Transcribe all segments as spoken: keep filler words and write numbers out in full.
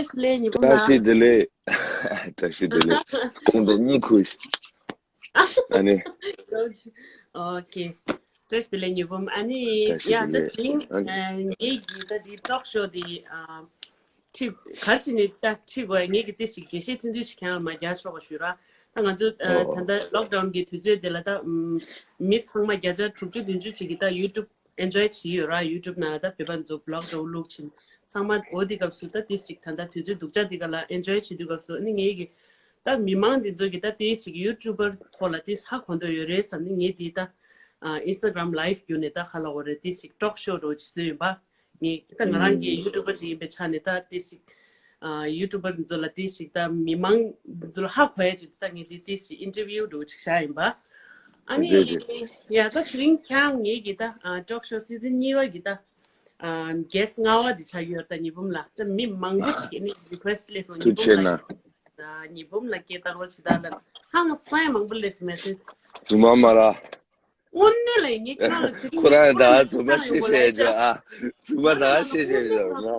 ལགས། ཉི་བུ་ལགས། བཀྲ་ཤིས་བདེ་ལེགས། བཀྲ་ཤིས་བདེ་ལེགས། གོང་དུ་གཉིད་ཁུག་ཨ་ནི། ཨོ་ཁེ། བཀྲ་ཤིས་བདེ་ལེགས་ཉི་བུ། ཨ་ནི་བཀྲ་ཤིས་ཡ་བདེ་ད་ལེགས། དེ་རིང་ཨ་ནི། ངེད་ཀྱི་ད་འདི་ཊོག་ཤོ་འདི་ཁྲིད་ག་རེ་བྱས་ནས་ད་ཁྲིད་དགོས། ངེད་ཀྱི་ཏོག་ཙམ་འགྲེལ་བཤད་ཐུང་ཐུང་ཞིག་ཁྱེད་རང་ལ་མར་རྒྱག་ཆོག་པ་ཞུ་ར། ད་ང་ཚོ་ཨོ་ད་ལྟ་ལོག་ཌའོན་གྱི་དུས་ཚོད་དེ་ལ་ད་མི་ཚང་མ་བརྒྱ་ཆ་དྲུག་ཅུ་བདུན་ཅུ་ཅིག་གིས་ད་ཡུ་ཊུབ་ཨེན་ཇོའི་བྱེད་ཀྱི་ཡོད་ར། ཡུ་ཊུབ་ནང་ལ་ད་བོད་པ་ཚོ་བི་ལོག་འདྲ་བོ་བླུགས་ཕྱིན། ཚང་མ་འོ་དེ་སྐབས་སུ་ད་ཏོག་ཙམ་ད་ལྟ་དུས་ཚོད་སྡུག་ཅག་འདི་ག་ལ་ཨེན་ཇོའི་བྱེད་དུས་སྐབས་སུ། ཨ་ནི་ངེད་ཀྱི་ད་མི་མང་འདི་ཚོ་གིས་ད་ཏོག་ཙམ་ཡུ་ཊུབ་པར་ཐོག་ལ་ཏོག་ཙམ་ཧ་གོ་འདོད་ཡོད་རེད་བསམ་ནས། ངེད་འདི་ད་ཨིན་སི་ཊ་གྷ་རམ་ལའིབ་བརྒྱུད་ནས་ད་ག་ལབ་དགོས་རེད། ཏོག་ཙམ་ཊོག་ཤོ་འདྲ་བོ་ཅིག་བཟོས་ཡིན་པ། ངས་ད་ང་རང་གི་ཡུ་ཊུབ་པ་ཞིག་ཡིན་པའི་ཆ་ནས་ད་ཏོག་ཙམ་ཨ་ཡུ་ཊུབ་པ་འདི་ཚོ་ལ་ཏོག་ཙམ་ད་མི་མང་འདི་ཚོ་ལ་ཧ་གོ་ཡ་ཅིག་ད་ངས་འདི་ཏོག་ཙམ་ཨིན་ཊར་བིའུ་འདྲ་བོ་ཅིག་བཞག་ཡིན་པ། ཨ་ནི་རེད་རེད། ཡ་ད་དེ་རིང་ཁྱེད་རང་ངེད་ཀྱི་ད་ཊོག་ཤོ་སི་ཛན་གཉིས་པ་གི་ད་གེ་སི་ལྔ་པ་འདི་ཆགས་ཡོད་ད། ཉི་བུམ་ལགས། ད་མི་མང་པོ་ཞིག་གིས་ནི་རི་ཀུ་ཨེ་སི་ལས་སོང་། ཐུགས་རྗེ་ཆེ་གནང་། ཉི་བུམ་ལགས་སྐད་བཏང་རོགས་བྱེད་ད་ལབ། ཧང་སང་མང་པོ་སླེབས་སོང་མེ་སེ་ཇི། རྫུན་མ་མ་ར། དངོས་གནས་ལ་ངས་ཁྱེད་རང་ལ་དེ་རིང་ཁོ་རང་ད་རྫུན་མ་བཤད་བཤད་ཡོད་ཨ། རྫུན་མ་ད་བཤད་བཤད་ཡོད་མ།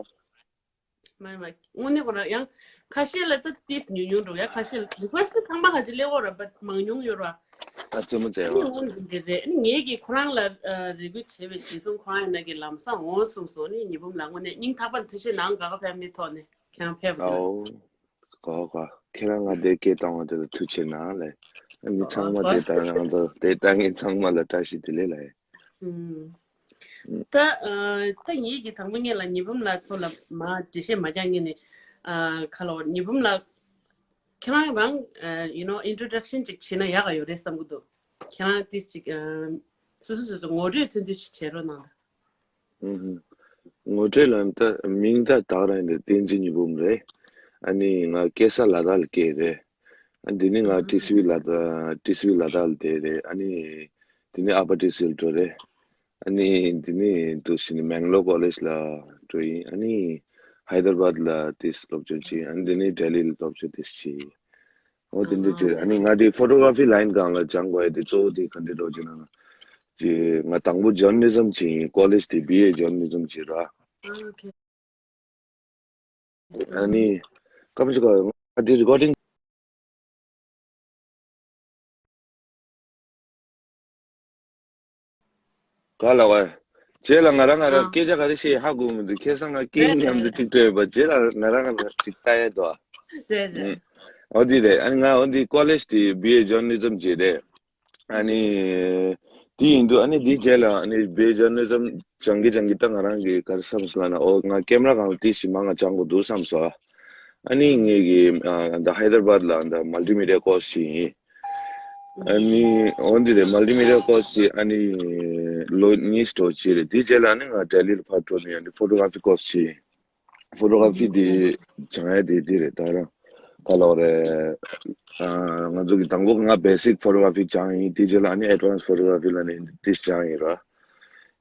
མ་མ་དངོས་གནས་ཁོ་རང་ཡང་ཁ་ཤས་ལ་ད་ཏིས་ཉུང་ཉུང་འགྲོ་ཡ། ཁ་ཤས་ལ་རི་ཀུ་ཨེ་སི་ཚང་མ་ག་ཅི་སླེབས་ཡོད་ར་བ་མང་ཉུང་ཡོད་ར། ཨ་རྩེད་མོ་རྩེ་ཨ་ནི་བ། འོང་འཛིན་དེ་རེད། ཨ་ནི་ངས་ཀྱིས་ཁོ་རང་ལ་རེ་སྐུལ་བྱས་པའི་གཞི་བཟུང་ཁོ་རང་ཡིན་ན་གི་ལམ་སང་འོང་གསུངས་སོང་། ཨ་ནི་ཉི་བུམ་ལགས་དངོས་གནས་སྙིང་ཐག་པ་ནས་ཐུགས་རྗེ་གནང་། ག་ག་ཕེབས་མི་ཐོག་ནས་ཁྱེད་རང་ཕེབས་པ་དེ་ལ། ཨའོ། གོ་གོ། ཁྱེད་རང་ང་དེ་སྐད་བཏང་བ་དེ་ལ་ཐུགས་རྗེ་གནང་ལེ། ཨ་ནི་ཚང་མ་དེ་ལྟ་ང་ཚོ་དེ་ལྟ་མཁན་ཚང་མ་ལ་བཀྲ་ཤིས་བདེ་ལེགས་ལེ། ཨུམ། ད་ཨ་ད་ངེད་ཀྱིས་དང་པོ་ངེད་ལ་ཉི་བུམ་ལགས་ཐོག་ལ་མ་འགྲེལ་བཤད་མ་རྒྱག་ངེད་ནས་ཨ་ག་ལ་བར་ཉི་བུམ་ལགས་ཁྱེད་རང་རང་ཨ་you know introduction་ཅིག་བྱེད་ན་ཡག་ག་ཡོད་རེད་བསམ་གི་འདུག་ཁྱེད་རང་ཏིས་ཅིག་ཨ་སོ་སོ་སོ་སོ་ངོ་སྤྲོད་ཐུང་ཐུང་ཞིག་བྱེད་རོགས་གནང་དང་། ངོ་སྤྲོད་ལ་ད་མིང་ད་དག་རང་ཡིན་ཏེ་བསྟན་འཛིན་ཉི་བུམ་རེད། ཨ་ནི་ང་སྐྱེས་ས་ལ་དྭགས་ལ་སྐྱེས་རེད། ཨ་འདི་ནི་ང་ཊི་སི་ཝི་ལ་དྭགས་ཊི་སི་ཝི་ལ་དྭགས་ལ་བསྡད་རེད། ཨ་ནི་འདི་ནི་ཨ་ཕ་ཊི་སི་ཝི་ལ་འགྲོ་རེད། ཨ་ནི་འདི་ནི་འདུག་ཟེར་ནི་མེང་ལོར་ཀོ་ལེཇ་ལ་འགྲོ་ཡིན། ཨ་ནི་ཧའི་དར་བཱད་ལ་ཏིས་སློབ་སྦྱོང་བྱེད། ཨ་ནི་འདི་ནི་ལྡི་ལི་ལ་སློབ་སྦྱོང་ཏིས་བྱེད། འོ་དེ་འདྲ་བྱས། ཨ་ནི་ང་དེ་ཕོ་ཊོ་གྷ་ར་ཕི་ལའིན་སྒང་ལ་སྦྱང་དགོས་ཡ་དེ་གཙོ་བོ་དེ་ག་འདྲ་འགྲོ་རྒྱུ་ན། ཅེ་ང་དང་པོ་ཇར་ནལ་ལི་ཛམ་བྱས་ཡིན། ཀོ་ལེཇ་དེ་བི་ཨེ་ཇར་ནལ་ལི་ཛམ་བྱས་ར། ཨ་ནི་སྐབས་ཅིག་ང་དེ་རི་ཀོར་ཌིང་། ག་ལ་བ། རྗེས་ལ་ང་རང་ང་རང་ཨ། སྐད་ཆ་ག་རེ་བཤད་ཧ་གོ་མི་འདུག་ཁ་སང་ང་རྐྱེན་རེད་མཉམ་དུ་རེད། གཅིག་སྤྲད་པ་རྗེས་ལ་ང་རང་ང་རང་གཅིག་ལྟ་ཡས་འདུག་ཨ། རེད་རེད། ཨུམ། འོ་དེ་རེད། ཨ་ནི་ང་འོ་དེ་ཀོ་ལེཇ་དེ་བི་ཨེ་ཇར་ནལ་ལི་ཛམ་བྱས་རེད། ཨ་ནི། དེ་ཡིན་དུས་ཨ་ནི་དེའི་རྗེས་ལ་ཨ་ནི་བི་ཨེ་ཇར་ནལ་ལི་ཛམ་སྦྱང་གི་སྦྱང་གི་ད་ང་རང་གི་ག་རེ་བསམ་སོང་ལབ་ན། འོ་ང་ཀེམ་ར་སྒང་ལ་དེ་ཞིག་མང་ང་སྦྱང་དགོས་འདུག་བསམ་སོང་། ཨ་ནི་ངེད་ཀྱི་ཨ་ད་ཧའི་དར་བཱད་ལ་ད་མལ་ཊི་མི་ཌི་ཡ་ཀོར་སི་ཞིག་ཡིན། ཨ་ནི་འོ་འདི་རེད། མལ་ཊི་མི་ཌི་ཡ་ཀོར་སི་ཅིག་ཨ་ནི་ལོ་གཉིས་འགྲོ་ཅིག་རེད། དེའི་རྗེས་ལ་ཨ་ནི་ང་ལྡི་ལི་ལ་ཕར་འགྲོ་ནས་ཨ་ནི་ཕོ་ཊོ་གྷ་ར་ཕི་ཀོར་སི་ཅིག་ཕོ་ཊོ་གྷ་ར་ཕི་དེ་སྦྱང་ཡ་དེ་དེ་རེད། ད་རང་ག་ལབ་རེད། ཨ་ང་ཚོ་གི་དང་པོ་ང་བེ་སིག་ཕོ་ཊོ་གྷ་ར་ཕི་སྦྱང་ཡིན། དེའི་རྗེས་ལ་ཨ་ནི་ཨེཌ་ཝན་སི་ཕོ་ཊོ་གྷ་ར་ཕི་ལབ་ནས་དེ་སྦྱང་ཡིན་ར།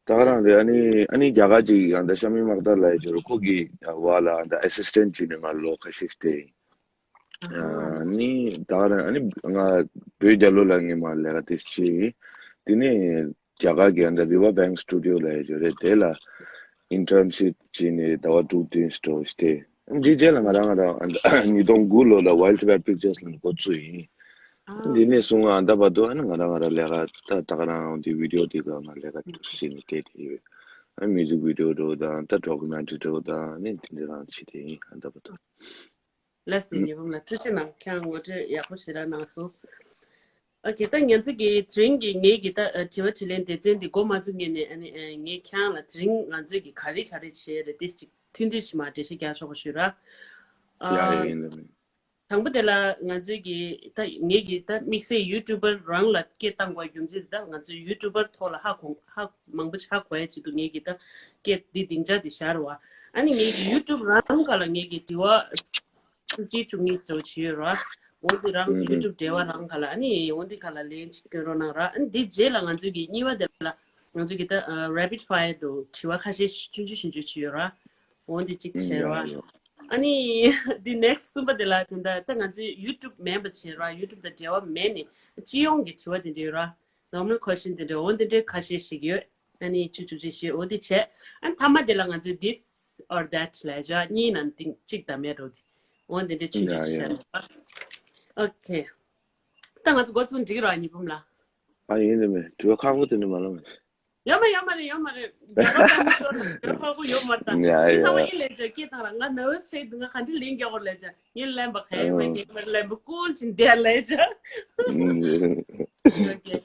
ད་ག་རང་རེད། ཨ་ནི་ཨ་ནི་རྒྱ་གར་ཅིག་ཡང་ད་ཤ་མི་མག་ཏར་ལབ་ཡ་ཅིག་རེད། ཁོ་གི་བར་ལ་ཨ་ད་ཨེ་སི་སི་ཊེན་ཊི་བྱས་ནས་ང་ལོ་ཁ་ཤས་ཤིག་བསྡད་ཡིན། ཨ་ནི་ད་ག་རང་ཨ་ནི་ང་བོད་རྒྱལ་ལོ་ལ་ངས་མར་ལས་ཀ་དེ་བྱས་ཡིན། དེ་ནས་རྒྱ་གར་གྱི་ཨ་ད་རི་བར་བྷེང་སི་ཊུ་ཌི་ཡོ་ལབ་ཡ་ཅིག་རེད། དེ་ལ་ཨིན་ཊརན་ཤིབ་བྱས་ནས་ཟླ་བ་དྲུག་བདུན་འགྲོ་བྱས་ཏེ། འདིའི་རྗེས་ལ་ང་རང་ང་རང་ཨ་ད་ཉིས་སྟོང་དགུ་ལོ་ལ་ཝའིལ་ཌི་བྷེ་རཌ་པིག་ཅར་སི་ལ་འགོ་བཙུགས་ཡིན། ཨ། འདི་ནས་བཟུང་ཨ་ད་བར་དུ་ཨ་ནི་ང་རང་ང་རང་ལས་ཀ་ད་ད་ག་རང་འདི་བི་ཌི་ཡོ་འདི་ག་ང་ལས་ཀ་བྱས་ནས་བསྡད་དེ་ཡོད། ཨ་མིའུ་ཛིག་བི་ཌི་ཡོ་འདྲ་བོ་དང་ད་ཌོ་ཀུ་མེན་ཊ་རི་འདྲ་བོ་དང་ཨ་ནི་དེ་འདྲ་རང་བྱས་ཏེ་ཡིན་ཨ་ད་བར་དུ། ལགས་སོ། ཉི་བུམ་ལགས་ཐུགས་རྗེ་གནང་། ཁྱེད་རང་ངོ་སྤྲོད་ཡག་པོ་ཞེ་དྲག་གནང་སོང་། ཨོ་ཁེ། ད་ང་ཚོ་གི་དེ་རིང་གི་ངེད་ཀྱི་ད་དྲི་བ་དྲིས་ལན་སྡེ་ཚན་འདི་འགོ་མ་བཙུགས་སྔོན་ནས་ཨ་ནི་ངས་ཁྱེད་རང་ལ་དེ་རིང་ང་ཚོས་ཀྱི་ག་རེ་ག་རེ་བྱས་རེད་དེ་ཅིག་ཐུང་ཐུང་ཞིག་མར་འགྲེལ་བཤད་རྒྱག་ཆོག་པ་ཞུ་ར། ཡ་ཡ་ཡིན་ལ། དང་པོ་དེ་ལ་ང་ཚོས་ཀྱི་ད་ངེད་ཀྱི་ད་དམིགས་བསལ་ཡུ་ཊུབ་པར་རང་ལ་སྐད་བཏང་དགོས་རྒྱུ་མཚན་དེ་ད་ང་ཚོས་ཡུ་ཊུབ་པར་ཐོག་ལ་ཧ་གོ་ཧ་མང་པོ་ཞིག་ཧ་གོ་ཡ་ཆེད་དུ་ངེད་ཀྱི་ད་སྐད་འདི་སྡིངས་ཆ་འདི་བཞག་རེད་བ། ཨ་ནི་ངེད་ཀྱི་ཡུ་ཊུབ་རང་ག་ལ་ངེད་ཀྱི་དྲི་བ་བཅུ་གཅིག་བཅུ་གཉིས་ཙམ་བྱས་ཡོད་ར། འོ་འདི་རང་ཡུ་ཊུབ་འབྲེལ་བ་རང་ག་ལ་ཨ་ནི་འོ་འདི་ག་ལ་ལན་ཅིག་སྟོན་རོགས་གནང་ར། ཨ་ནི་འདི་རྗེས་ལ་ང་ཚོས་ཀྱི་གཉིས་པ་དེ་ལ་ང་ཚོས་ཀྱི་ད་རེ་པིཌ་ཕ་ཡར་དུ་དྲི་བ་ཁ་ཤས་ཆུང་ཆུང་ཆུང་ཆུང་བྱས་ཡོད་ར། འོ་འདི་གཅིག་བྱས་ར། ཨ་ནི་འདི་ནེག་སི་གསུམ་པ་དེ་ལ་དེ་འདྲ་ད་ང་ཚོས་ཡུ་ཊུབ་མེད་པ་བྱས་ར། ཡུ་ཊུབ་དང་འབྲེལ་བ་མེད་ནས་སྤྱི་ཡོངས་ཀྱི་དྲི་བ་དེ་འདྲ་ཡོད་ར། ནོར་མལ་ཁོ་ཤན་དེ་འདྲ་འོ་དེ་འདྲའི་ཁ་ཤས་ཤིག་ཡོད། ཨ་ནི་བཅུ་བཅུ་གཅིག་བྱས་འོ་དེ་བྱས། ཨ་ནི་མཐའ་མ་དེ་ལ་ང་ཚོས་this or that ལབ་བྱ་གཉིས་ནང་སྟེང་གཅིག་དམ་ཡ་འགྲོ་དེ། འོ་འདི་འདྲའི་ཆུང་ཆུང་ཡ་ཅིག་ཡ་བཤད་ན། ཨོ་ཁེ། ད་ང་ཚོ་འགོ་བཙུགས་འགྲིག་རོགས་ཉི་འབུམ་ལགས། ཨ་ཡིན་ནི་མེད། དྲི་བ་ཁག་པོ་དེ་འདྲ་མ་ལབ་མ། ཡོད་མ་ཡོད་མ་རེད་ཡོད་མ་རེད། རྒྱལ་བ་ཀརྨ་ཤོར་དང་རྒྱལ་བ་ཁག་པོ་ཡོད་མ་རེད་ད། ཡ་མི་ཚང་མ་ཡ། ཨི་ལས་ཅག་སྐད་བཏང་ར་ང་ནར་ཝས་བྱས་འདུག་ང་ག་འདྲ་ལན་རྒྱག་དགོས་ལས་ཅག་ངས་ལན་པ་ག་ཡོད་མ་ཨ། རྒྱག་མ་ལན་པ་ཀུལ་ཅིག་བསྡད་ལས་ཅག་ཨོ་ཁེ།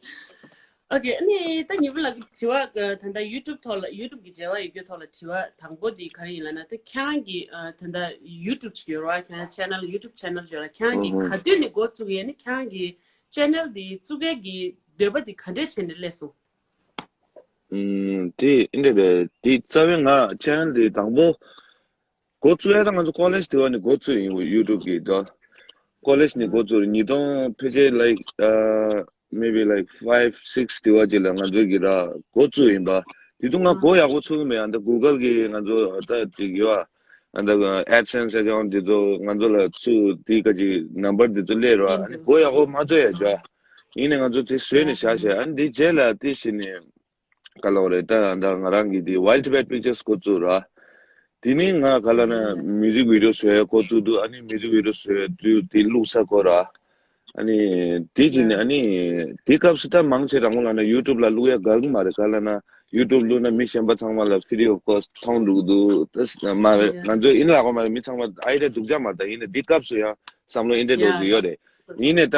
ཨོ་ཁེ། ཨ་ནི་ད་ཉི་འབུམ་ལགས་ཀྱི་དྲི་བ་ད་ལྟ་ཡུ་ཊུབ་ཐོག་ལ་ཡུ་ཊུབ་ཀྱི་འབྲེལ་བ་ཡོད་རྒྱུ་ཐོག་ལ་དྲི་བ་དང་པོ་འདི་ག་རེ་ཡིན་ལབ་ན། ད་ཁྱེད་རང་གི་ད་ལྟ་ཡུ་ཊུབ་ཅིག་ཡོད་རེད་བ། ཁྱེད་རང་ཆེ་ནལ་ཡུ་ཊུབ་ཆེ་ནལ་ཅིག་ཡོད་རེད། ཁྱེད་རང་གི་ཨུ་ཧུ། ག་དུས་ནས་འགོ་བཙུགས་ཡིན་ནི་ཁྱེད་རང་གི་ཆེ་ནལ་འདི་བཙུགས་ཡས་ཀྱི་འདོད་པ་འདི་ག་འདྲས་བྱས་ནས་སླེབས་སོང་། ཨུམ། དེ་ཨིན་འདྲ་རེད། དེ་རྩ་བའི་ང་ཆེ་ནལ་དེ་དང་པོ་འགོ་བཙུགས་ཡ་ད་ང་ཚོ་ཀོ་ལེཇ་དེ་བ་ནས་འགོ་བཙུགས་ཡིན། ཡུ་ཊུབ་གི་ད་ཀོ་ལེཇ་ནས་འགོ་བཙུགས་རེད། ཉིས་སྟོང་ཕལ་ཆེར་like uh maybe like five six དེ་བ་ཅིག་ལ་ང་ཚོ་གི་ད་འགོ་བཙུགས་ཡིན་པ། དེ་དུས་ང་འགོ་ཡག་པོ་ཚུགས་གི་མེད། ཨ་ད་གུ་གལ་གི་ང་ཚོ་ད་དེ་གི་བ་ཨ་ད་ཨེ་ཌི་སེན་སི་ཨེ་ཀའུན་ཊི་དེ་ཚོ་ང་ཚོ་ལ་ཚུགས་དེ་ག་ཅིག་ནམ་བར་དེ་ཚོ་སླེབས་རོགས། ཨ་ནི་འགོ་ཡག་པོ་མ་བཙུགས་ཡ་བྱ། ཡིན་ནའི་ང་ཚོ་དེ་བཟོས་ནས་བཞག་བཞག་ཨ་ནི་དེ་རྗེས་ལ་དེ་བྱས་ནས་ག་ལབ་རེད། ད་ད་ང་རང་གི་དེ་Wild Tibet Pictures འགོ་བཙུགས་ར། དེ་ནས་ང་ག་ལབ་ན་མིའུ་ཟིག་བི་ཌི་ཡོ་བཟོ་ཡ་འགོ་བཙུགས་འདུག་ཨ་ནི་མིའུ་ཟིག་བི་ཌི་ཡོ་བཟོ་ཡ་དུས་དེ་བླུགས་ས་འགོ་ར། ཨ་ནི་དེ་གཅིག་ནས་ཨ་ནི་དེ་སྐབས་སུ་ད་མང་ཆེ་རང་ལ་ན་ཡུ་ཊུབ་ལ་བླུག་ཡ་དགའ་གི་མ་རེད། ག་ལབ་ན་ཡུ་ཊུབ་བླུགས་ན་མི་གཞན་པ་ཚང་མ་ལ་free of cost མཐོང་འགྲོ་གི་འདུག་ད་མ་རེད། ང་ཚོ་ཡིན་ལ་གོ་མ་རེད། མི་ཚང་མ་ཨའི་ཌི་ཡ་སྡུག་ཅག་མ་རེད། ད་ཡིན་ནའི་དེ་སྐབས་སུ་ཡང་བསམ་བློ་ཨིན་འདྲ་འགྲོ་གི་ཡོད་རེད། ཡིན་ནའི་ད་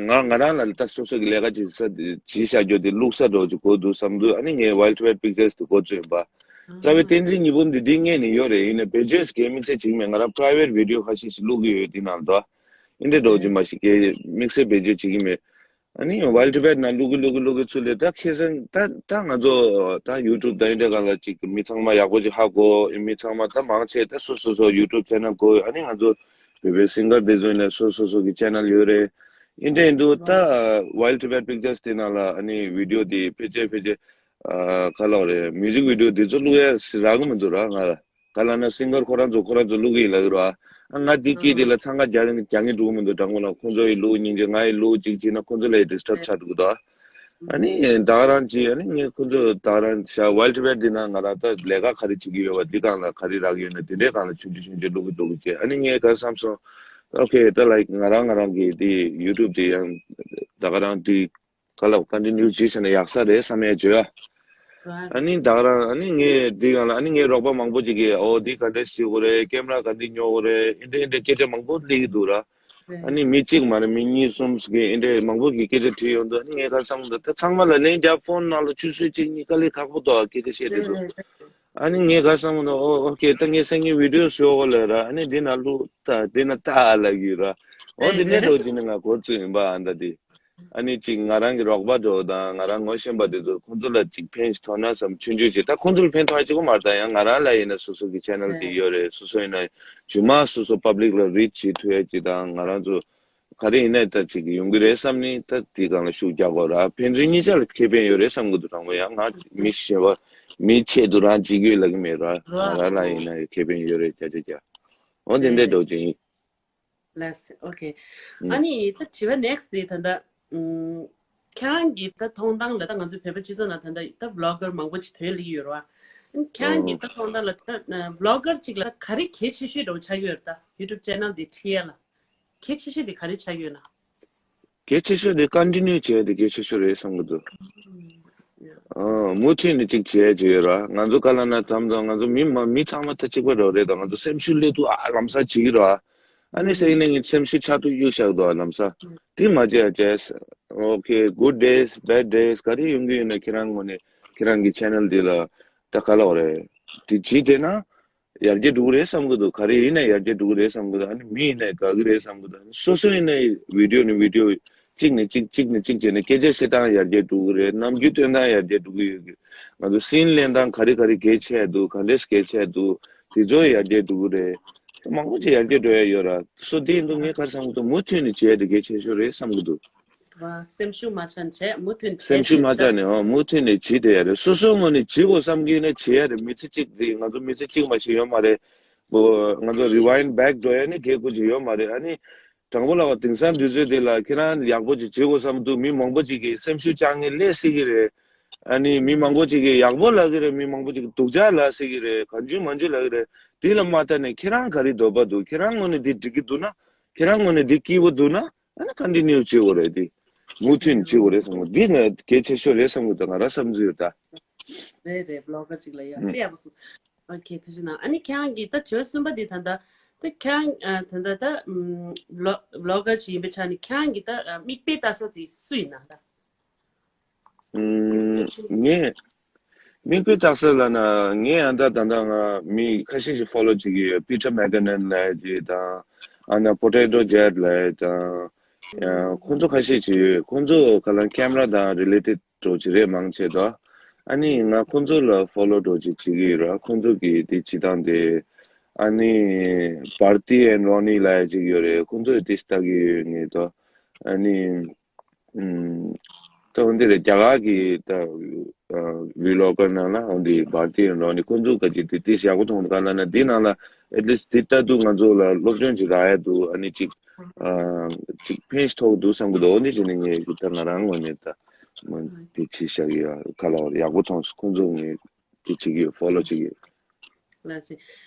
ང་ང་རང་ལ་ད་སོ་སོ་གི་ལས་ཀ་བྱེད་ས་བྱེད་བཞག་རྒྱུ་དེ་བླུགས་ས་འགྲོ་གི་འདུག་བསམ་འདུག་ཨ་ནི་ངས་Wild Tibet Pictures དེ་འགོ་བཙུགས་ཡིན་པ། རྩ་བའི་བསྟན་འཛིན་ཉི་འབུམ་འདི་འདི་ངས་ནི་ཡོད་རེད། ཡིན་ནའི་བེད་སྤྱོད་ཀྱི་དམིགས་བསལ་བྱེད་ཀྱི་མེད། ང་རང་private video ཁ་ཤས་ཤིག་བླུག་གི་ཡོད། འདི་ནང་དུ་ཨིན་འདྲ་འགྲོ་གི་མ་ཤེས་ཀྱི་དམིགས་བསལ་བེད་སྤྱོད་བྱེད་ཀྱི་མེད། ཨ་ནི་Wild Tibet ནང་བླུག་གི་བླུག་གི་བླུག་གི་ཚུར་ལས་ད་ཁ་སང་ད་ད་ང་ཚོ་ད་ཡུ་ཊུབ་ད་ཨིན་འདྲ་སྒང་ལ་ཅིག་མི་ཚང་མ་ཡག་པོ་ཅིག་ཧ་གོ། མི་ཚང་མ་ད་མང་ཆེ་ད་སོ་སོ་སོ་ཡུ་ཊུབ་ཆེ་ནལ་གོ། ཨ་ནི་ང་ཚོ་བོད་པའི་སིང་གར་དེ་ཚོ་ཡིན་ན་སོ་སོ་སོ་གི་ཆེ་ནལ་ཡོད་རེད། ཨིན་འདྲ་ཡིན་དུས་ད་Wild Tibet Pictures དེ་ནང་ལ་ཨ་ནི་བི་ཌི་ཡོ་དེ་ཕལ་ཆེར་ཕལ་ཆེར་ཨ་ག་ལབ་རེད། མིའུ་ཟིག་བི་ཌི་ཡོ་དེ་ཚོ་བླུག་ཡ་རག་གི་མི་འདུག་ར། ང་ལ་ག་ལབ་ན་སིང་གར་ཁོ་རང་ཚོ་ཁོ་རང་ཚོ་བླུག་གི་ཡིན་ལབ་ཀྱི་རེད་བ། ཨ་ང་དེ་སྐད་དེ་ལ་འཚང་ཁ་རྒྱག་རྒྱག་གི་འགྲོ་གི་མི་འདུག་དྲང་པོ་ལ་ཁོང་ཚོ་ཡི་བླུག་སྙིང་རྗེ། ང་ཡི་བླུག་ཅིག་བྱས་ན་ཁོང་ཚོ་ལ་ཡི་ཌི་སི་ཊབ་ཆགས་འགྲོ་གི་འདུག་ཨ་ནི་ད་ག་རང་ཅིག་ཨ་ནི་ངས་ཁོང་ཚོ་ད་ག་རང་བྱ་Wild Tibet འདི་ན་ང་རང་ད་ལས་ཀ་ག་རེ་བྱེད་ཀྱི་ཡོད་པ་འདི་སྒང་ལ་ག་རེ་རག་གི་ཡོད་ན་དེ་འདྲའི་སྒང་ལ་ཆུང་ཆུང་ཆུང་ཆུང་བླུག་གི་འདུག་གི་བྱས། ཨ་ནི་ངས་ག་བསམ་སོང་། ཨོ་ཁེ་ད་ལའིཀ་ང་རང་ང་རང་གི་དེ་ཡུ་ཊུབ་དེ་ཡང་ད་ག་རང་དེ་ག་ལ་ཀོན་ཊི་ནིའུ་བྱས་བྱས་ན་ཡག་ས་རེད་བསམ་ཡ་བརྗོད་ཡ། ཨ་ནི་ད་ག་རང་ཨ་ནི་ངས་འདི་སྒང་ལ་ཨ་ནི་ངའི་རོགས་པ་མང་པོ་ཅིག་གིས་ཨོ་འདི་ག་འདྲས་བྱེད་དགོས་རེད། ཀེམ་ར་ག་འདི་ཉོ་དགོས་རེད། ཨིན་འདྲ་ཨིན་འདྲ་སྐད་ཆ་མང་པོ་སླེབས་ཀྱི་འདུག་ར། ཨ་ནི་མི་གཅིག་མ་རེད། མི་གཉིས་གསུམ་གིས་ཨིན་འདྲ་མང་པོ་གིས་སྐད་ཆ་དྲིས་ཡོང་དུས་ཨ་ནི་ངས་ག་བསམ་འདུག་ད་ཚང་མ་ལ་ལན་རྒྱབ་ཕོན་ནང་ལ་ཆུ་ཚོད་གཅིག་གཉིས་དཀའ་ལས་ཁག་པོ་འདུག་སྐད་ཆ་བཤད་བསྡད་འདུག་ཨ་ནི་ངས་ག་བསམ་འདུག་ཨོ་ཨོ་ཁེ་ད་ངས་སང་ཉིན་བི་ཌི་ཡོ་བཟོ་དགོས་ལབ་ར། ཨ་ནི་འདི་ན་བླུག་ད་འདི་ན་ལྟ་ཨ་ལབ་ཀྱི་ཡོད་ར། ཨོ་འདི་འདྲས་འགྲོ་བྱས་ནས་ང་འགོ་བཙུགས་ཡིན་པ། ཨ་ད་འདི། ཨ་ནི་གཅིག་ང་རང་གི་རོགས་པ་འདྲ་བོ་དང་ང་རང་ངོ་ཤེས་པ་དེ་ཚོ་ཁོང་ཚོ་ལ་གཅིག་ཕན་ཞིག་ཐོགས་ན་བསམ་ཆུང་ཆུང་ཞིག་ད་ཁོང་ཚོ་ལ་ཕན་ཐོགས་ཡ་གཅིག་པོ་མ་རེད། ད་ཡང་ང་རང་ལ་ཡིན་ན་སོ་སོ་གི་ཆེ་ནལ་དེ་ཡོད་རེད། སོ་སོ་ཡིན་ན་རྗེས་མ་སོ་སོ་པབ་ལིག་ལ་རིཆ་བྱེད་ཐུབ་ཡ་གཅིག་དང་ང་རང་ཚོ་ག་རེ་ཡིན་ན་ད་གཅིག་ཡོང་གི་རེད་བསམ་ནི་ད་དེ་སྒང་ལ་ཤུགས་རྒྱག་དགོས་ར། ཕན་ཚུན་གཉིས་ཆ་ལ་ཁེ་ཕན་ཡོད་རེད་བསམ་གི་འདུག་དྲང་པོ་ཡང་ང་མི་གཞན་པ་མི་ཆེད་དུ་རང་བྱེད་ཀྱི་ཡོད་ལབ་ཀྱི་མེད་ར། ང་རང་ལ་ཡིན་ན་ཁེ་ཕན་ཡོད་རེད་བརྒྱ་ཆ་བརྒྱ། འོ་དེ་འདྲས་འགྲོ་གི་ཡིན། ལགས་སོ། ཨོ་ཁེ། ཨ་ནི་ད་དྲི་བ་ནེག་སི་ཊི་དེ་ད་ལྟ་ཨམ། ཁྱེད་རང་གི་ད་མཐོང་སྟངས་ལ་ད་ང་ཚོ་བོད་པ་སྤྱི་ཚོགས་ནང་ད་ལྟ་ད་བི་ལོག་གར་མང་པོ་ཅིག་ཐོན་སླེབས་ཀྱི་ཡོད་རེད་བ། ཨ་ནི་ཁྱེད་རང་གི་ད་མཐོང་སྟངས་ལ་ད་བི་ལོག་གར་ཅིག་ལ་ག་རེ་གལ་ཆེ་ཤོས་འདྲ་བོ་ཆགས་ཀྱི་ཡོད་རེད། ད་ཡུ་ཊུབ་ཆེ་ནལ་འདི་ཁྲིད་ཡ་ལ་གལ་ཆེ་ཤོས་འདི་ག་རེ་ཆགས་ཀྱི་ཡོད་ན། གལ་ཆེ་ཤོས་དེ་ཀོན་ཊི་ནིའུ་བྱས་དེ་གལ་ཆེ་ཤོས་རེད་བསམ་གི་འདུག་ཨ་མུ་མཐུད་ནས་ཅིག་བྱས་བྱས་ཡོད་ར། ང་ཚོ་ག་ལབ་ན་དམ་དང་ང་ཚོ་མི་མ་མི་ཚང་མ་ད་གཅིག་པ་འདྲ་བོ་རེད། ད་ང་ཚོ་སེམས་ཤུགས་སླེབས་དུས་ཨ་ལམ་སང་བྱེད་ཀྱི་ར། ཨ་ནི་སེང་ནས་ངས་སེམས་ཤུགས་ཆག་ཏུ་གཡུག་བཞག་འདུག་ཨ་ལམ་སང་དེ་མ་བྱས་ཡ་བྱས། ཨོ་ཁེ། good days, bad days ག་རེ་ཡོང་གི་ཡོད་ན་ཁྱེད་རང་ངོས་ནས་ཁྱེད་རང་གི་ཆེ་ནལ་འདི་ལ་ད་ག་ལབ་དགོས་རེད། དེ་བྱེད་བསྡད་ན། ཡར་རྒྱས་འགྲོ་གི་རེད་བསམ་གི་འདུག་ག་རེ་ཡིན་ན་ཡར་རྒྱས་འགྲོ་གི་རེད་བསམ་གི་འདུག་ཨ་ནི་མི་ཡིན་ན་དགའ་གི་རེད་བསམ་གི་འདུག་ཨ་ནི་སོ་སོ་ཡིན་ན་བི་ཌི་ཡོ་ནས་བི་ཌི་ཡོ་གཅིག་ནས་གཅིག་གཅིག་ནས་གཅིག་བྱས་ནས་སྐད་ཆ་བཤད་སྟངས་ཡར་རྒྱས་འགྲོ་གི་རེད། ནམ་རྒྱུན་སྟོན་སྟངས་ཡར་རྒྱས་འགྲོ་གི་ཡོད་གི་ང་ཚོ་སིན་ལེན་སྟངས་ག་རེ་ག་རེ་གལ་ཆེ་འདུག་ག་འདྲས་གལ་ཆེ་འདུག་དེ་ཚོ་ཡར་རྒྱས་འགྲོ་གི་རེད། མང་པོ་ཅིག་ཡར་རྒྱས་འགྲོ་ཡ་ཡོད་ར། སོ་དེ་ཡིན་དུས་ངས་ག་རེ་བསམ་གི་འདུག་མུ་མཐུད་ནས་བྱས་དེ་གལ་ཆེ་ཤོས་རེད་བསམ་གི་འདུག་བ། སེམས་ཤུགས་མ་ཆག་བྱས་མུ་མཐུད་སེམས་ཤུགས་མ་ཆག་ནས་ཨང་མུ་མཐུད་ནས་བྱེད་བསྡད་ཡ་རེད། སོ་སོའི་ངོས་ནས་བྱེད་དགོས་བསམ་གྱི་ཡོད་ན་བྱེད་ཡ་རེད། མི་ཚེ་གཅིག་རེད། ང་ཚོ་མི་ཚེ་གཅིག་མ་ཞིག་ཡོད་མ་རེད། ང་ཚོ་རི་ཝའིན་ཌི་བེག་འགྲོ་ཡ་ནི་གལ་དགོས་ཅིག་ཡོད་མ་རེད། ཨ་ནི་དྲང་པོ་ལབ་པ་དེང་སང་དུས་ཚོད་འདི་ལ་ཁྱེད་རང་ཡག་པོ་ཅིག་བྱེད་དགོས་བསམ་འདུག་མི་མང་པོ་ཅིག་གིས་སེམས་ཤུགས་བཅག་མཁན་སླེབས་སྲིད་ཀྱི་རེད། ཨ་ནི་མི་མང་པོ་ཅིག་གིས་ཡག་པོ་ལབ་ཀྱི་རེད། མི་མང་པོ་ཅིག་གིས་སྡུག་ཅག་ལབ་ཟེར་གྱི་རེད། གང་བྱུང་མང་བྱུང་ལབ་ཀྱི་རེད། དེ་ལ་མ་ལྟ་ནས་ཁྱེད་རང་ག་རེ་འདོད་པ་འདུག་ཁྱེད་རང་ངོས་ནས་འདི་འགྲིག་གི་འདུག་ན། ཁྱེད་རང་ངོས་ནས་འདི་སྐྱིད་པོ་འདུག་ན། ཨ་ནི་ཀོན་ཊི་ནིའུ་བྱེད་དགོས་རེད། འདི་མུ་མཐུད་བྱེད་དགོས་རེད་བསམ་གི། འདི་ནི་གལ་ཆེ་ཤོས་རེད་བསམ་གི་འདུག་ང་རང་བསམ་ཚུལ་ཡོད་ད། རེད་རེད། བི་ལོག་གར་ཅིག་ལ་ཡ་ཨུམ། དཔེ་ཡག་པོ་སོང་། ཨོ་ཁེ། ཐུགས་རྗེ་གནང་། ཨ་ནི་ཁྱེད་རང་གིས་ད་དྲི་བ་གསུམ་པ་འདི་ད་ལྟ་ད་ཁྱེད་རང་ཨ་ད་ལྟ་ད་ཨུམ་བི་ལོག་བི་ལོག་གར་ཅིག་ཡིན་པའི་ཆ་ནས་ཁྱེད་རང་གིས་ད་ཨ་མིག་དཔེ་ལྟ་ས་དེ་སུ་ཡིན་ན་ད། ཨུམ། ངས་མིག་དཔེ་ལྟ་ས་ལབ་ན། ངས་ཨ་ད་ད་ད་ང་མི་ཁ་ཤས་ཤིག་ཕོ་ལོ་བྱེད་ཀྱི་ཡོད། པི་ཊར་མེག་གྷ་ནན་ལབ་ཡ་ཅིག་དང་། ཨ་ན་པོ་ཊེ་ཊོ་ཇེཊ་ལབ་ཡ་དང་། ཡང་ཁོང་ཚོ་ཁ་ཤས་ཅིག་ཡོད། ཁོང་ཚོ་ག་ལ་ཁེམ་ར་དང་རི་ལེ་ཊེཌ་འདྲ་ཅིག་རེད་མང་ཆེ་དོ། ཨ་ནི་ང་ཁོང་ཚོ་ལ་ཕོ་ལོ་འདྲ་ཅིག་བྱེད་ཀྱི་ཡོད་ར། ཁོང་ཚོ་གི་དེ་བྱེད་སྟངས་དེ། ཨ་ནི་བྷར་ཏི་ཨེན་རོ་ནི་ལབ་ཡ་ཅིག་ཡོད་རེད། ཁོང་ཚོ་དེ་ལྟ་གི་ཡོད་ངེས་དོ། ཨ་ནི། ཨུམ། ད་འོན་ཏེ་རེད། རྒྱ་གར་གྱི་ད་ཨ་བི་ལོག་གར་ནང་ལ་འོན་ཏེ་བྷར་ཏི་ཨེན་རོ་ནི་ཁོང་ཚོ་ག་ཅིག་དེ་དེ་ཡག་པོ་མཐོང་ག་ལབ་ན། འདི་ནང་ལ་ཨེ་ཊི་ལིསཊ་འདི་ལྟ་དུས་ང་ཚོ་ལ་སློབ་སྦྱོང་ཅིག་རག་ཡ་འདུག་ཨ་ནི་ཅིག་ཨ་ཅིག་ཕན་ཐོགས་འདུག་བསམ་གི་འདུག་འོ་འདི་བྱས་ནས་ངས་ད་ང་རང་ངོས་ནས་ད་མ་འདི་བྱས་བཞག་གི་ཡ། ག་ལ་བར་ཡག་པོ་མཐོང་སོང་། ཁོང་ཚོ་ངས་འདི་བྱེད་ཀྱི་ཡོད། ཕོ་ལོ་བྱེད་ཀྱི་ཡོད། ལགས་སེ།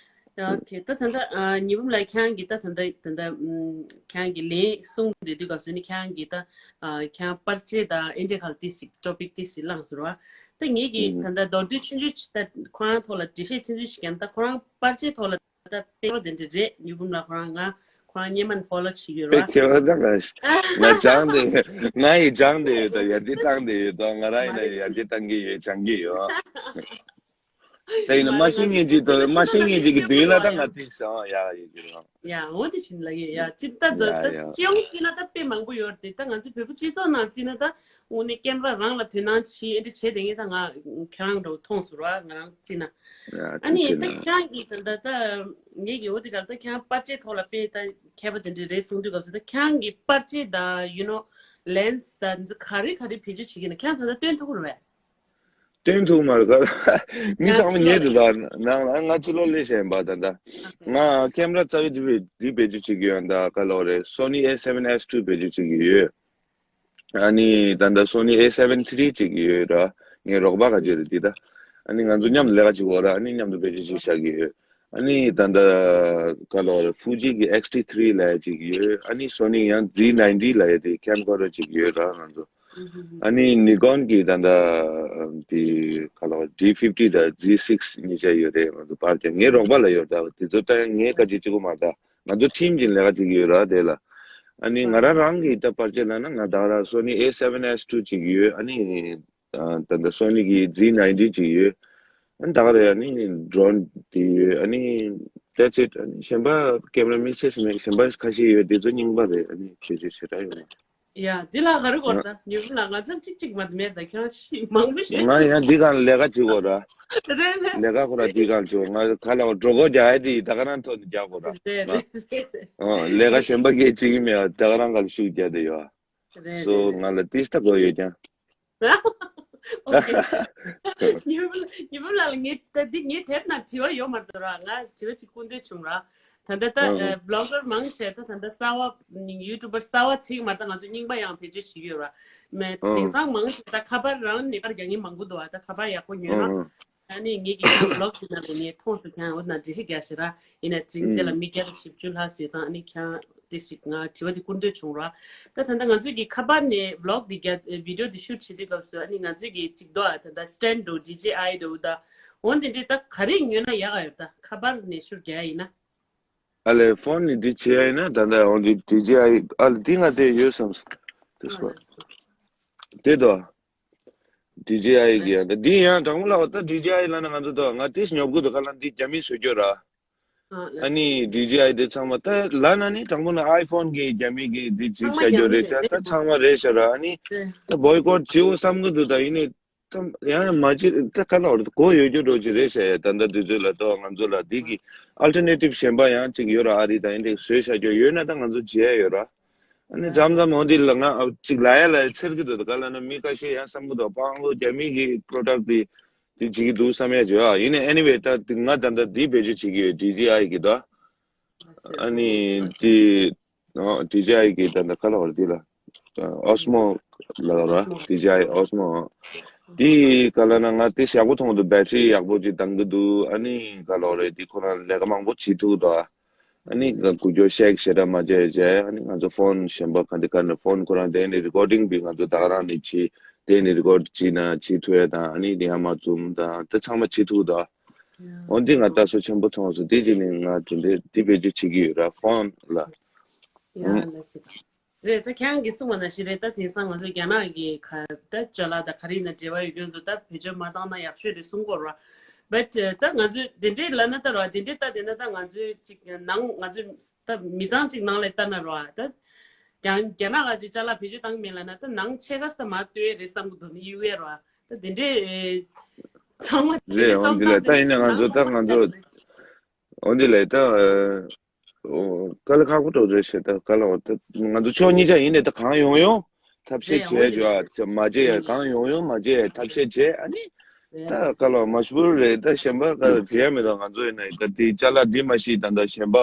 ཡ་ཁེ། ད་ད་ལྟ་ཨ་ཉི་འབུམ་ལགས་ཁྱེད་རང་གིས་ད་ད་ལྟ་ད་ལྟ་ཨུམ་ཁྱེད་རང་གིས་ལན་གསུང་བསྡད་དུས་སྐབས་སུ་ནི་ཁྱེད་རང་གིས་ད་ཨ་ཁྱེད་རང་པར་ཆས་དང་ཨེ་འདྲ་ག་ལ་ཏོག་ཙམ་ཊོ་པིག་ཏོག་ཙམ་བླངས་སོང་ར། ད་ངེད་ཀྱིས་ཨུམ་ད་ལྟ་མདོར་བསྡུས་ཆུང་ཆུང་ཅིག་ད་ཁོ་རང་ཐོག་ལ་འགྲེལ་བཤད་ཆུང་ཆུང་ཞིག་བརྒྱབ་ན། ད་ཁོ་རང་པར་ཆས་ཐོག་ལ་ད་དཔེ་ཁྱད་པར་དེ་འདྲ་རེད། ཉི་འབུམ་ལགས་ཁོ་རང་ང་ཁོ་རང་སྔོན་མ་ནས་ཕོ་ལོ་བྱེད་ཀྱི་ཡོད་ར། དཔེ་ཁྱད་པར་ད་ང་ང་སྦྱངས་ཏེ་ང་ཡི་སྦྱངས་ཏེ་ཡོད་དོ། ཡར་རྒྱས་བཏང་སྟེ་ཡོད་དོ། ང་རང་ཡིན་ན་ཡར་རྒྱས་བཏང་གི་ཡོད། སྦྱང་གི་ཡོད། ད་ཡིན་ན་མ་ཤེས་མཁན་ཅིག་དང་མ་ཤེས་མཁན་ཅིག་གི་མདུན་ལ་ད་ང་དེ་བྱ་བ་ཡག་ཡོད་ཀྱི་རེད། ཡ་འོ་དེ་བཞིན་ལ་ཡོད་ཡ། ཅིག་ད་ཛ་ད་ཡ་ཡ། སྤྱི་ཡོངས་བརྩིས་ན་ད་དཔེ་མང་པོ་ཡོད་རེད་དེ། ད་ང་ཚོ་བོད་པ་སྤྱི་ཚོགས་ནང་བརྩིས་ན་ད་དངོས་གནས་ཀེམ་ར་རང་ལ་དོ་སྣང་བྱེད་ཨེ་འདྲ་བྱེད་དེ་ངས་ད་ང་ཁྱེད་རང་འདྲ་བོ་མཐོང་སོང་ར། ང་རང་བརྩིས་ན། ཡ་ཨ་ཐུགས་ནི་རྗེ་ད་གནང་། ཁྱེད་རང་གིས་ད་ད་ད་ངེད་ཀྱི་འོ་དེ་ག་ད་ཁྱེད་རང་པར་ཆས་ཐོག་ལ་དཔེ་ད་མཁས་པ་དེ་འདྲ་རེད་གསུང་དུས་སྐབས་སུ། ད་ཁྱེད་རང་གིས་པར་ཆས་ད་ཡུ་ནོ་ལེན་སི་ད་འདི་ག་རེ་ག་རེ་བེད་སྤྱོད་བྱེད་ཀྱི་ན་ཁྱེད་རང་ད་ད་སྟོན་ཐུབ་ཀྱི་རེད་པས། སྟོན་ཐུབ་མ་རེད་ག་མི་ཡང་ཚང་མ་ཅི་ལོ་ཉན་འདུག་ད། ནང་ལ་ང་ཅི་ལོ་ལས་བྱས་ཡིན་པ་ད་ལྟ། ང་ཀེམ་ར་རྩ་བའི་འདི་བེད་འདི་བེད་སྤྱོད་བྱེད་ཀྱི་ཡོད། ད་ག་ལོ་རེད། Sony A seven S two བེད་སྤྱོད་བྱེད་ཀྱི་ཡོད། ཨ་ནི་ད་ལྟ་Sony A seven three བྱེད་ཀྱི་ཡོད་ར། ངའི་རོགས་པ་ག་ཅི་རེད་འདི་ད། ཨ་ནི་ང་ཚོ་མཉམ་དུ་ལས་ཀ་བྱེད་ཀྱི་ཡོད་ར། ཨ་ནི་མཉམ་དུ་བེད་སྤྱོད་བྱེད་བཞག་གི་ཡོད། ཨ་ནི་ད་ལྟ་ག་ལོ་རེད། Fuji གི X T three ལབ་ཡ་བྱེད་ཀྱི་ཡོད། ཨ་ནི་Sony ཡང་Z ninety ལབ་ཡ་དེ་ཀེམ་ཀོ་ཌར་བྱེད་ཀྱི་ཡོད་ར་ང་ཚོ། ཨ་ནི་ནི་ཀོན་གྱི་ད་ལྟ་དེ་ག་ལ་D fifty དང་Z six གཉིས་ཆ་ཡོད་རེད། ང་ཚོ་པར་ཀྱང་ངའི་རོགས་པ་ལ་ཡོད་ད། དེ་ཚོ་ད་ངས་ག་ཅི་བྱེད་དགོས་མ་ད། ང་ཚོ་ཊིམ་གྱི་ལས་ཀ་བྱེད་ཀྱི་ཡོད་ར་དེ་ལ། ཨ་ནི་ང་རང་རང་གི་ད་པར་ཆས་ལ་ན་ང་ད་ར་Sony A seven S two བྱེད་ཀྱི་ཡོད། ཨ་ནི་ད་ལྟ་Sony གི་Z ninety བྱེད་ཀྱི་ཡོད། ཨ་ནི་ད་ག་རེད། ཨ་ནི་ཌོ་རོན་དེ་ཡོད། ཨ་ནི་that's it། ཨ་ནི་གཞན་པ་ཀེམ་ར་མིག་སེ་མེད་གཞན་པ་ཁ་ཤས་ཡོད། དེ་ཚོ་རྙིང་པ་རེད། ཨ་ནི་བེད་སྤྱོད་བྱེད་ར་ཡོད། ཡ། འདི་ལ་ག་རེ་གོ་ར་ད། ཉི་འབུམ་ལགས་ང་ཚོ་གཅིག་གཅིག་མ་མེད་ད། ཁྱོད་ཤི་མང་པོ་ཤི། ང་ཡང་འདི་གང་ལས་ཀ་བྱེད་གོ་ར། རེད་རེད། ལས་ཀ་ཁོ་ར་འདི་གང་བྱེད་གོ། ང་ཁ་ལ་འགྲོ་གོ་རྒྱག་ཡ་དེ་ད་ག་རང་ཐོག་ནས་རྒྱག་གོ་ར། རེད་རེད་རེད། ལས་ཀ་གཞན་པ་གས་བྱེད་ཀྱི་མེད། ད་ག་རང་ག་ལ་ཤུགས་རྒྱག་དེ་ཡོད། རེད་སོ་རེད་རེད། ང་ལ་ཏིས་ད་གོ་ཡོད་ཀྱང་། ཨོ་ཁེ། ཉི་མ་ཉི་མ་ལ་ལ་ངས་ད་འདི་ངས་དེབ་ནང་དྲི་བ་ཡོད་མ་རེད་ར། ང་དྲི་བ་གཅིག་སྐུ་འདོད་བྱུང་ར། ད་ལྟ་ད་ཨ་ཨ་བི་ལོག་གར་མང་ཆེ་ད་ད་ལྟ་གསར་བ་ཡུ་ཊུབ་པར་གསར་བ་ཚིག་མ་ད་ང་ཚོ་རྙིང་པ་ཡང་བེད་སྤྱོད་བྱེད་ཀྱི་ཡོད་ར། མེད་ཨ་དེང་སང་མང་ཆེ་ད་ཁ་པར་རང་ནས་པར་རྒྱག་མཁན་མང་པོ་འདུག་ཨ་ད་ཁ་པར་ཡག་པོ་ཉོས་ན། ཨ་ཨ་ཨ་ནི་ངེད་ཀྱི་ཡང་བི་ལོག་གི་ནང་ལ་ངས་མཐོང་སོང་། ཁྱེད་འོ་ན་འགྲེལ་བཤད་རྒྱག་ཤེས་ར། ཡིན་ན་ཅིག་དེ་ལ་ཨུམ། མི་བརྒྱ་དང་བཞི་བཅུ་ལྷག་བཟོས་ཙང་ཨ་ནི་ཁྱེད་དེ་ཞིག་ང་དྲི་བ་དེ་སྐུར་འདོད་བྱུང་ར། ད་ད་ལྟ་ང་ཚོས་ཀྱི་ཁ་པར་ནས་བི་ལོག་འདི་རྒྱ་བི་ཌིའོ་འདི་ཤུཊ་བྱེད་དུས་སྐབས་སུ་ཨ་ནི་ང་ཚོས་ཀྱི་ཅིག་འདུག་ཨ་ད་ལྟ་སི་ཊེན་ཌི་འདྲ་བོ་ཌི་ཇེ་ཨའི་འདྲ་བོ་ད་འོ་འདི་འདྲས་ད་ག་རེ་ཉོས་ན་ཡག་ག་ཡོད་ད་ཁ་པར་ནས་ཤུཊ་རྒྱག་ཡ་ཡིན་ན། ཨ་ལས་ཕོན་ནས་འདི་བྱེད་ཡ་ཡིན་ན་ད་ལྟ་འོ་འདི་ཌི་ཇེ་ཨའི་ཨ་ལས་འདི་ང་དེ་ཡོད་བསམ་སོང་། དེ་སོ་དེ་དོ། ཌི་ཇེ་ཨའི་གི་ཡང་ད་འདི་ཡང་དྲང་མོ་ལབ་ད་ཌི་ཇེ་ཨའི་ལབ་ན་ང་ཚོ་ད་ང་ཏིས་ཉོབ་གི་འདུག་ག་ལ་འདི་རྒྱ་མི་བཟོ་རྒྱུ་ར། ཨ་ནི་ཌི་ཇེ་ཨའི་དེ་ཚང་མ་ད་ལབ་ན་ནི་དྲང་པོ་ན་ཨའི་ཕོན་གི་རྒྱ་མི་གི་འདི་ཅིག་བྱ་རྒྱུ་རེད་ཤག་ད་ཚང་མ་རེད་ཤག་ར། ཨ་ནི་ད་བོའི་ཀོཊ་བྱེད་འོ་བསམ་གི་འདུག་ད་ཡིན་ནི་ད་ཡང་མ་བྱེད་ད་ག་ལ་བར་གོ་ཡོད་རྒྱུ་འགྲོ་ཅིག་རེད་ཤག་ཡ་ད་ད་དུས་ཚོད་ལ་ད་ང་ཚོ་ལ་འདི་གི་ཨལ་ཊར་ནེ་ཊིབ་གཞན་པ་ཡང་ཅིག་ཡོད་ར། ཨ་རི་ད་ཡིན་དེ་བཟོས་བྱ་རྒྱུ་ཡོད་ན་ད་ང་ཚོ་བྱེད་ཡ་ཡོད་ར། ཨ་ནི་མཚམས་མཚམས་འོ་འདི་ལ་ང་ཅིག་ལ་ཡ་ལ་ཡ་ཚེར་གི་འདུག་ད་ག་ལ་ན་མི་ཁ་ཤས་ཡང་བསམ་གི་འདུག་པང་ལོ་རྒྱ་མི་གི་པྲོ་ཌག་འདི་འདི་བྱེད་ཀྱི་འདུག་བསམ་ཡ་བྱོས་ཨ། ཡིན་ནའི་ཨེ་ནི་ཝེ་ད་ང་ད་ལྟ་འདི་བེད་སྤྱོད་བྱེད་ཀྱི་ཡོད། ཌི་ཇེ་ཨའི་གི་ད་ཨ་ནི་འདི་ཌི་ཇེ་ཨའི་གི་ད་ད་ག་ལ་བར་འདི་ལ་ཨོ་སི་མོ་ལ་ར་ཌི་ཇེ་ཨའི་ཨོ་སི་མོ། དེ་ག་ལ་ན་ང་དེ་ཡག་པོ་མཐོང་གི་འདུག་བེ་ཊི་རི་ཡག་པོ་ཅིག་བཏང་གི་འདུག་ཨ་ནི་ག་ལོག་རེད། དེ་ཁོ་རང་ལས་ཀ་མང་པོ་བྱེད་ཐུབ་འདུག་ཨ་ནི་གུ་གྱོ་ཤེག་ཞེ་དྲག་མ་བྱས་བྱས། ཨ་ནི་ང་ཚོ་ཕོན་གཞན་པ་ག་འདི་ག་ནས་ཕོན་ཁོ་རང་དེ་ནས་རི་ཀོར་ཌིང་བི་ང་ཚོ་ད་ག་རང་ནས་བྱེད། དེ་ནས་རི་ཀོར་ཌི་བྱེད་ན་བྱེད་ཐུབ་ཡ་དང་། ཨ་ནི་དེ་ཡང་མ་ཛུམ་དང་དེ་ཚང་མ་བྱེད་ཐུབ་འདུག་འོན་ཏེ་ང་ལྟ་སོ་ཆེན་པོ་མཐོང་སོང་། དེ་རྗེས་ནས་ང་དེ་འདྲའི་དེ་བེད་སྤྱོད་བྱེད་ཀྱི་ཡོད་ར། ཕོན་ལ། ཡ་ལགས་སོ། རེད། ད་ཁྱེད་རང་གིས་གསུངས་པ་ནང་བཞིན་རེད། ད་དེང་སང་ང་ཚོ་རྒྱ་ནག་གི་ག་ད་ཅ་ལག་དང་ག་རེ་ཡིན་ན་འབྲེལ་བ་ཡོད་མཁན་ཚོ་ད་བེད་སྤྱོད་མ་བཏང་ན་ཡག་ཤོས་རེད་གསུང་གི་ཡོད་རེད་བ། བཊ་ད་ང་ཚོས་དེ་འདྲའི་ལབ་ན་ད་རེད་བ། དེ་འདྲའི་ལྟ་བསྡད་ན་ད་ང་ཚོས་ཅིག་ནང་ང་ཚོས་ད་མི་ཚང་ཅིག་ནང་ལ་ལྟ་ན་རེད་བ། ད་རྒྱ་རྒྱ་ནག་ག་ཅིག་ཅ་ལག་བེད་སྤྱོད་བཏང་གི་མེད་ལབ་ན་ད་ནང་ཕྱེད་ཀ་ཙམ་མར་ལྟོས་རེད་བསམ་གི་འདུག་ནི་ཡིན་ཡོད་རེད་བ། ད་དེ་འདྲའི་ཚང་མ་དེ་རེད། འདྲའི་འོན་བསམ་ཏེ་ལ་སྟངས་ད་དེ་ཡིན་ན་ང་ཚོ་ད་ནང་ང་ཚོ་ཚང་མ་ལྟ་དགོས། འོན་ཏེ་ལ་ད། ཨོ། དཀའ་ལས་ཁག་པོ་འགྲོ་རེད་ཤག་ད་ག་ལ་བ་ད་ང་ཚོ་ཕྱོགས་གཉིས་ཆ་ཡིན་ནས་ད་གང་ཡོང་ཡོང་ཐབས་ཤེས་རེད། འོ་བྱས་ཡོད་ཡོད་ཨ། མ་བྱས་ཡ། ཡིན། གང་ཡོང་ཡོང་མ་བྱས་ཡ་ཐབས་ཤེས་བྱས། ཨ་ནི་རེད། ད་ག་ལ་བ་མ་ཤི་བུར་རེད། ད་གཞན་པ་ག་ལ་བྱེད་ཡ་མེད། ད་ང་ཚོ་ཡིན་ན་ད་དེ་ཅ་ལག་འདི་མ་ཤི་ད་ད་གཞན་པ་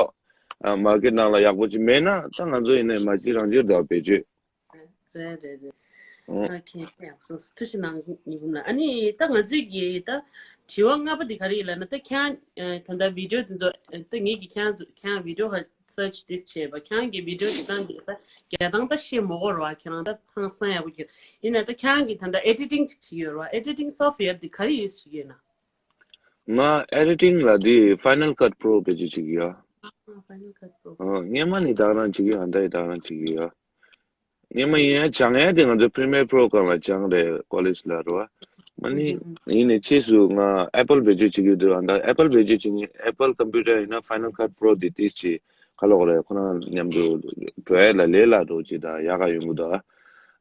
ཨ་མར་ཀེཊ་ནང་ལ་ཡག་པོ་ཅིག་མེད་ན་ད་ང་ཚོ་ཡིན་ན་མ་ཤི་རང་ཤི་ད་བེད་སྤྱོད། རེད་རེད་རེད། ཨོ། ཨོ་ཁེ། ཡག་སོང་། ཐུགས་རྗེ་གནང་། ཉི་འབུམ་ལགས། ཨ་ནི་ད་ང་ཚོའི་གི་ད་དྲི་བ་ལྔ་པ་འདི་ག་རེ་ཡིན་ལབ་ན། ད་ཁྱེད་རང་ཨ་ད་ལྟ་བི་ཌིའོ་འདི་ཚོ་ཨ་ད་ངེད་ཀྱིས་ཁྱེད་རང་ཚོ་ཁྱེད་རང་བི་ཌིའོ་ཧ་སར་ཆི་འདི་བྱས་པ། ཁྱེད་རང་གི་བི་ཌིའོ་འདི་སྟངས་འདི་ད་རྒྱ་ཐང་ད་ཤེས་མོ་གོ་ར་བ། ཁྱེད་རང་ད་ཧང་སང་ཡག་པོ་གྱིས། ཡིན་ན་ད་ཁྱེད་རང་གིས་ད་ལྟ་ཨེ་ཌི་ཊིང་ཅིག་བྱེད་ཀྱི་ཡོད་ར་བ། ཨེ་ཌི་ཊིང་སོཕ་ཝེར་འདི་ག་རེ་ཡུ་སི་བྱེད་ཀྱི་ཡོད་ན། ང་ཨེ་ཌི་ཊིང་ལ་འདི་ཕའི་ནལ་ཀཊ་པྲོ་བེད་སྤྱོད་བྱེད་ཀྱི་ཡོད། ཨ་ཕའི་ནལ་ཀཊ་པྲོ། ཨ་སྔོན་མ་ནས་ད་ག་རང་བྱེད་ཀྱི་ཡོད། ད་ཡི་ད་ག་རང་བྱེད་ཀྱི་ཡོད། སྔོན་མ་ཡིན་ཡང་སྦྱང་ཡ་དེ་ང་ཚོ་པི་རི་མི་ཡར་པྲོ་སྒང་ལ་སྦྱངས་རེད། ཀོ་ལེཇ་ལ་རེད་བ། མ་ནི་ཡིན་ནས་ཕྱིས་སུ་ང་ཨེ་པལ་བེད་སྤྱོད་བྱེད་ཀྱི་འདུག་ཨ་ད་ཨེ་པལ་བེད་སྤྱོད་བྱེད་མཁན། ཨེ་པལ་ཀམ་པུ་ཊར་ཡིན་ན་ཕའི་ནལ་ཀཊ་པྲོ་དེ་ཏིས་ཅིག་ག་ལོག་རེད། ཁོ་རང་མཉམ་དུ་འགྲོ་ཡ་ལ་ལས་སླ་འགྲོ་ཅིག་དང་ཡག་ག་ཡོང་གི་འདུག་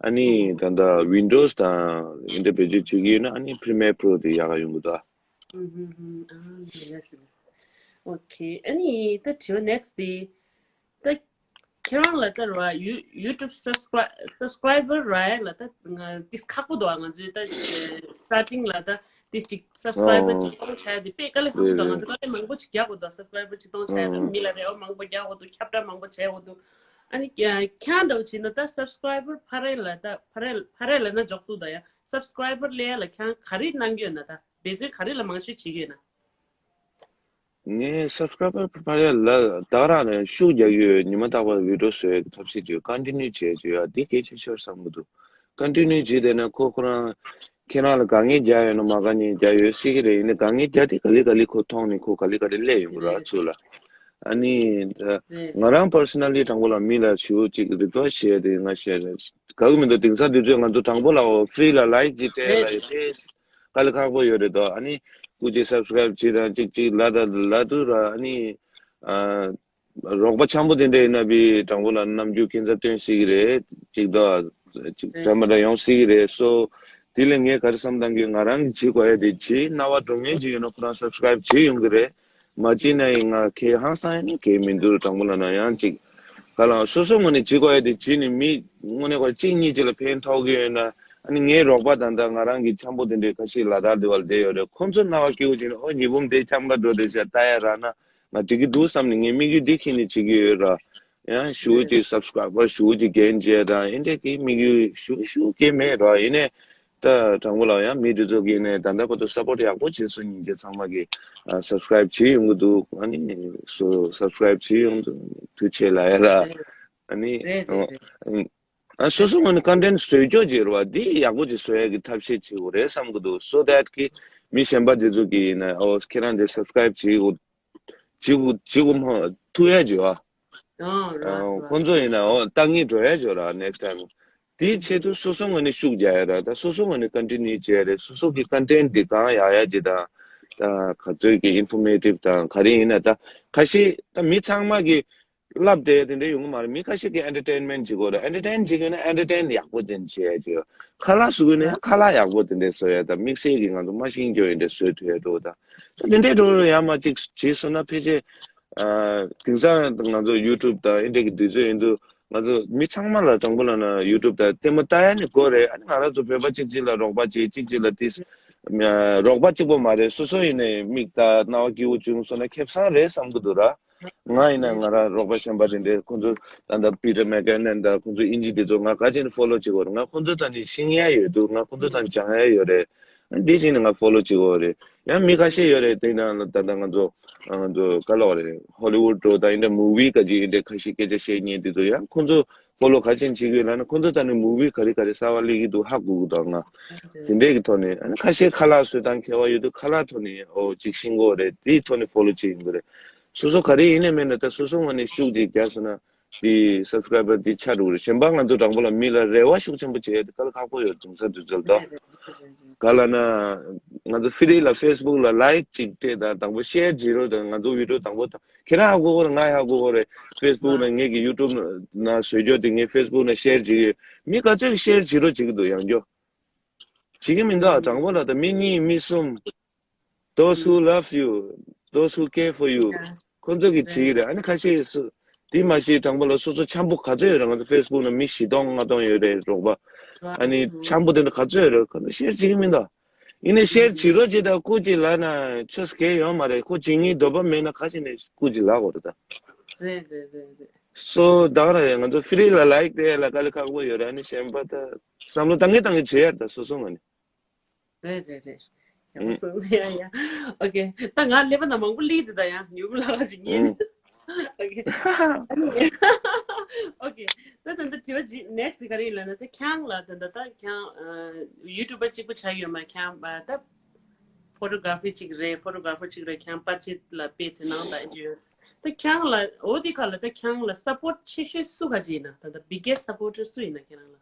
ཨ་ནི་ད་ད་ཝིན་ཌོ་སི་དང་ཡིན་འདྲ་བེད་སྤྱོད་བྱེད་ཀྱི་ཡོད་ན་ཨ་ནི་པི་རི་མི་ཡར་པྲོ་དེ་ཡག་ག་ཡོང་གི་འདུག་ཨ། ཨུ་ཧུ་ཧུ། ཨ་ལེ་ལེ་ལེ། ཨོ་ཁེ། ཨ་ནི་ད་དྲི་བ་ནེག་སི་ཊི་དེ། ད་ཁྱེད་རང་ལ་ལྟ་ར་ཡུ་ཡུ་ཊུབ་སབ་སི་ཀ་རའི་སབ་སི་ཀ་རའི་བར་ར་ལ་ད་ང་ཏིས་ཁག་པོ་འདུག་ང་ཚོའི་ད་སི་ཊར་ཊིང་ལ་ད་ཏིས་ཅིག་སབ་སི་ཀ་རའི་བར་ཨོ་ཅིག་གཏོང་བྱ་ཡ་དེ་དཔེ་དཀའ་ལས་ཁག་པོ་རེད་འདུག་ང་རེད། ཚོ་དཀའ་ལས་མང་པོ་ཅིག་རྒྱག་དགོས་འདུག་སབ་སི་ཀ་རའི་བར་ཅིག་གཏོང་བྱ་ཡ་ད་ཨོ་མི་ལ་རེ་བ་མང་པོ་རྒྱག་དགོས་འདུག་ཁྱབ་བསྒྲགས་མང་པོ་བྱེད་དགོས་འདུག་ཨ་ནི་ཁྱེད་རང་འདྲ་བོ་བྱས་ན་ད་སབ་སི་ཀ་རའི་བར་འཕར་རེ་ལ་ད་འཕར་རེ་འཕར་རེ་ལ་ན་འཇོག་ཚུལ་ད་ཡ་སབ་སི་ཀ་རའི་བར་སླེབས་ཡ་ལ་ཁྱེད་རང་ག་རེ་གནང་གི་ཡོད་ན། ད་འབད་བརྩོན་ག་རེ་ལ་མང་ཤོས་བྱེད་ཀྱི་ཡོད་ན། ངའི་སབ་སི་ཀ་རའི་བར་འཕར་ཡ་ལ་ད་རང་ནས་ཤུགས་རྒྱག་གི་ཡོད། ཉི་མ་རྟག་པར་བི་ཌིའོ་བཟོ་ཡ་གི་ཐབས་ཤེས་བྱེད། ཀོན་ཊི་ནིའུ་བྱེད་བྱེད་ཡ་དེ་གལ་ཆེ་ཤོས་བསམ་གི་འདུག་ཀོན་ཊི་ནིའུ་བྱེད་བསྡད་ན་ཁོ་ཁོ་རང་ཁྱེད་རང་ལ་དཀའ་ངལ་རྒྱག་ཡོད་ན་མ་དཀའ་ངལ་རྒྱག་ཡོད་སྲིད་ཀྱི་རེད། ཡིན་ནའི་དཀའ་ངལ་རྒྱག་དེ་ག་ལེ་ག་ལེ་ཁོ་མཐོང་ནས་ཁོ་ག་ལེ་ག་ལེ་སླེབས་ཡོང་གི་ར་རེད་ཚུར་ལ། ཨ་ནི་ད་རེད་ང་རེད། རང་པར་སོ་ནལ་ལི་དྲང་པོ་ལ་མི་ལ་ཞུ་ཅིག་རི་ཀོ་ཡེ་ཊི་བྱས་ཏེ་ང་བཤད་རེད། དགའ་གི་མི་འདུག་དེང་སང་དུས་ཚོད་ང་ཚོ་དྲང་པོ་ལ་ཨོ་ཕི་རི་ལ་ལའིཀ་ཅིག་སྤྲད་རེད། ལ་ཡོད་དེ་དཀའ་ལས་ཁག་པོ་ཡོད་རེད་དོ། ཨ་ནི་སྐུ་མཁྱེན་སབ་སི་ཀ་རའིབ་བྱེད་དང་ཅིག་ཅིག་ལ་ད་ལ་དུ་ར། ཨ་ནི་ཨ་རོགས་པ་འཆམ་པོ་དེ་འདྲ་ཡིན་ན་བི་དྲང་པོ་ལ་རྣམ་འགྱུར་ཁྱད་མཚར་སྟོན་སྲིད་ཀྱི་རེད། ཅིག་དོ་ཅིག་འདྲ་མི་འདྲ་ཡོང་སྲིད་ཀྱི་རེད། སོ་དེ་ལས་ངས་ག་རེ་བསམ་བཏང་གི། ང་རང་གིས་བྱེད་དགོས་ཡ་དེ་བྱེད། རྣ་བ་འགྲོ་མཁན་ཅིག་ཡོད་ན་ཁོ་རང་སབ་སི་ཀ་རའིབ་བྱེད་ཡོང་གི་རེད། མ་བྱེད་ན་ཡང་ང་ཁེ་ཧང་སང་ཡ་ནི་ཁེ་མི་འདུག་དྲང་པོ་ལབ་ན་ཡང་ཅིག་ག་ལ་སོ་སོ་ངོས་ནས་བྱེད་དགོས་ཡ་དེ་བྱེད་ནས་མི་དངོས་གནས་ཁོ་གཅིག་གཉིས་ཅིག་ལ་ཕན་ཐོགས་ཀྱི་ཡོད་ན། ཨ་ནི་ངའི་རོགས་པ་དང་ད་ང་རང་གི་འཆམ་པོ་དེ་འདྲའི་ཁ་ཤས་ལ་དྭགས་དེ་བ་ལ་བསྡད་ཡོད་རེད། ཁོང་ཚོ་རྣ་བ་སྐྱིད་པོ་བྱས་ནས་ཨོ་ཉི་འབུམ་དེ་འཆམ་ག་འགྲོ་དེ་ཤ་ལྟ་ཡ་རག་ན་ང་འགྲིག་གི་འདུག་བསམ་ནས་ངས་དམིགས་ཡུལ་འདི་ཁྱེར་ནས་བྱེད་ཀྱི་ཡོད་ར། ཡང་ཞུ་ཅིག་སབ་སི་ཀ་རའི་བར་ཞུ་ཅིག་རྒྱན་བཅས་དང་ཨེ་འདྲས་ཀྱི་དམིགས་ཡུལ་ཞུ་ཞུ་གི་མེད་ར། ཡིན་ནའི་ད་དྲང་པོ་ལ་ཡང་མི་དེ་ཚོ་གིས་ནས་ད་ལྟ་བར་དུ་སབ་པོར་ཡག་པོ་བྱས་སོང་། སྙིང་རྗེ། ཚང་མ་གིས་ཨ་སབ་སི་ཀ་རའིབ་བྱེད་ཡོང་གི་འདུག་ཨ་ནི་སོ་སབ་སི་ཀ་རའིབ་བྱེད་ཡོང་འདུག་ཐུགས་རྗེ་ཆེ་ལབ་ཡ་ལ། རེད་ཨ་ནི་རེད་རེད་རེད། ཨ་སོ་སོ་ངོས་ནས་ཀོན་ཊེན་ཊི་བཟོས་ཀྱོག་བྱེད་རོགས། འདི་ཡག་པོ་ཅིག་བཟོ་ཡ་གི་ཐབས་ཤེས་བྱེད་དགོས་རེད་བསམ་གི་འདུག so that གི་མི་གཞན་པ་དེ་ཚོ་གིས་ཡིན་ན་ཨོ་ཁྱེད་རང་འདི་སབ་སི་ཀ་རའིབ་བྱེད་དགོས་བྱེད་དགོས་བྱེད་དགོས་མ་ཐུབ་ཡ་བྱེད་ཨ། ཨོ་ར་ར། ཁོང་ཚོ་ཡིན་ན་ཨོ་ལྟ་ངན་འགྲོ་ཡ་བྱེད་ར་ནེག་སི་ཊའིམ། དེའི་ཆེད་དུ་སོ་སོ་ངོས་ནས་ཤུགས་རྒྱག་ཡ་ར། ད་སོ་སོ་ངོས་ནས་ཀོན་ཊི་ནིའུ་བྱེད་ཡ་རེད། སོ་སོ་གི་ཀོན་ཊེན་ཊི་འདི་གང་ཡག་ཡག་ཅིག་དང་ད་ག་ཚོད་ཀྱི་ཨིན་ཕོར་མེ་ཊིབ་དང་ག་རེ་ཡིན་ན་ད་ཁ་ཤས་ད་མི་ཚང་མ་གི་ལབ་བསྡད་དེ་འདྲ་ཡོང་གི་མ་རེད། མི་ཁ་ཤས་ཀྱིས་ཨེན་ཊར་ཊེན་མེན་ཊི་བྱེད་དགོས་རེད། ཨེན་ཊར་ཊེན་བྱེད་དགོས་ན་ཨེན་ཊར་ཊེན་ཡག་པོ་དེ་འདྲ་བྱེད་ཡ་བྱེད། ཁ་ལག་བཟོ་དགོས་ན་ཡང་ཁ་ལག་ཡག་པོ་དེ་འདྲ་བཟོ་ཡ་དང་། དམིགས་བསལ་གྱི་ང་ཚོ་མ་ཤེས་རྒྱུ་ཡིན་འདྲ་བཟོ་ཐུབ་ཡ་འགྲོ་དང་། ད་དེ་འདྲའི་འགྲོ་ཡ་མ་གཅིག་བྱས་སོང་ན་ཕལ་ཆེར་ཨ་དེང་སང་ང་ཚོ་ཡུ་ཊུབ་དང་ཨེ་འདྲ་གི་དུས་ཚོད་ཡིན་དུས་ང་ཚོ་མི་ཚང་མ་ལ་དྲང་པོ་ལབ་ན་ཡུ་ཊུབ་དང་ལྟད་མོ་ལྟ་ཡ་ནི་དགོས་རེད། ཨ་ནི་ང་རང་ཚོ་བོད་པ་གཅིག་གཅིག་ལ་རོགས་པ་བྱེད། གཅིག་གཅིག་ལ་ཏིས་རོགས་པ་གཅིག་པོ་མ་རེད། སོ་སོ་ཡིན་ནའི་མིག་ལྟ་རྣ་བ་སྐྱིད་པོ་བྱུང་སོང་ན་ཁེ་བཟང་རེད་བསམ་གི་འདུག་ར། ང་ཡིན་ན་ང་རང་རོགས་པ་གཞན་པ་དེ་འདྲའི་ཁོང་ཚོ་ད་ལྟ་པི་ཊར་མེག་ཀེ་ནན་དང་ཁོང་ཚོ་དབྱིན་ཇི་དེ་ཚོ་ང་ག་ཅིག་ནས་ཕོ་ལོ་བྱེད་དགོས་རེད། ང་ཁོང་ཚོ་དང་ནི་ཤེས་ཡ་ཡོད་འདུག་ང་ཁོང་ཚོ་དང་སྦྱང་ཡ་ཡོད་རེད། འདི་བྱས་ནས་ང་ཕོ་ལོ་བྱེད་དགོས་རེད། ཡང་མི་ཁ་ཤས་ཡོད་རེད། དེ་ནང་ལ་ད་ལྟ་ང་ཚོ་ང་ཚོ་ག་ལབ་རེད། ཧོ་ལི་ཝུད་འགྲོ་དང་ཡིན་འདྲ་མུ་ཝི་ག་ཅིག་ཡིན་འདྲ་ཁ་ཤས་སྐད་ཆ་བཤད་མཁན་དེ་ཚོ་ཡང་ཁོང་ཚོ་ཕོ་ལོ་ག་ཅིག་བྱེད་ཀྱི་ཡོད་ལབ་ན་ཁོང་ཚོ་ད་ནི་མུ་ཝི་ག་རེ་ག་རེ་གསར་པ་སླེབས་ཀྱི་འདུག་ཧ་གོ་གི་འདུག་ང་དེ་འདྲས་ཀྱི་ཐོག་ནས་ཨ་ནི་ཁ་ཤས་ཁ་ལག་བཟོ་སྟངས་མཁས་པ་ཡོད་དུས་ཁ་ལག་ཐོག་ནས་ཨོ་ཅིག་ཤེས་ཀྱི་ཡོད་རེད། དེའི་ཐོག་ནས་ཕོ་ལོ་བྱེད་ཀྱི་ཡོད་རེད། སོ་སོ་ག་རེ་ཡིན་ནའི་མེད་ན་ད་སོ་སོ་ངོས་ནས་ཤུགས་ཅིག་རྒྱག་སོང་ན་དེ་སབ་སི་ཀ་རའི་བར་དེ་ཆགས་འགྲོ་གི་རེད། གཞན་པ་ང་ཚོ་དྲང་པོ་ལ་མི་ལ་རེ་བ་ཤུགས་ཆེན་པོ་བྱེད་ཡ་དེ་དཀའ་ལས་ཁག་པོ་ཡོད་དུས་ཚོད་དུས་ཚོད་ལ་ད། ག་ལབ་ན། ང་ཚོ་ཧྥི་རི་ལ་ཕེ་སི་བུག་ལ་ལའིཀ་ཅིག་སྤྲད་དང་དང་པོ་ཤེར་བྱེད་རོགས་དང་ང་ཚོ་བི་ཌི་ཡོ་དང་པོ་དང་ཁྱེད་རང་ཧ་གོ་གོ་རེད། ང་ཧ་གོ་གོ་རེད། ཕེ་སི་བུག་ནང་ངེད་ཀྱི་ཡུ་ཊུབ་ནང་བཟོས་རྒྱུ་དེ་ངས་ཕེ་སི་བུག་ནང་ཤེར་བྱེད་ཀྱི་ཡོད། མི་ག་ཚོད་ཀྱིས་ཤེར་བྱེད་རོགས་བྱེད་ཀྱི་འདུག་ཡང་བསྐྱར། བྱེད་ཀྱི་མི་འདུག་དྲང་པོ་ལ་ད་མི་གཉིས་མི་གསུམ། Those who love you, those who care for you. ཁོ་ཚོ་གིས་བྱེད་ཀྱི་རེད། ཨ་ནི་ཁ་ཤས་སུ། དེ་མ་གཞི་དྲང་པོ་ལ་སོ་སོ་འཆམ་པོ་ག་ཚོད་ཡོད་རེད། ང་ཚོ་ཕེ་སི་བུག་ནང་མི་བཞི་སྟོང་ལྔ་སྟོང་ཡོད་རེད་རོགས་པ། ཨ་ནི་འཆམ་པོ་དེ་འདྲ་ག་ཚོད་ཡོད་རེད། ཁོ་ཚོ་ཤེར་བྱེད་ཀྱི་མི་འདུག་ཡིན་ནའི་ཤེར་བྱེད་རོགས་བྱེད་དང་སྐུ་མཁྱེན་ལབ་ན་ཆོས་གལ་ཡོད་མ་རེད། ཁོ་བྱེད་སྙིང་འདོད་པ་མེད་ན་ག་ཅིག་ནས་སྐུ་མཁྱེན་ལབ་དགོས་རེད་ད། རེད་རེད་རེད་རེད། སོ་ད་ག་རང་རེད། ང་ཚོ་ཧྥི་རི་ལ་ལའིཀ་སྤྲད་ལ་དཀའ་ལས་ཁག་པོ་ཡོད་རེད། ཨ་ནི་གཞན་པ་ད་བསམ་བློ་བཏང་གིན་བཏང་གིན་བྱེད་ཡ་རེད་ད་སོ་སོ་ངོས་ནས། རེད་རེད་རེད། ཡག་པོ་ཨུམ། སོང་ཡ་ཡ། ཨོ་ཁེ། ད་ང་ཀླད་པ་ནང་མང་པོ་སླེབས་འདུག་ད་ཡང་མྱུ་གུ་ལ་ཁ་ཅིག་ཉན། ཨུམ། ཨོ་ཁེ། ཨོ་ཁེ། ད་ད་ད་དྲི་བ་ཅིག་ནེག་སི་དེ་ག་རེ་ཡིན་ལབ་ན་ད་ཁྱེད་རང་ལ་ད་ད་ད་ཁྱེད་རང་ཡུ་ཊུབ་པ་གཅིག་པུ་ཆགས་ཡོད་མ་ཁྱེད་རང་ད་ཕོ་ཊོ་གྷ་ར་ཕི་གཅིག་རེད། ཕོ་ཊོ་གྷ་ར་ཕར་གཅིག་རེད། ཁྱེད་རང་པར་ཆས་ལ་དཔེ་དོ་སྣང་དང་ཨེ་འདྲ་ཡོད། ད་ཁྱེད་རང་ལ་འོ་དེ་ག་ལ་ད་ཁྱེད་རང་ལ་སབ་པོར་ཊི་ཆེ་ཤོས་སུ་ག་ཅིག་ཡིན་ན་ད་ད་བིག་གེ་སི་སབ་པོར་ཊར་སུ་ཡིན་ན་ཁྱེད་རང་ལ།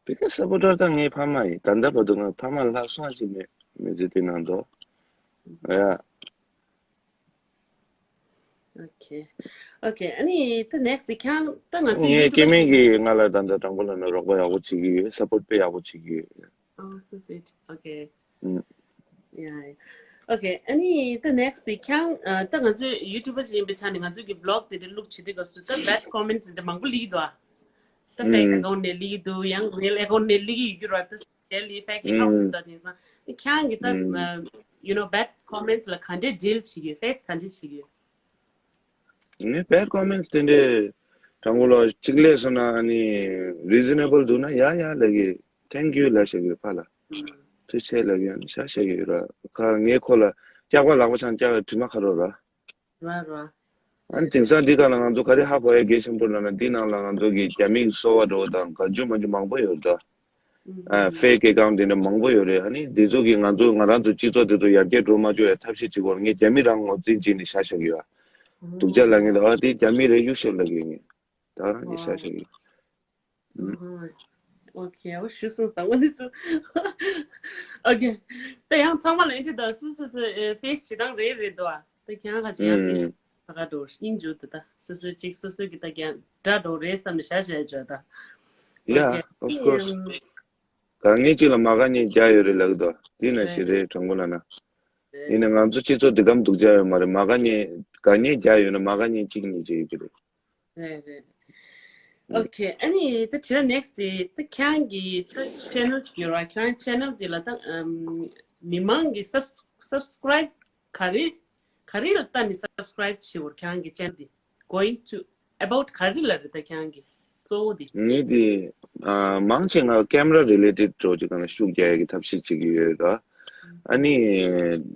བི་གེ་སི་སབ་པོར་ཊར་ད་ངའི་ཕ་མ་ཡིན། ད་ལྟ་བར་དུ་ང་ཕ་མ་ལྷག་སོང་ཅིག་མེད། མི་ཚེ་འདི་ནང་དུ། ཡ། ཨོ་ཁེ། ཨོ་ཁེ། ཨ་ནི་ད་ནེག་སི་དེ་ཁྱེད་རང་ད་ང་ཚོ་ངའི་ཡུ་ཊུབ་པ་སྐྱེ་དམན་གྱིས་ང་ལ་ད་ལྟ་དྲང་པོ་ལབ་ན་རོགས་པ་ཡག་པོ་བྱེད་ཀྱི་ཡོད། སབ་པོར་ཊི་དཔེ་ཡག་པོ་བྱེད་ཀྱི་ཡོད། Oh, so sweet. Okay. ཨུམ། Yeah, yeah. Okay. ཨ་ནི་ད་ནེག་སི་དེ་ཁྱེད་རང་ད་ང་ཚོ་ཡུ་ཊུབ་པ་ཅིག་ཡིན་པའི་ཆ་ནས་ང་ཚོ་གི་བི་ལོག་དེ་འདྲ་བླུགས་བྱེད་དུས་སྐབས་སུ་ད་བེཌ་ཀོ་མེན་ཊི་དེ་འདྲ་མང་པོ་སླེབས་ཀྱི་འདུག་ཨ། ད་ཕེག་ཨེ་ཀའུན་ཊི་ནས་སླེབས་ཀྱི་འདུག་ཡང་རི་ཡལ་ཨེ་ཀའུན་ཊི་ནས་སླེབས་ཀྱི་ཡོད་ཀྱི་རེད་བ། ད་ཞལ་ལས་ཕེག་གི་ཧ་གོ་གི་འདུག་དེང་སང་ད་ཁྱེད་རང་གིས་ད་ཨུམ། ཡུ་ནོ་བེཌ་ཀོ་མེན་ཊི་ལ་ག་འདྲས་ཌིལ་བྱེད་ཀྱི་ཡོད། ཕེ་སི་ག་འདྲས་བྱེད་ཀྱི་ཡོད། ངས་བེཌ་ཀོ་མེན་ཊི་དེ་འདྲས་དྲང་པོ་ལ་གཅིག་སླེབས་སོང་ན་ཨ་ནི་རི་ཛི་ནེ་བལ་འདུག་ན་ཡ་ཡ་ལབ་ཀྱི། Thank you ལབ་བཞག་གི་ཕར་ལ། ཐུགས་རྗེ་ཆེ་ལབ་ཀྱི་ཨ་ནི་བཞག་བཞག་གི་ཡོད་ར། ཁ་ངས་ཁོ་ལ་སྐྱག་པ་ལག་པ་འཆང་སྐྱག་དྲི་མ་ཁ་རོག་ར། ར་ར། ཨ་ནི་དེང་སང་འདི་ག་ལ་ང་ཚོ་ག་རེ་ཧ་གོ་ཡ་གལ་ཆེན་པོ་ལབ་ན་འདི་ནང་ལ་ང་ཚོ་གི་རྒྱ་མི་གི་གསོ་བ་འདྲ་བོ་དང་གང་བྱུང་མང་བྱུང་མང་པོ་ཡོད་ར། ཨ་ཕེག་ཨེ་ཀའུན་ཊི་དེ་འདྲ་མང་པོ་ཡོད་རེད། ཨ་ནི་འདི་ཚོ་གིས་ང་ཚོ་ང་རང་ཚོ་སྤྱི་ཚོགས་དེ་ཚོ་ཡར་རྒྱས་འགྲོ་མ་བཅུག་ཡ་ཐབས་ཤེས་བྱེད་དགོས་རེད། ངས་རྒྱ་མི་རང་ངོ་རྩིས་བྱས་ནས་བཞག་བཞག་གི་ཡོད། སྡུག་ཅག་ལབ་མཁན་དེ་ཨ་དེ་རྒྱ་མི་རེད་ཡུ་ཤེབ་ལབ་ཀྱི་ཡོད། ངས་ད་རང་གིས་བཞག་བཞག་གི་ཡོད། ཨུམ། ཨོ་ཁེ། ཨོ་ཞུ་སོང་ད་ངོ་འདི་ཚོ། ཨོ་ཁེ། ད་ཡང་ཚང་མ་ལ་ཨེ་འདྲ་ད་སོ་སོ་སོ་ཨེ་ཕེ་སི་བྱེད་སྟངས་རེ་རེ་འདུག་ཨ། ད་ཁྱེད་རང་ཁ་ཅིག་ཡང་ཅིག་ཨུམ། ད་ག་འགྲོ་སྙིང་རྗེ་འདུག་ད་སོ་སོའི་ཅིག་སོ་སོའི་གི་ད་ཀྱང་དགྲ་འགྲོ་རེད་བསམ་ནས་བཞག་བཞག་བརྗོད་ད། ཨོ་Yeah, ཁེ། of course. ཨམ། ག་ངེས་གཅིག་ལ་མ་ག་ངེས་བརྒྱ་ཡོད་རེད་ལབ་ཀྱི་འདུག་དེ་ནང་བཞིན་རེད། རེད་དྲང་པོ་ལབ་ན། རེད། ཡིན་ནའི་ང་ཚོ་སྤྱི་ཚོགས་འདི་གམ་སྡུག་ཅག་ཡོད་མ་རེད། མ་ག་ངེས་ག་ངེས་བརྒྱ་ཡོད་ན་མ་ག་ངེས་གཅིག་གཉིས་ཅིག་ཡོད་ཀྱི་རེད། རེད་རེད། ཨོ་ཁེ། ཨ་ནི་ད་དྲི་བ་ནེག་སི་དེ་ད་ཁྱེད་རང་གི་ད་ཆེ་ནལ་ཅིག་ཡོད་ར། ཁྱེད་རང་ཆེ་ནལ་དེ་ལ་ད་ཨམ་མི་མང་གི་སབ་སབ་སི་ཀ་རའིབ་ག་རེ་ག་རེ་ལ་ལྟ་ནས་སབ་སི་ཀ་རའིབ་བྱེད་འོར་ཁྱེད་རང་གི་ཆེ་ནལ་དེ་going to about ག་རེ་ལ་རེད་ད་ཁྱེད་རང་གི་གཙོ་བོ་དེ། ངས་དེ་ཨ་མང་ཆེ་ང་ཀེམ་ར་རི་ལེ་ཊེཌ་འགྲོ་ཅིག་ག་ན་ཤུགས་རྒྱག་ཡ་གི་ཐབས་ཤེས་བྱེད་ཀྱི་ཡོད་ད། ཨ་ནི་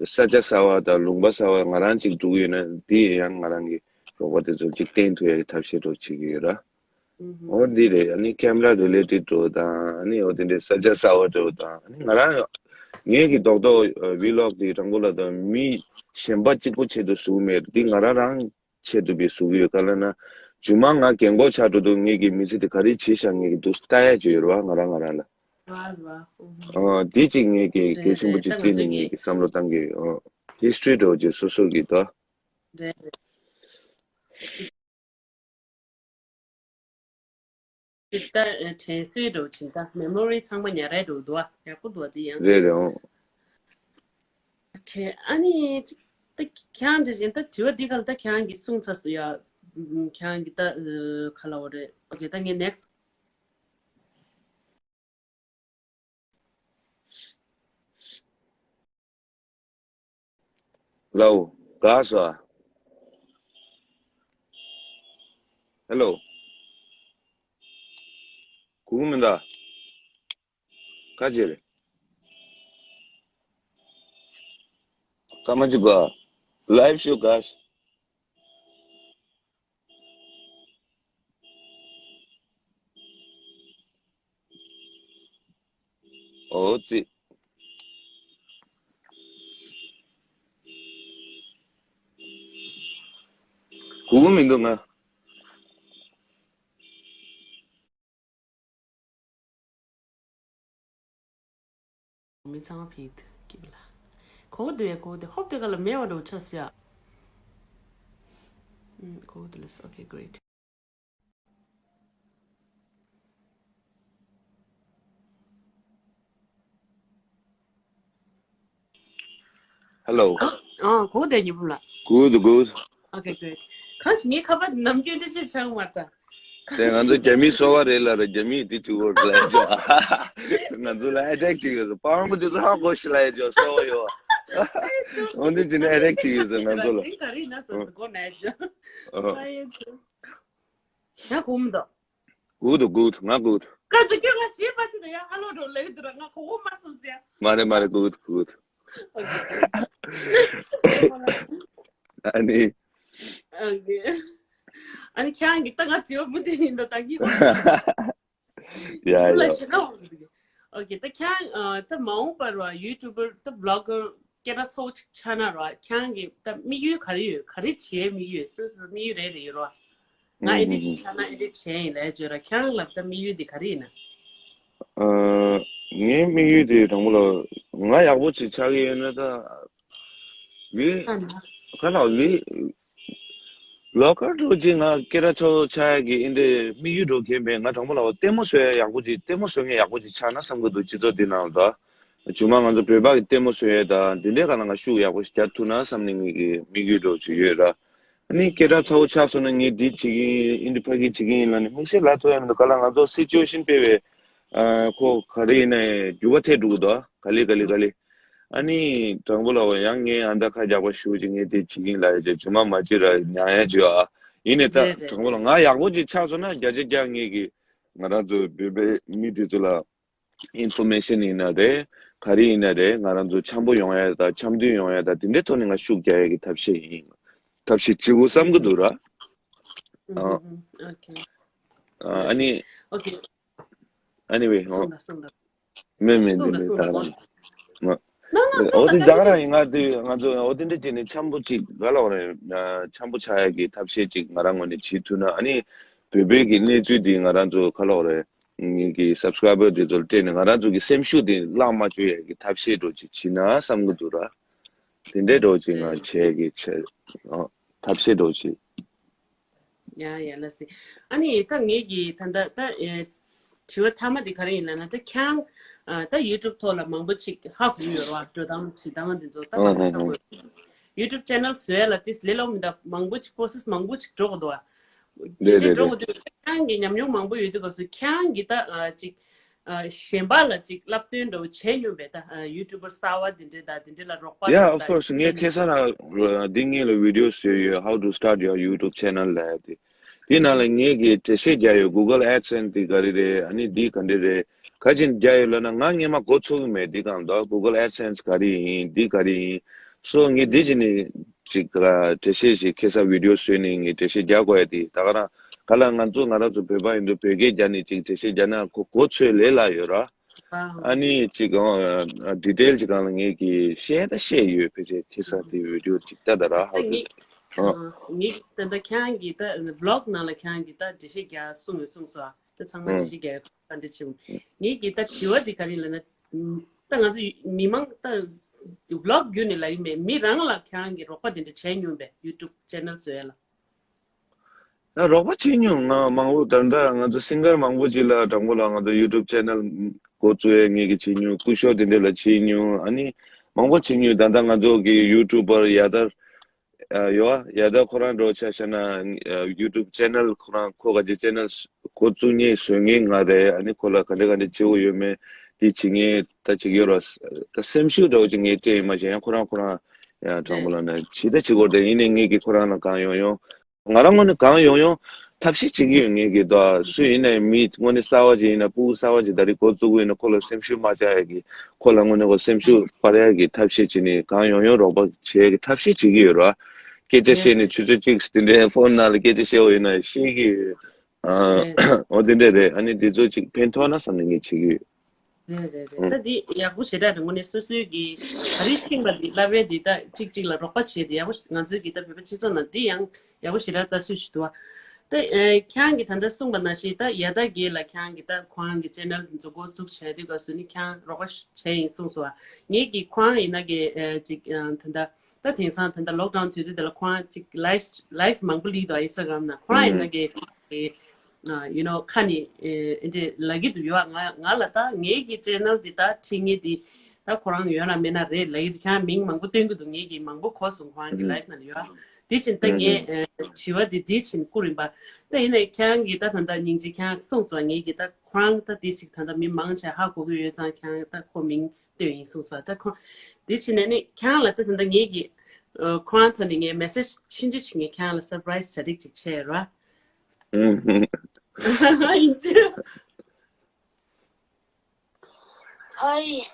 ས་ཆ་གསར་བ་དང་ལུང་པ་གསར་བ་ང་རང་ཅིག་འགྲོ་གི་ཡོད་ན་དེ་ཡང་ང་རང་གི་རོགས་པ་དེ་ཚོ་གཅིག་བསྟན་ཐུབ་ཡ་གི་ཐབས་ཤེས་འགྲོ་བྱེད་ཀྱི་ཡོད་ར། ཨོ་འདི་རེད། ཨ་ནི་ཀེམ་ར་རི་ལེ་ཊེཌ་འགྲོ་དང་ཨ་ནི་ཨོ་དེ་འདྲའི་ས་ཆ་གསར་བ་འགྲོ་དང་ཨ་ནི་ང་རང་ངེད་ཀྱི་རྡོག་རྡོག་ཝི་ལོག་དེ་དྲང་པོ་ལབ་དང་མི་གཞན་པ་གཅིག་པོ་ཆེད་དུ་བཟོ་གི་མེད། འདི་ང་རང་རང་ཆེད་དུ་བས་བཟོ་གི་ཡོད། ག་ལབ་ན་རྗེས་མ་ང་རྒན་གོག་ཆགས་འགྲོ་དུས་ངེད་ཀྱི་མི་ཚེ་དེ་ག་རེ་བྱེད་བཞག་ངེད་ཀྱི་འདུག་ལྟ་ཡ་ཅིག་ཡོད་རེད་བ། ང་རང་ང་རང་ལ་རེད་རེད། ཨོ་འདི་གཅིག་ངེད་ཀྱི་གལ་ཆེན་པོ་གཅིག་བརྩིས་ནས་ངེད་ཀྱི་བསམ་བློ་བཏང་གི་ཡོད། ཨོ་ཧི་སི་ཊོ་རི་འགྲོ་རྗེས་སོ་སོ་གི་དོ། རེད་རེད། ཅིག་ད་དྲན་གསོའི་འགྲོ་ཕྱིན་ད་མེ་མོ་རི་ཚང་མ་ཉར་རེད་འགྲོ་འདུག་ཨ། ཡག་པོ་འདུག་ཨ་འདི་ཡང་། རེད་རེད། ཨོ། ཨོ་ཁེ། ཨ་ནི་ཅིག་ད་ཁྱེད་རང་འདྲི་བཞིན་ད་དྲི་བ་འདི་ག་ལ་ད་ཁྱེད་རང་གིས་གསུངས་ཚར་སོང་ཡ། ཁྱེད་རང་གིས་ད་ག་ལབ་དགོས་རེད། ཨོ་ཁེ། ད་ངས་ནེག་སི་ལའོ། ག་སོ། ཧེ་ལོ། གུ་གུ་མི་འདུག་ཁ་ཅིག་རེད། ཁ་མ་ཅིག་ག་ལའིབ་ཤོ་ག་ཨོ་ཙི། གུ་གུ་མི་འདུག་ང་། མི་ཚང་མ་ཕིག་ཏུ་ཀིབ་ལ། གོ་གི་འདུག་ཡ། གོ་གི་འདུག་ཧོབ་དེ་ག་ལ་མེ་བ་འགྲོ་ཆ་སི་ཡ། ཨུམ། གོ་གི་འདུག་ལེ། ཨོ་ཁེ། གྷི་རེཊ། ཧེ་ལོ། ཨ། གོ་གི་འདུག་ཉི་འབུམ་ལགས། Good, good. Okay, good. གང་ཞིག་ངའི་ཁ་པར་ནམ་རྒྱུན་འདི་ཅི་ཆགས་མ་ལྟ། དེ་ང་ཚོ་རྒྱ་མིའི་སོ་བ་རེད་ལ་རེད། རྒྱ་མིས་འདི་ཅིག་འོར་ལ་ཡ་ཅོ། ང་ཚོ་ལ་ཨེ་ཊེག་ཅིག་ཡོད། སྤང་པོ་འདི་ཚོ་ཧ་གོ་ཤི་ལ་ཡ་ཅོ་སོ་བ་ཡོ། འོ་འདི་ཅི་ནས་ཨེ་ཊེག་ཅིག་ཡོད་ཟེར་ང་ཚོ་ལ། ག་རེ་ཡིན་ན་སོ་སོ་གོ་ན་ཡ་ཅོ། ཡ་གོ་མི་འདུག Good, good. ང་good. ཀ་ཙི་ཀྱོ་ང་ཞེས་པ་ཅི་ན་ཡ་ཧ་ལོ་འགྲོ་ལེགས་འདུག་ར། ང་གོ་གོ་མ་སོང་ཟེར། མ་རེད་མ་རེད། Good, good. Okay, okay. ཨ་ནི། Okay. ཨ་ནི་ཁྱེད་རང་གིས་ད་ང་དྲི་བ་མུ་མཐུད་ཡིན་ད་ད་གིན་ཧོ། ཡ་ཡ། ལ་ཞེ་ན་འོང་འདུག Okay, ད་ཁྱེད་རང་ད་མ་འོངས་པར་བ་ཡུ་ཊུབ་པར་ད་བི་ལོག་གར་སྐད་གྲགས་ཚ་བོ་ཅིག་ཆགས་ན་ར། ཁྱེད་རང་གི་ད་དམིགས་ཡུལ་ག་རེ་ཡོད། ག་རེ་བྱེད་དམིགས་ཡུལ། སོ་སོ་དམིགས་ཡུལ་རེ་རེ་ཡོད་ར། ང་ཨེ་འདྲ་ཞིག་ཆགས་ན་ཨེ་འདྲ་བྱས་ཡིན་ལབ་བརྗོད་ར། ཁྱེད་རང་ལ་ད་དམིགས་ཡུལ་འདི་ག་རེ་ཡིན་ན། ཨ། ངའི་དམིགས་ཡུལ་དེ་དང་པོ་ལ་ང་ཡག་པོ་ཅིག་ཆགས་ཀྱི་ཡོད་ན་ད། མི། ཨ་ན། ག་ལ་མི། བི་ལོག་གར་འགྲོ་ཅིག་ང་སྐད་གྲགས་ཚ་བོ་ཆགས་ཡག་གི་ཨེ་འདྲའི་དམིགས་ཡུལ་འགྲོ་མཁན་མེད། ང་དང་པོ་ལ་ལྟད་མོ་བཟོ་ཡག་ཡག་པོ་ཅིག་ལྟད་མོ་བཟོ་མཁན་ཡག་པོ་ཅིག་ཆགས་ན་བསམ་གི་འདུག་སྤྱི་ཚོགས་འདི་ནང་ལ་ད། བྱུང་མ་ང་ཚོ་བོད་པ་གི་ལྟད་མོ་བཟོ་ཡས་དང་དེ་འདྲའི་སྒང་ལ་ང་ཤུགས་ཡག་པོ་ཞིག་རྒྱག་ཐུབ་ན་བསམ་ནས་ངེད་ཀྱི་དམིགས་ཡུལ་འདྲ་བོ་ཅིག་ཡོད་ར། ཨ་ནི་སྐད་གྲགས་ཚ་བོ་ཆགས་སོང་ན་ངས་འདི་བྱེད་ཀྱི་ཡིན། ཨིན་འདི་ཕ་གི་བྱེད་ཀྱི་ཡིན་ལབ་ནས་དམིགས་བསལ་ལབ་ཐུབ་ཡ་མི་འདུག་ག་ལ་ང་ཚོ་སི་ཅུ་ཨེ་ཤན་དཔེ་བའི་ཨ་ཁོ་ག་རེ་ཡིན་ན་འགྱུར་བ་ཐེབས་འགྲོ་གི་འདུག་ག་ལེ་ག་ལེ་ག་ལེ། ཨ་ནི་དང་པོ་ལ་ཡང་ངས་ཨ་མདའ་ཁ་རྒྱག་པ་ཞུ་ཅིག་ངས་དེ་བྱེད་ཀྱི་ཡིན་ལབ་ཡ་ཅིག་བྱུང་མ་མ་ཅིག་ར་ཉག་ཡ་ཅིག་ཨ། ཡིན་ནས་ད་རེད་རེད། དང་པོ་ལ་ང་ཡག་པོ་ཅིག་ཆགས་སོང་ན་བརྒྱ་ཆ་བརྒྱ་ངེད་ཀྱི་ང་རང་ཚོ་བོད་པའི་མི་དེ་ཚོ་ལ། ཨིན་ཕོར་མེ་ཤན་ཡིན་ན་རེད། ག་རེ་ཡིན་ན་རེད། ང་རང་ཚོ་འཆམ་པོ་ཡོང་ཡ་དང་འཆམ་མཐུན་ཡོང་ཡ་དང་དེ་འདྲའི་ཐོག་ནས་ང་ཤུགས་རྒྱག་ཡ་གི་ཐབས་ཤེས་ཡིན། ཐབས་ཤེས་བྱེད་དགོས་བསམ་གི་འདུག་ར། ཨ། ཨ་ནི། ཨ་ནི་ཝེ་ཧོ། མེད་མེད་འདི་འདི་ད་རང་། འོ་དེ་ད་ག་རང་ཡིན། ང་དེ་ང་ཚོ་འོ་དེ་འདྲ་བྱས་ནས་འཆམ་པོ་ཅིག་ག་ལ་འོ་རེད། འཆམ་པོ་ཆགས་ཡ་གི་ཐབས་ཤེས་ཅིག་ང་རང་ངོས་ནས་བྱེད་ཐུབ་ན། ཨ་ནི་བོད་པའི་གི་གནས་ཚུལ་འདི་ང་རང་ཚོ་ག་ལ་འོ་རེད། ངེད་ཀྱི་སབ་སི་ཀ་རའི་བར་དེ་ཚོར་སྤྲད་ནས་ང་རང་ཚོ་གི་སེམས་ཤུགས་དེ་བརླག་མ་བཅུག་ཡ་གི་ཐབས་ཤེས་འདྲ་ཅིག་བྱེད་ན་བསམ་གི་འདུག་ར། དེ་འདྲའི་འདྲ་ཅིག་ང་བྱས་གི་བྱས། ཨ། ཐབས་ཤེས་འདྲ་ཅིག་ཡ་ཡ་ལ་སི། ཨ་ནི་ད་ངེད་ཀྱི་ད་ད་ད་ཨེ། དྲི་བ་མཐའ་མ་དེ་ག་རེ་ཡིན་ལབ་ན། ད་ཁྱེད་རང་ཨ་ད་ཡུ་ཊུབ་ཐོག་ལ་མང་པོ་ཅིག་ཧ་གོ་ཡོད་ར་བ། འགྲོ་སྟངས་བྱེད་སྟངས་དེ་ཚོ་ད་ང་ཚོ་ཧ་གོ་ཡོད། ཡུ་ཊུབ་ཅེ་ནལ་བཟོ་ཡ་ལ་ཏིས་ལས་སླ་པོ་མི་འདུག་མང་པོ་ཅིག་པོ་རོ་སེ་སི་མང་པོ་ཅིག་འགྲོ་དགོས་འདུག་བ། དེ་འདྲའི་འགྲོ་དགོས་དུས་ཁྱེད་རང་གི་ཉམས་མྱོང་མང་པོ་ཡོད་དུས་སྐབས་སུ་ཁྱེད་རང་གི་ད་ཨ་ཅིག་ཨ་གཞན་པ་ལ་ཅིག་བསླབ་སྟོན་འདྲ་བོ་བྱས་མྱོང་པས། ད་ཨ་ཡུ་ཊུབ་པར་གསར་བ་འདི་འདྲའི་ད་འདི་འདྲའི་ལ་རོགས་པ་Yeah, of course. ངས་ཁ་སང་རང་འདི་སྔོན་ལ་བི་ཌི་ཡོ་བཟོས་ཡོད། How to start your YouTube channel ལབ་ཡ་དེ། དེ་ནང་ལ་ངས་ཀྱི་འགྲེལ་བཤད་རྒྱག་ཡོད། Google AdSense དེ་ག་རེ་རེད། ཨ་ནི་འདི་ག་འདྲ་རེད། ག་ཅིག་རྒྱག་ཡོད་ལབ་ན་ང་སྔོན་མ་གོ་ཚོད་ཀྱི་མེད། འདི་གང་འདུག Google AdSense ག་རེ་ཡིན། འདི་ག་རེ་ཡིན། སོ་ངས་འདི་བྱས་ནས་ཅིག་འགྲེལ་བཤད་ཞིག་ཁ་སང་བི་ཌི་ཡོ་བཟོས་ནས་ངས་འགྲེལ་བཤད་རྒྱག་དགོས་ཡ་དེ་ད་ག་རང་ག་ལ་ང་ཚོ་ང་རང་ཚོ་བོད་པ་ཡིན་དུས་བོད་སྐད་རྒྱག་ནས་ཅིག་འགྲེལ་བཤད་རྒྱག་ན་གོ་གོ་ཚོད་ལས་སླ་ཡོད་ར། ཨ་ནི་ཅིག་ཨ་ཌི་ཊེལ་ཅིག་སྒང་ལ་ངས་ཀྱི་བཤད་ད་བཤད་ཡོད། ཕལ་ཆེར་ཁ་སང་དེ་བི་ཌི་ཡོ་ཅིག་ལྟ་ད་ར། ཧའོ་ཏུ། ངས་ད་ལྟ་ཁྱེད་རང་གིས་ད་བི་ལོག་ནང་ལ་ཁྱེད་རང་གིས་ད་འགྲེལ་བཤད་རྒྱག་གསུངས་ཡོད་གསུངས་སོང་། ད་ཚང་མ་འགྲེལ་བཤད་རྒྱག་ཡོད་ག་འདྲ་བྱེད། ངས་ཀྱི་ད་དྲི་བ་འདི་ག་རེ་ལབ་ན། ད་ང་ཚོ་མི་མང་ད་བི་ལོག་བརྒྱུད་ནས་ལབ་ཀྱི་མེད། མི་རང་ལ་ཁྱེད་རང་གིས་རོགས་པ་དེ་འདྲ་བྱས་མྱོང་པས། ཡུ་ཊུབ་ཅེ་ནལ་བཟོ་ཡ་ལ། ཡང་རོགས་པ་བྱེད་མྱོང་། ང་མང་པོ་ད་ལྟ་ང་ཚོ་སིང་གར་མང་པོ་ཅིག་ལ་དང་པོ་ལ་ང་ཚོ་ཡུ་ཊུབ་ཅེ་ནལ་འགོ་བཙུགས་ཡས་ངེད་ཀྱིས་བྱེད་མྱོང་། སྐུ་ཞབས་དེ་འདྲ་ལ་བྱེད་མྱོང་། ཨ་ནི་མང་པོ་བྱེད་མྱོང་། ད་ལྟ་ང་ཚོ་གི་ཡུ་ཊུབ་པར་ཡ་དར་ཡོ་ཡ་དར་ཁོ་རང་འགྲོ་ཆ་བཞག་ན་ཡུ་ཊུབ་ཅེ་ནལ་ཁོ་རང་ཁོ་ག་ཅིག་ཅེ་ནལ་འགོ་བཙུགས་མཁན་བཟོ་མཁན་ང་རེད། ཨ་ནི་ཁོ་ལ་ག་འདྲ་ག་འདྲ་བྱེད་དགོས་ཡོད་མེད་དེ་བྱེད་མཁན་ད་ཅིག་ཡོད་ར། ད་སེམས་ཤུགས་འདྲ་བོ་ཅིག་ངས་སྤྲད་ཡིན་མ་གཞི་ཡང་ཁོ་རང་ཁོ་རང་ཡང་དྲང་པོ་ལབ་ན་བྱེད་ད་བྱེད་དགོས་རེད། ཡིན་ནའི་ངེད་ཀྱིས་ཁོ་རང་ལ་གང་ཡོང་ཡོང་། ང་རང་ངོས་ནས་གང་ཡོང་ཡོང་ ཐབས་ཤེས་བྱེད་ཀྱི་ཡོད། ངས་ཀྱི་ད་སུ་ཡིན་ནའི་མི་དངོས་གནས་གསར་བ་ཅིག་ཡིན་ན་ཕྲུ་གུ་གསར་བ་ཅིག་ད་རེས་འགོ་བཙུགས་ཀྱི་ཡིན་ན་ཁོ་ལ་སེམས་ཤུགས་མ་ཆག་ཡ་གི་ཁོ་ལ་དངོས་གནས་ཁོ་སེམས་ཤུགས་སྤར་ཡ་གི་ཐབས་ཤེས་བྱེད་ནས་གང་ཡོང་ཡོང་རོགས་པ་བྱེད་ཡ་གི་ཐབས་ཤེས་བྱེད་ཀྱི་ཡོད་ར། སྐད་ཆ་བཤད་ནས་ཆུ་ཚོད་གཅིག་དེ་འདྲའི་ཕོན་ནང་ལ་སྐད་ཆ་བཤད་འོ་ཡིན་ན་ཤེས་ཀྱི་ཡོད། ཨ། འོ་དེ་འདྲ་རེད། ཨ་ནི་དེ་ཚོ་ཅིག་ཕན་ཐོགས་ན་བསམ་ནས་ངས་བྱེད་ཀྱི་ཡོད། རེད་རེད་རེད། ཨང་། ད་འདི་ཡག་པོ་ཞེ་དྲག་རེད། དངོས་གནས་སོ་སོའི་གི་ག་རེ་ཤེས་པ་འདི་བསླབ་པའི་འདི་ད་གཅིག་གཅིག་ལ་རོགས་པ་བྱེད་དེ་ཡག་པོ་ཞེ། ང་ཚོའི་གི་ད་བོད་པ་སྤྱི་ཚོགས་ནང་འདི་ཡང་ཡག་པོ་ཞེ་དྲག་ལྟ་ཚུལ་ཞིག་འདུག་བ། ད་ཨེ་ཁྱེད་རང་གི་ད་ལྟ་གསུངས་པ་ནང་བཞིན་ད་ཡ་ད་གི་ལ་ཁྱེད་རང་གི་ད་ཁོ་རང་གི་ཅེ་ནལ་འཛུགས་འགོ་བཙུགས་བྱས་དུས་སྐབས་སུ་ནི་ཁྱེད་རང་རོགས་པ་བྱས་ཡིན་གསུངས་སོང་བ། ངེད་ཀྱི་ཁོ་རང་ཡིན་ན་གི་ཨེ་ཅིག་ཨ་ད་ད་ད་དེང་སང་ད་ལྟ་ལོག་ཌའོན་དུས་ཚོད་དེ་ལ་ཁོ་རང་ཅིག་ལའིབ་ལའིབ་མང་པོ་ལིག་འདུག་ཨིན་སི་ཊ་གྷ་རམ་ནང་ཁོ་རང་ཡིན་ན་གི་ཨ་you know ཁ་ནས་ཨེ་འདྲ་ལབ་ཀྱི་འདུག་ཡོད། ང་ང་ལ་ད་ངེད་ཀྱི་ཅེ་ནལ་འདི་ད་ཁྲིད་མཁན་འདི་ད་ཁོ་རང་ཡོད་ན་མེད་ན་རེད་ལབ་ཀྱི་འདུག་ཁྱེད་རང་མིང་མང་པོ་སྟོན་གྱི་འདུག་ངེད་ཀྱིས་མང་པོ་གོ་སོང་ཁོ་རང་གི་ལའིབ་ནང་ལ་ཡོད། དེ་བཞིན་ད་ངས་ཨེ་དྲི་བ་འདི་དེ་བཞིན་བསྐུར་ཡིན་པ། ད་ཡིན་ནའི་ཁྱེད་རང་གིས་ད་ད་ལྟ་སྙིང་རྗེ་ཁྱེད་རང་གསུངས་སོང་། ངེད་ཀྱིས་ད་ཁོ་རང་ད་དེ་ཞིག་ད་ལྟ་མི་མང་ཆེ་ཧ་གོ་གི་ཡོད་ཙང་ཁྱེད་རང་ད་ཁོ་མིང་བཏོན་ཡིན་གསུངས་སོང་། ད་ཁོ་དེ་བྱས་ནས་ནི་ཁྱེད་རང་ལ་ད་ད་ལྟ་ངེད་ཀྱིས་ཨ་ཁོ་རང་ཐོག་ནས་ངས་མེ་སེཇ་ཆུང་ཆུང་ཞིག་ངས་ཁྱེད་རང་ལ་སར་པ་རའི་སི་གྲ་སྒྲིག་ཅིག་བྱས་ར། ཨུམ། ཡིན་ཅི། ཧའི།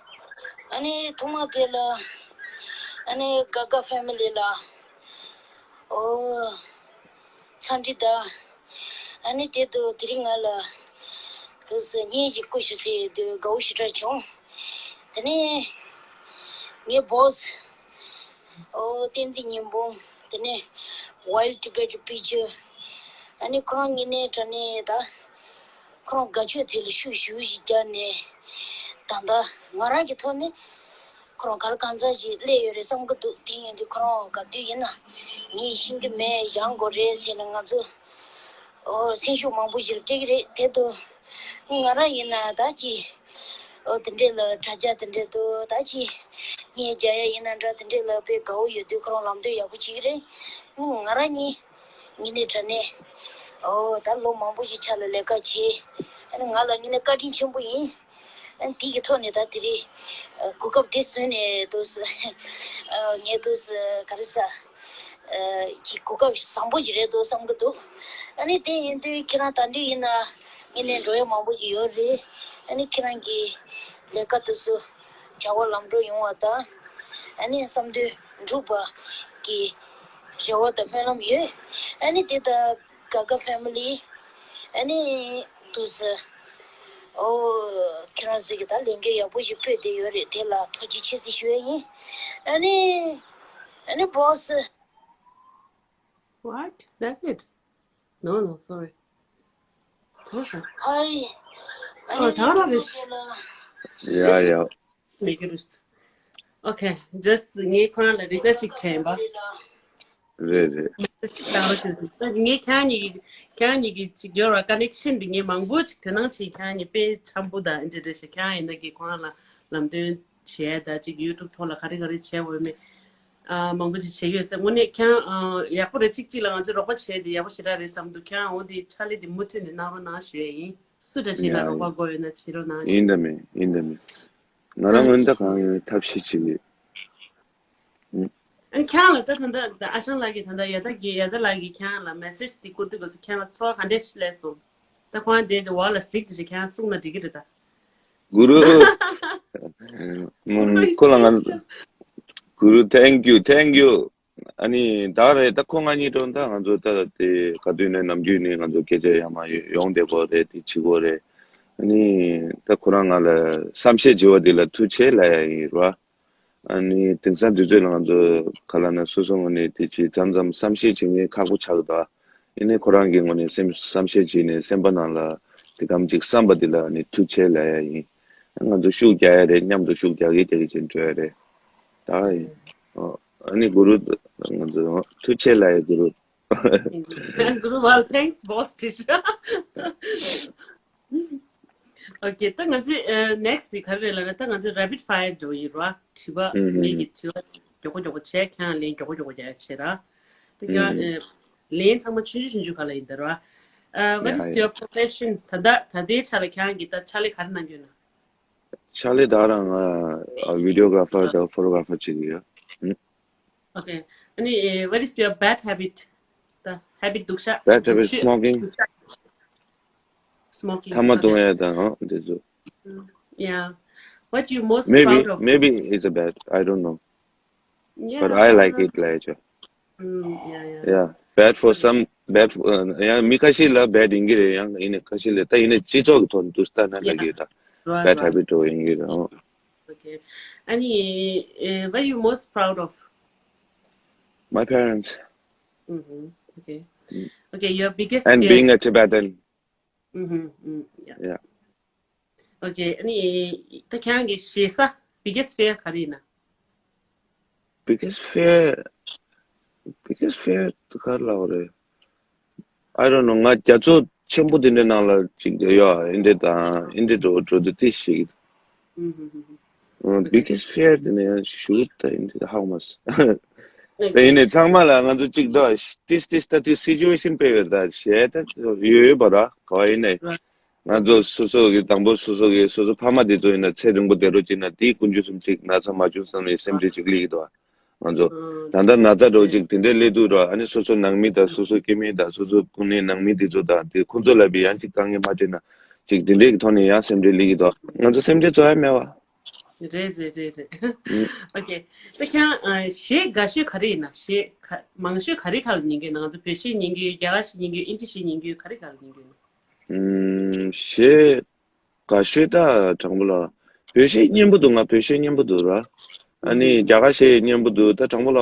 ཨ་ནི་ཐོག་མ་དེ་ལ་ཨ་ནི་ག་ག་ཕེ་མི་ལི་ལ་ཨོ། འཚམས་འདྲི་ད། ཨ་ནི་དེ་དུ་དེ་རིང་ང་ལ་དུ་སུ་བརྙན་ཞིག་བསྐུར་ཞུ་ཟེར་དུས་དགའ་བོ་ཞེ་དྲག་བྱུང་། དེ་ནས་ངའི་བོས་ཨོ་བསྟན་འཛིན་ཉི་འབུམ། དེ་ནས་Wild Tibet Picture། ཨ་ནི་ཁོ་རང་ངེད་ནས་དྲ་ནས་ད་ཁོ་རང་དགའ་ཕྱོགས་དེ་ལ་ཤུགས་ཞུགས་ཤིག་བརྒྱབ་ནས་ད་ལྟ་ང་རང་གི་ཐོག་ནས། ཁོ་རང་ག་ལ་གང་འཚམ་ཞིག་སླེབས་ཡོད་རེད་བསམ་གི་འདུག་དེ་ཡིན་དུས་ཁོ་རང་ག་དུས་ཡིན་ན་ངས་ཤེས་ཀྱི་མེད་སྦྱང་དགོས་རེད་ཟེར་ནས་ང་ཚོ་ཨོ་སེམས་ཤུགས་མང་པོ་ཞིག་སྤྲད་ཀྱི་རེད། དེ་དུ་ང་རང་ཡིན་ན་ད་ཅི་ཨོ་དེ་འདྲས་ལ་དྲ་རྒྱ་དེ་འདྲས་དུ་ད་ཅི་བརྙན་རྒྱག་ཡ་ཡིན་ན་འདྲ་དེ་འདྲས་ལ་དཔེ་དགའ་བོ་ཡོད་དུས་ཁོ་རང་ལམ་སྟོན་ཡག་པོ་བྱེད་ཀྱི་རེད། ང་རང་གཉིས་ངེད་ནས་དྲ་ནས་ཨོ་ད་ལོ་མང་པོ་ཞིག་ཆ་ལ་ལས་ཀ་བྱས། ཨ་ནི་ང་ལ་ངེད་ནས་བཀའ་དྲིན་ཆེན་པོ་ཡིན། ཨ་ནི་དེ་གི་ཐོག་ནས་ད་དེ་རིང་ཨ་གོ་སྐབས་དེ་བཟུང་ནས་འདུག་སེ་ཨ་ངས་འདུག་སེ་ག་རེ་ཟ་ཨ་ཅིག་གོ་སྐབས་བཟང་པོ་ཞིག་རེད་འདུག་བསམ་གི་འདུག་ཨ་ནི་དེ་ཡིན་དུས་ཁྱེད་རང་ད་འདི་ཡིན་ན་ངེད་ནས་འགྲོ་ཡ་མང་པོ་ཞིག་ཡོད་རེད། ཨ་ནི་ཁྱེད་རང་གི་ལས་ཀ་དེ་ཚོ་བྱ་བ་ལམ་འགྲོ་ཡོང་བ་དང་། ཨ་ནི་བསམ་དོན་འགྲུབ་པ་གི་རེ་བ་དང་སྨོན་ལམ་ཡོད། ཨ་ནི་དེ་ད་ག་ག་ཕེ་མི་ལི། ཨ་ནི་དུ་ས། ཨོ། ཁྱེད་རང་ཚོས་ཀྱི་ད་ལས་འགན་ཡག་པོ་ཞིག་ཕུལ་བསྡད་ཡོད་རེད། དེ་ལ་ཐུགས་རྗེ་ཆེ་ཟེར་ཞུ་ཡ་ཡིན། ཨ་ནི། ཨ་ནི་བོས། What? That's it? No, no, sorry. ཐོས་ས། ཧའི། ཨ་ཨོ་ནི་ད་ར་རེད། ཡ་ཡ། མེད་ཀྱི་རེད། Okay, just ངས་ཁོ་རང་ལ་རི་ཀུ་ཨེ་སི་ཊི་ཞིག་བྱས་ཡིན་པ། རེད་རེད། ཅིག་བཏང་རོགས་བྱེད་ཟེར། ད་ངས་ཁྱེད་གཉིས་ཀྱི་ཁྱེད་གཉིས་ཀྱི་ཅིག་ཡོད་ར་ཀ་ནེག་ཤན་འདི་ངས་མང་པོ་ཅིག་དེ་ནང་ཅིག་ཁྱེད་གཉིས་དཔེ་འཆམ་པོ་དང་འདྲ་འདྲ་ཞིག་ཁྱེད་ཡིན་ན་གི་ཁོ་རང་ལ་ལམ་སྟོན་བྱས་ད་ཅིག་ཡུ་ཊུབ་ཐོག་ལ་ག་རེ་ག་རེ་བྱས་འོས་མེད། ཨ་མང་པོ་ཅིག་བྱས་ཡོད་ཟེར། དངོས་གནས་ཁྱེད་ཨ་ཡག་པོ་རེད། གཅིག་གཅིག་ལ་ང་ཚོས་རོགས་པ་བྱས་ཏེ་ཡག་པོ་ཞེ་དྲག་རེད་བསམ་འདུག་ཁྱེད་འོ་དེ་ཕྱག་ལས་དེ་མུ་མཐུད་ནས་གནང་རོགས་གནང་ཞུ་ཡ་ཡིན། སུ་འདྲ་ཅིག་ལ་ཡ་རོགས་པ་དགོས་ཡོད་ན་བྱེད་རོགས་གནང་ཞུ། ཡིན་ད་མེད་ཡིན་ད་མེད། ང་རང་ཨ་ངོས་ནས་ད་གང་ཡོད་ཐབས་ཤེས་བྱེད་ཀྱི། ཨ་ཁྱེད་ལ་ད་ད་ད་ཨ་ཞང་ལགས་ཀྱིས་ད་ད་ཡ་ད་གི་ཡ་ད་ལགས་ཀྱིས་ཁྱེད་ལ་མེ་སེཇ་དེ་བསྐུར་དུས་སྐབས་སུ་ཁྱེད་ལ་ཚོར་བ་ག་འདྲས་ཤིག་སླེབས་སོང་། ད་ཁོང་དེ་དེ་འོག་ལ་གཟིགས་དེ་ཞིག་ཁྱེད་གསུངས་ན་འགྲིག་གི་རེད་ད། གུ་རུ། ཁོ་ལ་ང་གུ་རུ། Thank you, thank you. ཨ་ནི་ད་རེད་ད་ཁོ་ང་གཉིས་འགྲོ་ད་ང་ཚོ་ད་དེ་ག་དུས་ནས་ནམ་རྒྱུན་ནས་ང་ཚོ་སྐད་ཆ་ཡང་མ་ཡོང་བསྡད་གོ་རེད། དེ་བྱེད་གོ་རེད། ཨ་ནི་ད་ཁོ་རང་ང་ལ་བསམ་ཤེས་བྱེད་པ་དེ་ལ་ཐུགས་རྗེ་ཆེ་ལབ་ཡ་ཡིན་ར། ཨ་ནི་དེང་སང་དུས་ཚོད་ལ་ང་ཚོ་ག་ལ་ན་སོ་སོ་ངོས་ནས་དེ་ཅིག་མཚམས་མཚམས་བསམ་ཤེས་བྱེད་མཁན་ཁག་པོ་ཆགས་འདུག་ཨ་ནི་ཁོ་རང་གི་ངོས་ནས་སེམས་བསམ་ཤེས་བྱས་ནས་སེམས་པ་ནང་ལ་དེ་གམ་ཅིག་བསམ་པ་དེ་ལ་ཨ་ནི་ཐུགས་རྗེ་ཆེ་ལབ་ཡ་ཡིན། ང་ཚོ་ཤུགས་རྒྱག་ཡ་རེད། མཉམ་དུ་ཤུགས་རྒྱག་གི་རྒྱག་གི་ཅིག་འགྲོ་ཡ་རེད། ད་ཨ་ནི་གུ་རུ་ང་ཚོ་ཐུགས་རྗེ་ཆེ་ལབ་ཡ་གུ་རུ། གུ་རུ། Well, thanks, boss teacher. Okay, ད་ང་ཚོས་next དེ་ག་རེ་རེད་ལབ་ན་ད་ང་ཚོས་rapid fire འགྲོ་ཡིན་ར། དྲི་བ་ངེད་ཀྱི་དྲི་བ་མགྱོགས་པོ་མགྱོགས་པོ་བྱས། ཁྱེད་རང་ལན་མགྱོགས་པོ་མགྱོགས་པོ་རྒྱག་ཡ་བྱེད་ར། ད་ཁྱེད་རང་ལན་ཚང་མ་ཆུང་ཆུང་ཆུང་ཆུང་ག་ལ་ཡིན་ད་ར། What is your profession? ད་ད་ད་ལྟའི་ཆ་ལ་ཁྱེད་རང་གི་ད་ཕྱག་ལས་ག་རེ་གནང་གི་ཡོད་ན། ཕྱག་ལས་ད་རང་ང་videographer དང་photographer བྱེད་ཀྱི་ཡོད། Okay. ཨ་ནི་what is your bad habit? ད་ཧེ་བི་ཊི་སྡུག་ཤ་Bad habit, སྡུག་ཤ- smoking. སྡུག་ཤ- smoking. ཐ་མག་འཐུང་ཡ་དང་འོ་འདི་ཚོ། Yeah. What you most Maybe, proud of? maybe it's a bad. I don't know. Yeah. But I like it. Like, Mm, yeah, yeah. yeah. Bad for some, bad for, uh, yeah, མི་ཁ་ཤས་ལ་bad ཡིན་གྱི་རེད། ཡང་ཡིན་ནའི་ཁ་ཤས་ལ་ད་ཡིན་ནའི་སྤྱི་ཚོགས་ཀྱི་ཐོག་ནས་དུས་ལྟར་ན་ལ་གི་ད་Right, bad right. habit འགྲོ་ཡིན་གྱི་རེད། Oh, Okay. And uh, what you most proud of? My parents. Mm-hmm. Okay. Mm. Okay, your biggest And fear? Being a Tibetan. Mm-hmm. Mm, yeah. Yeah. Okay. And uh, ད་ཁྱེད་རང་གི་ཞེ་ས་biggest fear ག་རེ་ཡིན་ན། Biggest fear, biggest fear ག་ལ་རེད། I don't know. ང་རྒྱ་མཚོ་ཆེན་པོ་དེ་འདྲའི་ནང་ལ་ཅིག་ཡོད། ཨིན་འདྲ་དང་ཨིན་འདྲ་འགྲོ་འགྲོ་དུས་དེ་ཞིག Mm-hmm. Uh, biggest fear དེ་ནས་ཞུ་ད་ཨིན་འདྲ་how much. དེ་Okay. ཡིན་ནས་ཚང་མ་ལ་ང་ཚོ་ཅིག་ད་ཏིས་ཏིས་ད་དེ་situation དཔེ་ཡོད་ད་ཞེ་ད་ཡོད་ཡོད་པ་ར་ག་བ་ཡིན་ནས། Right. ང་ཚོ་སོ་སོ་གི་དང་པོ་སོ་སོ་གི་སོ་སོ་ཕ་མ་དེ་ཚོ་ཡིན་ན་ཚེ་རིང་པོ་བསྡད་རོགས་ཅིག་ན་དེའི་ཀུན་སྤྱོད་གསུམ་ཅིག་ན་ཚ་མ་བྱུང་བསམ་ནས་སེམས་ཁྲལ་ཅིག་སླེབས་ཀྱི་འདུག་ང་ཚོ་Mm. ད་ལྟ་ན་ཚ་འདྲ་བོ་ཅིག་དེ་འདྲའི་སླེབས་འདུག་ར། ཨ་ནི་སོ་སོ་ནང་མི་དང་སོ་སོ་སྐྱེ་དམན་དང་སོ་སོ་ཀུན་ནས་ནང་མི་དེ་ཚོ་དང་དེ་ཁོང་ཚོ་ལ་བི་ཡང་ཅིག་དཀའ་ངལ་མ་འཕྲད་ན་ཅིག་དེ་འདྲའི་གི་ཐོག་ནས་ཡང་སེམས་ཁྲལ་སླེབས་ཀྱི་འདུག་ང་ཚོ་སེམས་ཁྲལ་རྩ་བ་མེད་བ། རེད་རེད་རེད་རེད། ཨུ། Okay. ད་ཁྱེད་རང་གཞས་དགའ་ཤོས་ག་རེ་ཡིན་ན། གཞས་ག་མང་ཤོས་ག་རེ་ག་ལ་ཉན་གྱི་ཡོད་ན། ང་ཚོ་བོད་གཞས་ཉན་གྱི་ཡོད། རྒྱ་གར་གཞས་ཉན་གྱི་ཡོད། ཨིན་ཇི་གཞས་ཉན་གྱི་ཡོད། ག་རེ་ག་ལ་ཉན་གྱི་ཡོད་ན། ཨུམ། གཞས་དགའ་ཤོས་ད་དྲང་པོ་ལ་བོད་གཞས་སྙན་པོ་འདུག་ང་བོད་གཞས་སྙན་པོ་འདུག་ར། ཨ་ནི་རྒྱ་གར་གཞས་སྙན་པོ་འདུག་ད་དྲང་པོ་ལ་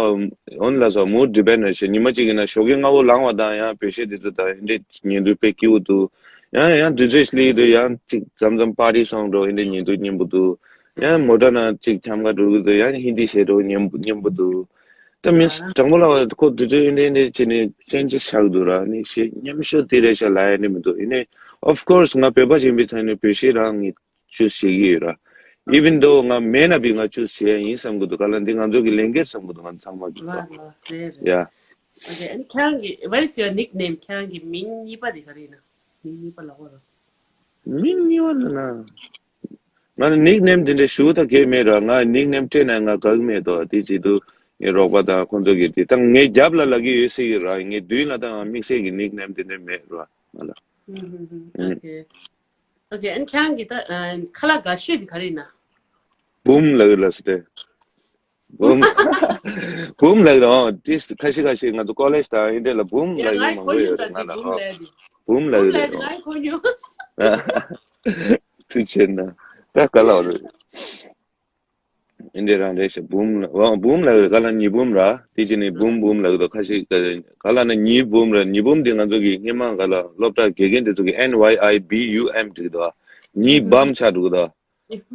འོན་ལ་སོ་མུ་ཌི་པེན་ཌི་ཞེས་ཉི་མ་གཅིག་ཡིན་ན་ཞོགས་ཀས་སྔ་པོ་ལངས་པ་དང་ཡང་བོད་གཞས་དེ་ཚོ་དང་ཨིན་འདྲ་ཉན་དུས་དཔེ་སྐྱིད་པོ་འདུག་ཡང་ཡང་དུས་ཚོད་སླེབས་དུས་ཡང་ཅིག་མཚམས་མཚམས་པར་ཊི་སོང་འགྲོ་ཨིན་འདྲ་ཉན་དུས་སྙན་པོ་འདུག་ཡང་མོ་ཊ་ནང་ཅིག་འཁྱམ་ག་འགྲོ་གི་འདུག་ཡང་ཧིན་དི་གཞས་འགྲོ་སྙན་པོ་སྙན་པོ་འདུག་ད་མི་དྲང་པོ་ལ་ཁོ་དུས་ཚོད་ཨིན་འདྲ་ཨིན་འདྲ་བྱས་ནས་ཅན་ཅི་ཆགས་འདུག་ར། ནི་གཞས་སྙན་ཤོས་དེ་རེད་ཤག་ལབ་ཡ་ནི་མི་འདུག་ཡིན་ནའི་of course ང་བོད་པ་ཡིན་པའི་ཆ་ནས་བོད་གཞས་རང་ངས་ཅུས་བྱེད་ཀྱི་ཡོད་ར། Even though ང་མེད་ན་བི་ང་ཅུས་བྱེད་ཡ་ཡིན་བསམ་གི་འདུག་ག་ལ་འདི་ང་ཚོ་གི་ལས་འགན་བསམ་གི་འདུག་ང་ཚང་མ་གི་རེད་རེད། Yeah. Okay. And ཁྱེད་རང་གི what is your nickname? ཁྱེད་རང་གི་མིང་གཉིས་པ་དེ་ག་རེ་ཡིན་ན། མིང་གཉིས་པ་ལབ་དགོས་ར། མིང་གཉིས་པ་ལབ་ན། ང་ལ་ནིག་ནེམ་དེ་འདྲ་ཞུ་ད་གས་མེད་ར། ང་ནིག་ནེམ་སྤྲད་ན་ང་དགའ་གི་མེད་དོ། དེ་བྱེད་དུས་ངའི་རོགས་པ་དང་ཁོང་ཚོ་གིས་དེ་ད་ངའི་རྒྱབ་ལ་ལབ་ཀྱི་ཡོད་ཟེར་གི་ར། ངའི་མདུན་ལ་ད་ང་དམིགས་བསལ་གྱི་ནིག་ནེམ་དེ་འདྲ་མེད་ར་ང་ལ། Okay. Okay. And ཁྱེད་རང་གི་ད་ཁ་ལག་དགའ་ཤོས་དེ་ག་རེ་ཡིན་ན། བུམ་ལབ་ཀྱི་ལ་སི་ཏེ། བུམ། བུམ་ལབ་ཀྱི་ར། ཨོ་དེ་ཁ་ཤས་ཁ་ཤས་ང་ཚོ་ཀོ་ལེཇ་དང་ཨིན་འདྲ་ལ་བུམ་ལབ་ཀྱི་མང་པོ་ཡོད་རེད་ང་ལ། ཨོ་བུམ་ལབ་ཀྱི་རེད། ཨོ་ཐུགས་ཆེ་ན་ད་ག་ལ་བ་རེད། ཨིན་འདྲ་རང་རེད་ཤག་བུམ་ལ་ཨོ་བུམ་ལབ་ཀྱི་རེད། ག་ལ་ཉི་བུམ་ར། དེ་ཅི་ནི་བུམ་བུམ་ལབ་ཀྱི་ར། ཁ་ཤས་ག་ལ་ན་ཉི་བུམ་ར། ཉི་བུམ་དེ་ང་ཚོ་གི་སྔས་མ་ག་ལ་སློབ་གྲྭ་དགེ་རྒན་དེ་ཚོ་གི་ཨེན་ཝའི་ཨའི་བི་ཡུ་ཨེམ་བྲིས་འདུག་ཉི་བམ་ཆགས་འགྲོ་གི་འདུག་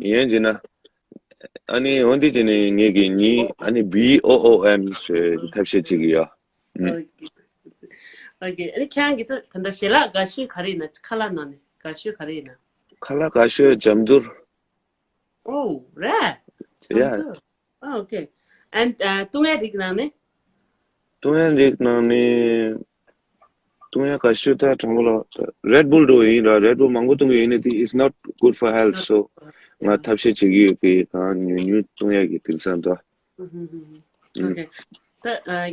ཡིན་ཅི་ན། ཨ་ནི་འོན་ཏེ་ཅི་ནི་ངེད་ཀྱི་ཉི་ཨ་ནི་བི་ཨོ་ཨོ་ཨེམ་ཞེས་ཐབས་ཤེས་བྱེད་ཀྱི་ཡོད། ཨུམ། Okay. ཨ་ནི་ཁྱེད་རང་གི་ད་ད་ལྟ་ཞལ་ལག་དགའ་ཤོས་ག་རེ་ཡིན་ན། ཁ་ལག་ནང་ནས་དགའ་ཤོས་ག་རེ་ཡིན་ན། ཁ་ལག་དགའ་ཤོས་ལྕམ་ཐུར། Oh, རེད། Yeah. ལྕམ་ཐུར། Oh, okay. And བཏུང་ཡའི་རིགས་ནང་ནས། བཏུང་ཡའི་རིགས་ནང་ནས། བཏུང་ཡ་དགའ་ཤོས་ད་དྲང་པོ་ལ་Red Bull འགྲོ་ཡིན་ར། Red Bull མང་པོ་བཏུང་གི་ཡིན་ནི་དེ་is not good for health. So ང་ཐབས་ཤེས་བྱེད་ཀྱི་ཡོད་གི་གང་ཉུང་ཉུང་བཏུང་ཡ་གི་དེང་སང་ད། Okay. ད་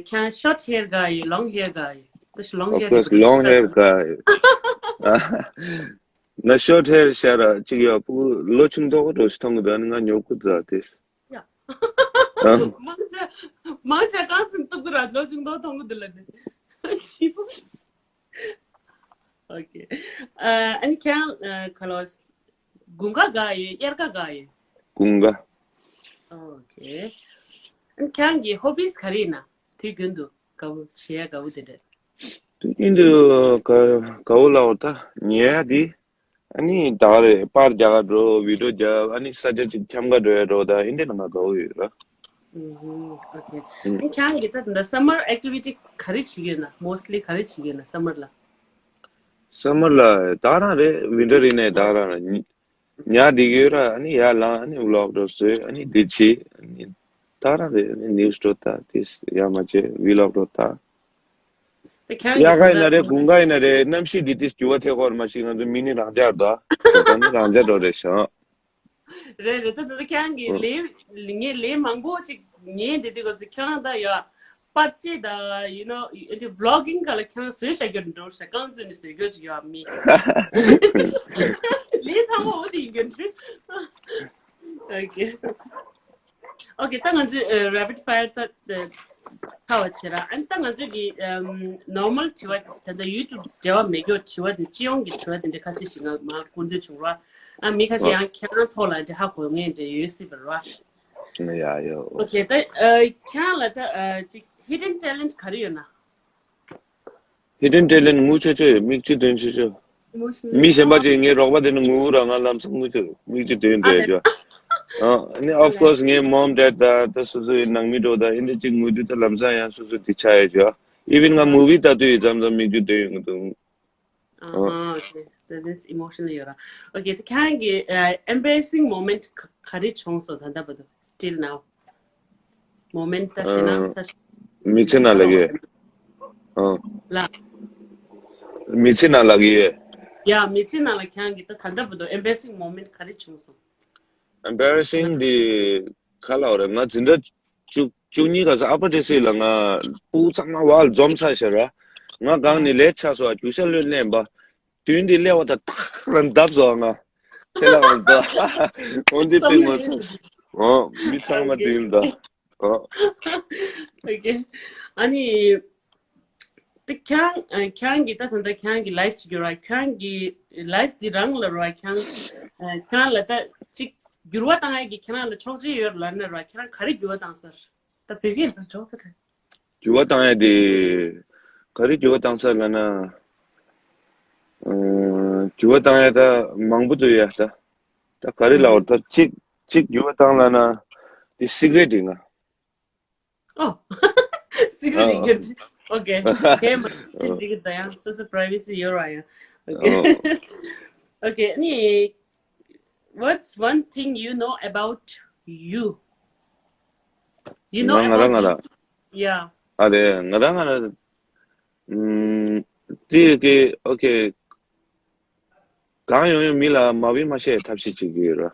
ཁྱེད་short hair དགའ་ཡོད། Long hair དགའ་ཡོད། ད་long hair. Of course, long hair དགའ་ཡོད། ང་short hair ཤར་ར་གཅིག་ཡོད། ཕྲུ་གུ་ལོ་ཆུང་དོག་འགྲོ་ཞིག་མཐོང་གི་འདུག་ཨ་ནི་ང་ཉོབ་ཀི་འདུག་དེ། ཡ། མང་ཆ་མང་ཆ་རྐང་ཚིག་གཏུབ་ཀྱི་ར། ལོ་ཆུང་དོག་མཐོང་གི་འདུག་ལ་ནི། Okay. ཨ་ནི་ཁྱེད་རང་ག་ལོ། དགུན་ཁ་དགའ་ཡོད། དབྱར་ཁ་དགའ་ཡོད། དགུན་ཁ། Okay. ཨ་ནི་ཁྱེད་རང་གི་hobbies ག་རེ་ཡིན་ན། དུས་རྒྱུན་དུ་དགའ་པོ་བྱེད་ཡ་དགའ་པོ་དེ་འདྲ། དུས་རྒྱུན་དུ་དགའ་དགའ་པོ་ལབ་ད་ཉལ་ཡ་དེ། ཨ་ནི་ད་ག་རེ་པར་རྒྱག་ག་འགྲོ། བི་ཌི་ཡོ་རྒྱབ། ཨ་ནི་ས་ཆ་ཅིག་འཁྱམ་ག་འགྲོ་ཡ་འགྲོ། ད་ཨིན་འདྲ་ན་ང་དགའ་པོ་ཡོད་ར། ཨུམ། Okay. ཨུམ། ཁྱེད་རང་གི་ད་ད་summer activity ག་རེ་བྱེད་ཀྱི་ཡོད་ན། Mostly ག་རེ་བྱེད་ཀྱི་ཡོད་ན་summer ལ། Summer ལ་ད་རང་རེད། winter ཡིན་ནའི་ད་རང་རེད། ཉལ་བསྡད་ཀྱི་ཡོད་ར། ཨ་ནི་ཡར་ལངས། ཨ་ནི་vlog འགྲོ་བཟོས། ཨ་ནི་འདི་བྱེད། ཨ་ནི་ད་རང་རེད། ཨ་ནི་news འགྲོ་ལྟ། དེ་ཡར་མར་བྱེད། vlog འགྲོ་ལྟ། དབྱར་ཁ་ཡིན་ན་རེད། དགུན་ཁ་ཡིན་ན་རེད། གནམ་གཤིས་འདི་དུས་འགྱུར་བ་ཐེབས་ཀྱི་ཡོད་མ་གཞི་ང་ཚོ་མི་ནི་རང་འཇགས་འདུག་ད་ནི་རང་འཇགས་འགྲོ་རེད་ཤག་རེད་རེད། ད་ད་ཁྱེད་རང་གི་ལས་ངས་ལས་མང་པོ་ཅིག་ཉན་བསྡད་དུས་སྐབས་སུ་ཁྱེད་རང་ད་ཡ་ པར་ཆས་དང་ཡིན་ནོ་ཨེ་འདྲ་བི་ལོག་གིང་ག་ལ་ཁྱེད་རང་བཟོས་བཞག་རྒྱུ་འགྲོ་ཤག་རྐང་བཙུགས་ནས་བཟོས་རྒྱུ་ཅིག་ཡོད་མི། ལས་ཚང་མ་འོ་དེ་ཡིན་རྒྱུ་འདྲ། ཨོ་ཁེ། ཨོ་ཁེ། ད་ང་ཚོས་ཨ་rapid fire ད་ཨ་ཁ་བ་བྱེད་ར། ཨ་ནི་ད་ང་ཚོས་ཀྱི་ཨམ་normal དྲི་བ་ད་ལྟ་YouTube འབྲེལ་བ་མེད་རྒྱུ་དྲི་བ་དེ་སྤྱི་ཡོངས་ཀྱི་དྲི་བ་དེ་འདྲ་ཁ་ཤས་ཤིག་ང་མར་བསྐུར་འདོད་བྱུང་ར། ཨ་མི་ཁ་ཤས་ཡང་ཁྱེད་རང་ཐོག་ལ་འདྲ་ཧ་གོ་ངེས་འདྲ་ཡོད་སྲིད་པ་ར། ཡ་ཡོ། ཨོ་ཁེ། ད་ཨ་ཁྱེད་རང་ལ་ད་ཨ་ཅིག་hidden talent ག་རེ་ཡོད་ན། Hidden talent ངུ་ཆོ་ཆོ་ཡོད། མིག་ཆུ་འདོན་ཆོ་ཆོ། མི་གཞན་པ་ཅིག་ངའི་རོགས་པ་དེ་ནི་ངུ་ར་ང་ལམ་སང་ངུ་ཆོ་མིག་ཆུ་འདོན་འདོད་ཡོད་ཅོ། ཨ་ནི་of course ངའི་mom dad དང་ད་སོ་སོའི་ནང་མི་འགྲོ་དང་ཨིན་དྲ་ཅིག་ངུ་དུས་ད་ལམ་སང་ཡང་སོ་སོ་དེ་ཆ་ཡོད་ཅོ། Even ང་movie ལྟ་དུས་ཡི་ཙམ་ཙམ་མིག་ཆུ་འདོན་ཡོང་གི་འདུག་ཨ་ཨ་okay, that is emotional ཡོད་ར། Okay, ད་ཁྱེད་རང་གི་ཨ་embarrassing moment ག་ག་རེ་བྱུང་སོང་ད་ལྟ་བར་དུ། Still now moment ད་ཤི་ན་ས་མི་ཚེ་ནང་ལ་ཡོད། ཨ། ལ། མི་ཚེ་ནང་ལ་ཡོད། ཡ་མི་ཚེ་ནང་ལ་ཁྱེད་རང་གི་ད་ད་ལྟ་བར་དུ་embarrassing moment ག་རེ་བྱུང་སོང་། Embarrassing འདི་ག་ལ་བ་རེད། ང་འཛིན་གྲྭ་བཅུ་བཅུ་གཉིས་ག་ས་ཨ་ཕ་ཏི་སི་ལ་ང་སྤུ་གུ་ཚང་མ་བ་འཛོམས་ཚར་ཤག་ར། ང་སྒང་ནས་ལས་ཆགས་སོང་། རྒྱུག་ཤར་ལོས་ལེན་པ། མདུན་དེ་སླེབས་པ་དང་ཐག་ལ་བརྡབ་སོང་ང་། ཁྱེད་ལ་ང་ད་འོན་ཏེ་པིང་མ་ཚོ། ཨོ་མི་ཚང་མ་མདུན་ད། ཨོ། Okay. ཨ་ནི། དེ་ཁྱེད་རང་ཨ་ཁྱེད་རང་གི་ད་ད་ལྟ་ཁྱེད་རང་གི་life ཅིག་ཡོད་ར། ཁྱེད་རང་གི་life དེ་རང་ལ་ར་ཁྱེད་རང་ཨ་ཁྱེད་རང་ལ་ད་ཅིག་འགྱུར་བ་བཏང་ཡ་གི་ཁྱེད་རང་ལ་ཆོག་མཆན་ཡོད་ལབ་ན་ར་ཁྱེད་རང་ག་རེ་འགྱུར་བ་བཏང་ས་རེད། ད་བོད་སྐད་ལ་ཆོག་ས་རེད། འགྱུར་བ་བཏང་ཡ་དེ་ག་རེ་འགྱུར་བ་བཏང་ས་ལབ་ན། ཨ་འགྱུར་བ་བཏང་ཡ་ད་མང་པོ་འདུག་ཡ་ད། ད་ག་རེ་ལབ་དགོས་རེད། ད་གཅིག་གཅིག་འགྱུར་བ་བཏང་ལབ་ན་དེ་secret ཡིན་ང་། ཨོ། secret ཡིན་གྱི། Okay. ཁྱེད་མ་འགྲིག་གི་ད་ཡང་སོ་སོ་privacy ཡོད་ར་ཡང་། Okay. Okay. ཨ་ནི། What's one thing you know about you? You know ང་ང་རང་ང་རང་། Yeah. ཨ་རེད། ང་རང་ང་རང་། ཨམ། དེ་གི་okay. གང་ཡོང་ཡོང་མི་ལ་མ་བི་མ་བཤད་ཐབས་ཤེས་བྱེད་ཀྱི་ཡོད་ར།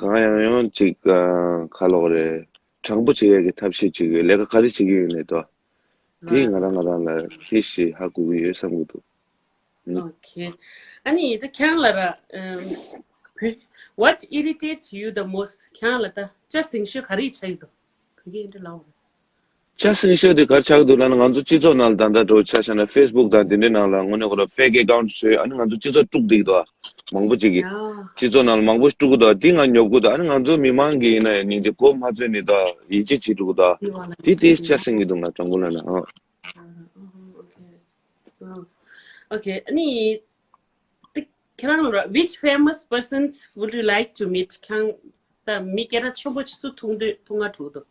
གང་ཡོང་ཡོང་ཅིག་ཨ་ག་ལབ་དགོས་རེད། དྲང་པོ་བྱེད་ཡས་ཀྱི་ཐབས་ཤེས་བྱེད་ཀྱི་ཡོད། ལས་ཀ་ག་རེ་བྱེད་ཀྱི་ཡོད་ནས་དོ། དེ་ང་རང་ང་རང་ལ་ཧི་ཞེས་ཧ་གོ་གི་ཡོད་བསམ་གྱི་འདུག Okay. ཨ་ནི་ད་ཁྱེད་རང་ལ་ར། ཨམ། What irritates you the most? ཁྱེད་རང་ལ་ད་ཅ་སེང་ཤོས་ག་རེ་ཆགས་ཀྱི་འདུག་བོད་སྐད་འདྲ་ལབ་དགོས་རེད། ཅ་སེང་ཤོས་དེ་ག་རེ་ཆགས་འདུག་ལབ་ན། ང་ཚོ་སྤྱི་ཚོགས་ནང་ལ་ད་ལྟ་འགྲོ་ཆ་བཞག་ན་Facebook དང་དེ་འདྲའི་ནང་ལ་དངོས་གནས་ཁོ་རང་fake account བཟོས། ཨ་ནི་ང་ཚོ་སྤྱི་ཚོགས་དཀྲུག་བསྡད་ཀྱི་འདུག་མང་པོ་ཅིག་གིས་ཡ། སྤྱི་ཚོགས་ནང་ལ་མང་པོ་དཀྲུག་གི་འདུག་དེ་ང་ཉོབ་གི་འདུག་ཨ་ནི་ང་ཚོ་མི་མང་གིས་ཡིན་ན་ཡང་སྙིང་རྗེ་གོ་མ་ཚོད་ནི་ད་ཡིད་ཆེས་བྱེད་འགྲོ་གི་འདུག་དེ་དེ་ཅ་སེང་གི་འདུག་ང་དྲང་པོ་ལབ་ན། ཨ། Okay. ཨ་ནི། དེ་ཁྱེད་རང་ལ་which famous persons would you like to meet? ཁྱེད་རང་ད་མི་སྐད་གྲགས་ཆེན་པོ་ཆེ་སུ་མཐོང་འདོད་མཐོང་ང་འགྲོ་འདུག་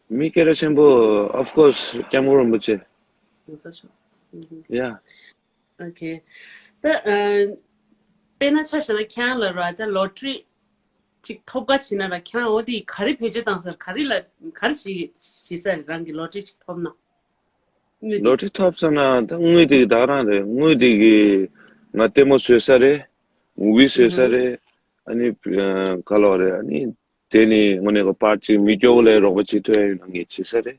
མི་སྐད་གྲགས་ཆེན་པོ། Of course སྐྱབས་མགོན་རིན་པོ་ཆེ། ཡིན་ས་ཆོག་ཡ། Okay. ད་ཨ། དཔེར་ན་ཆ་བཞག་ན་ཁྱེད་རང་ལ་ར་ད་lottery ཅིག་ཐོབ་ག་ཕྱིན་ན་ར་ཁྱེད་རང་འོ་དེ་ག་རེ་བེད་སྤྱོད་བཏང་ས་རེད། ག་རེ་ལ་ག་རེ་བྱེད་བྱེད་ས་རེད། རང་གི་lottery ཅིག་ཐོབ་ན། དངུལ་དེ། lottery ཐོབ་ས་ན་ད་དངུལ་དེ་ད་ག་རང་རེད། དངུལ་དེ་གིས་ང་ལྟད་མོ་བཟོ་ས་རེད། movie བཟོ་ས་རེད། ཨ་ནི་ག་ལབ་རེད། ཨ་ནི་དེ་ནི་དངོས་གནས་ཁོ་པར་ཅིག་མི་སྐྱོ་བོ་ལ་རོགས་པ་བྱེད་ཐུབ་ཡ་ཡོད་ན་ངས་བྱེད་ས་རེད།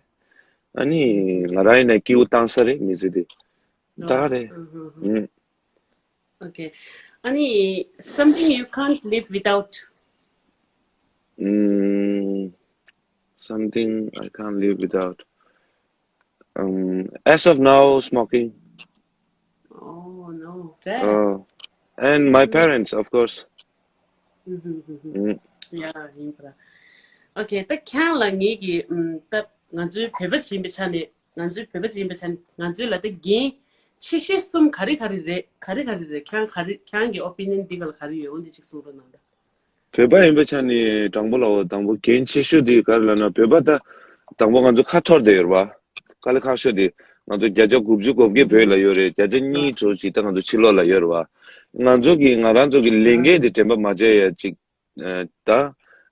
ཨ་ནི་ང་རང་ཡིན་ན་སྐྱིད་པོ་བཏང་ས་རེད་མི་ཚེ་འདི། ད་ག་རེད། Okay. ཨ་ནི། Something you can't live without. Mm, something I can't live without. Um, as of now, smoking. Oh no. Uh, and my parents, of course. Mm. Yeah, ཡིན་པ། Okay. ད་ཁྱེད་རང་ལ་ངེད་ཀྱི་ད་ང་ཚོའི་བོད་པ་ཅིག་ཡིན་པའི་ཆ་ནས། ང་ཚོའི་བོད་པ་ཅིག་ཡིན་པའི་ཆ་ནས་ང་ཚོའི་ལ་ད་འགན་ཆེ་ཤོས་གསུམ་ག་རེ་ག་རེ་རེད། ག་རེ་ག་རེ་རེད། ཁྱེད་རང་ག་རེ། ཁྱེད་རང་གི་opinion འདི་ག་ལ་ག་རེ་ཡོད། འོ་འདི་ཅིག་གསུང་རོགས་གནང་ད། བོད་པ་ཡིན་པའི་ཆ་ནས་དྲང་པོ་ལབ་པ་དང་པོ་འགན་ཆེ་ཤོས་དེ་ག་རེ་ལབ་ན། བོད་པ་ད་དང་པོ་ང་ཚོ་ཁ་འཐོར་བསྡད་ཡོད་རེད་པ། དཀའ་ལས་ཁག་ཤོས་དེ་ང་ཚོ་བརྒྱ་ཆ་དགུ་བཅུ་གོ་བརྒྱད་བོད་ལ་ཡོད་རེད། བརྒྱ་ཆ་གཉིས་ཙམ་ཅིག་ད་ང་ཚོ་ཕྱི་ལོགས་ལ་ཡོད་རེད་པ། ང་ཚོ་གི་ང་རང་ཚོ་གི་ལས་འགན་དེ་དྲན་པ་མ་བརྗེད་ཡ་ཅིག་ད་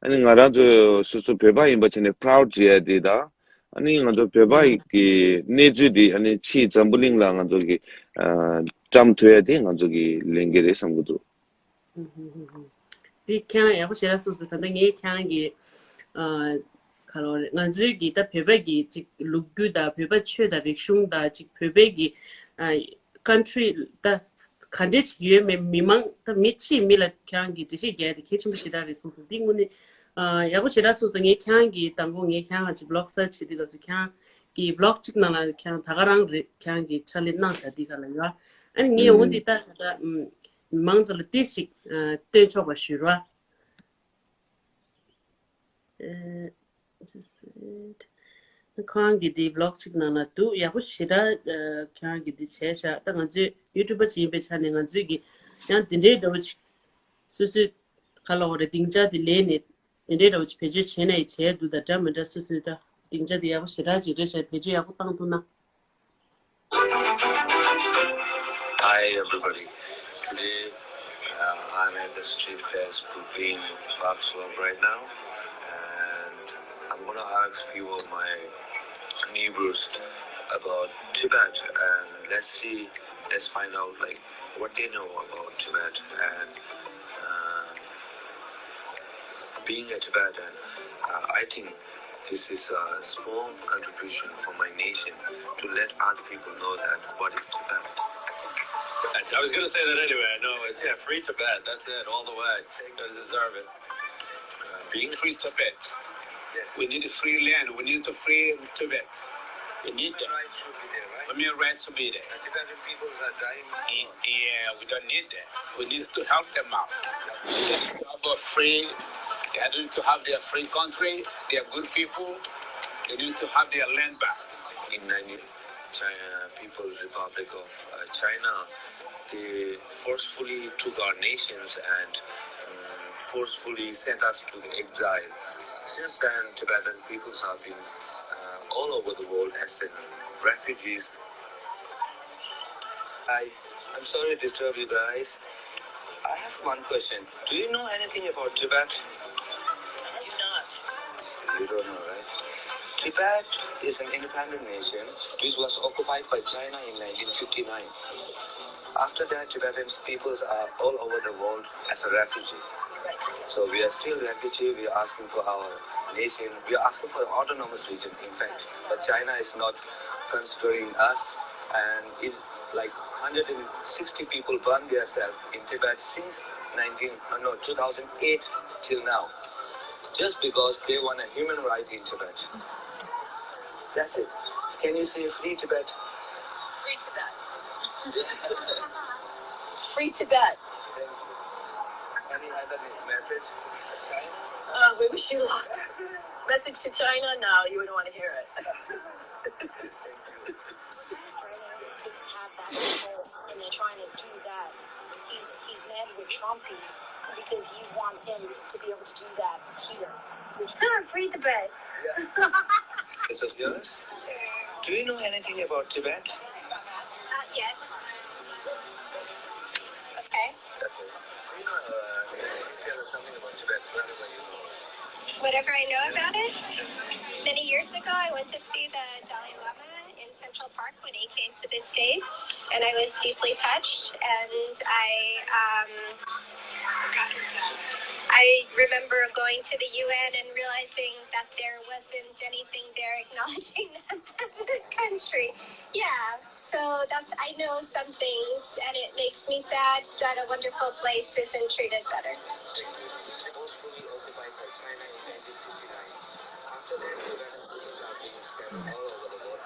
ཨ་ནི་ང་རང་ཚོ་སོ་སོ་བོད་པ་ཡིན་པ་བྱས་ནས་proud བྱེད་ཡ་དེ་དང་། ཨ་ནི་ང་ཚོ་བོད་པ་ཡི་གི་གནས་ཚུལ་དེ་ཨ་ནི་ཕྱིའི་འཛམ་བུ་གླིང་ལ་ང་ཚོ་གི་བཀྲམ་ཐུབ་ཡ་དེ་ང་ཚོ་གི་ལས་འགན་རེད་བསམ་གྱི་འདུག་འདི་ཁྱེད་རང་ཡག་པོ་ཞེ་དྲག་གསུངས་སོང་། ད་ལྟ་ངས་ཁྱེད་རང་གི་ཨ། ག་ལོ་རེད། ང་ཚོའི་གི་ད་བོད་པ་གི་ཅིག་ལོ་རྒྱུས་དང་བོད་པ་ཆོས་དང་རིག་གཞུང་དང་ཅིག་བོད་པའི་གི་ཨ་ཀན་ཊི་རི་ད་ག་འདྲས་ཅིག་ཡོད་མེད། མི་མང་ད་མི་ཕྱིའི་མི་ལ་ཁྱེད་རང་གི་འགྲེལ་བཤད་རྒྱག་ཡ་དེ་གལ་ཆེན་པོ་ཞེ་དྲག་རེད་གསུངས་སོང་། འདི་དངོས་གནས་ཨ་ཡག་པོ་ཞེ་དྲག་གསུངས་སོང་། ངས་ཁྱེད་རང་གི་དང་པོ་ངས་ཁྱེད་རང་ལ་ཅིག་བི་ལོག་སར་ཆ་བྱེད་དུས་སྐབས་སུ་ཁྱེད་རང་གི་བི་ལོག་གཅིག་ནང་ལ་ཁྱེད་རང་ད་ག་རང་རེད། ཁྱེད་རང་གི་ཕྱག་ལས་གནང་བཞག་འདི་ག་ལ་ཡོད། ཨ་ནི་ངས་འོ་འདི་ལྟ་ད་ད་ཨམ་མང་ཚོ་ལ་ཏོག་ཙམ་ཨ་སྟོན་ཆོག་པ་ཞུ་རོགས། ཨ། Just wait. ཁོང་གིས་འདི་བི་ལོག་གཅིག་ནང་ལ་འདུག་ཡག་པོ་ཞེ་དྲག་ཨ་ཁྱེད་རང་གིས་འདི་བྱས་ཤག་ད་ང་ཚོས་ཡུ་ཊུབ་པ་ཅིག་ཡིན་པའི་ཆ་ནས་ང་ཚོས་ཀྱི་ཡང་འདི་འདྲའི་འདྲ་བོ་ཅིག་སོ་སོའི་ག་ལ་འོ་རེད། སྡིངས་ཆ་དེ་ལེན་ནས་དེ་འདྲའི་འདྲ་བོ་ཅིག་བེད་སྤྱོད་བྱས་ན་ཡི་བྱས་འདུག་ད་འདྲ་མི་འདྲ་སོ་སོའི་ད་སྡིངས་ཆ་དེ་ཡག་པོ་ཞེ་དྲག་ཅིག་རེད་ཤག་བེད་སྤྱོད་ཡག་པོ་བཏང་ཐུབ་ན། Hi, everybody. Today, uh, I'm at the Street Fest Brooklyn Park Slope right now, and I'm gonna ask few of my neighbors about Tibet, and let's see, let's find out, like, what they know about Tibet, and, uh, being a Tibetan, uh, I think this is a small contribution for my nation to let other people know that what is Tibet. I was gonna say that anyway. I know it's, yeah, free Tibet. That's it, all the way. You guys deserve it. Uh, being free Tibet. We need a free land. We need to free Tibet. We need that. Human rights should be there, right? Human rights should be there. And Tibetan peoples are dying. Y-, yeah, we don't need that. We need to help them out. Have a free, they need to have their free country. They are good people. They need to have their land back. In nineteen, China, People's Republic of uh, China, they forcefully took our nations and um, forcefully sent us to exile. Since then, Tibetan peoples have been uh, all over the world as in refugees. Hi, I'm sorry to disturb you guys. I have one question. Do you know anything about Tibet? I do not. You don't know, right? Tibet is an independent nation which was occupied by China in nineteen fifty-nine. After that, Tibetan peoples are all over the world as a refugee. So we are still refugee. We are asking for our nation. We are asking for an autonomous region, in fact. But China is not considering us. And in like one hundred sixty people burned themselves in Tibet since nineteen, uh, no, two thousand eight till now, just because they want a human right in Tibet. That's it. Can you say free Tibet? Free Tibet. Free Tibet. Any other message? Uh, we wish you luck. Message to China? No, you wouldn't want to hear it. Have that control, and they're trying to do that. He's he's mad with Trumpy because he wants him to be able to do that here. Which Free Tibet. Is it yours? Do you know anything about Tibet? Uh, yes. Okay. Okay. You know, uh, can you tell us something about Tibet? Whatever you know. Whatever I know about it? Many years ago, I went to see the Dalai Lama in Central Park when he came to the States, and I was deeply touched. And I, um, I remember going to the U N and realizing that there wasn't anything there acknowledging them as a country. Yeah, so that's, I know some things, and it makes me sad that a wonderful place isn't treated better. Supposed to be occupied by China in nineteen fifty-nine. After that, Tibetan peoples are being scattered all over the world.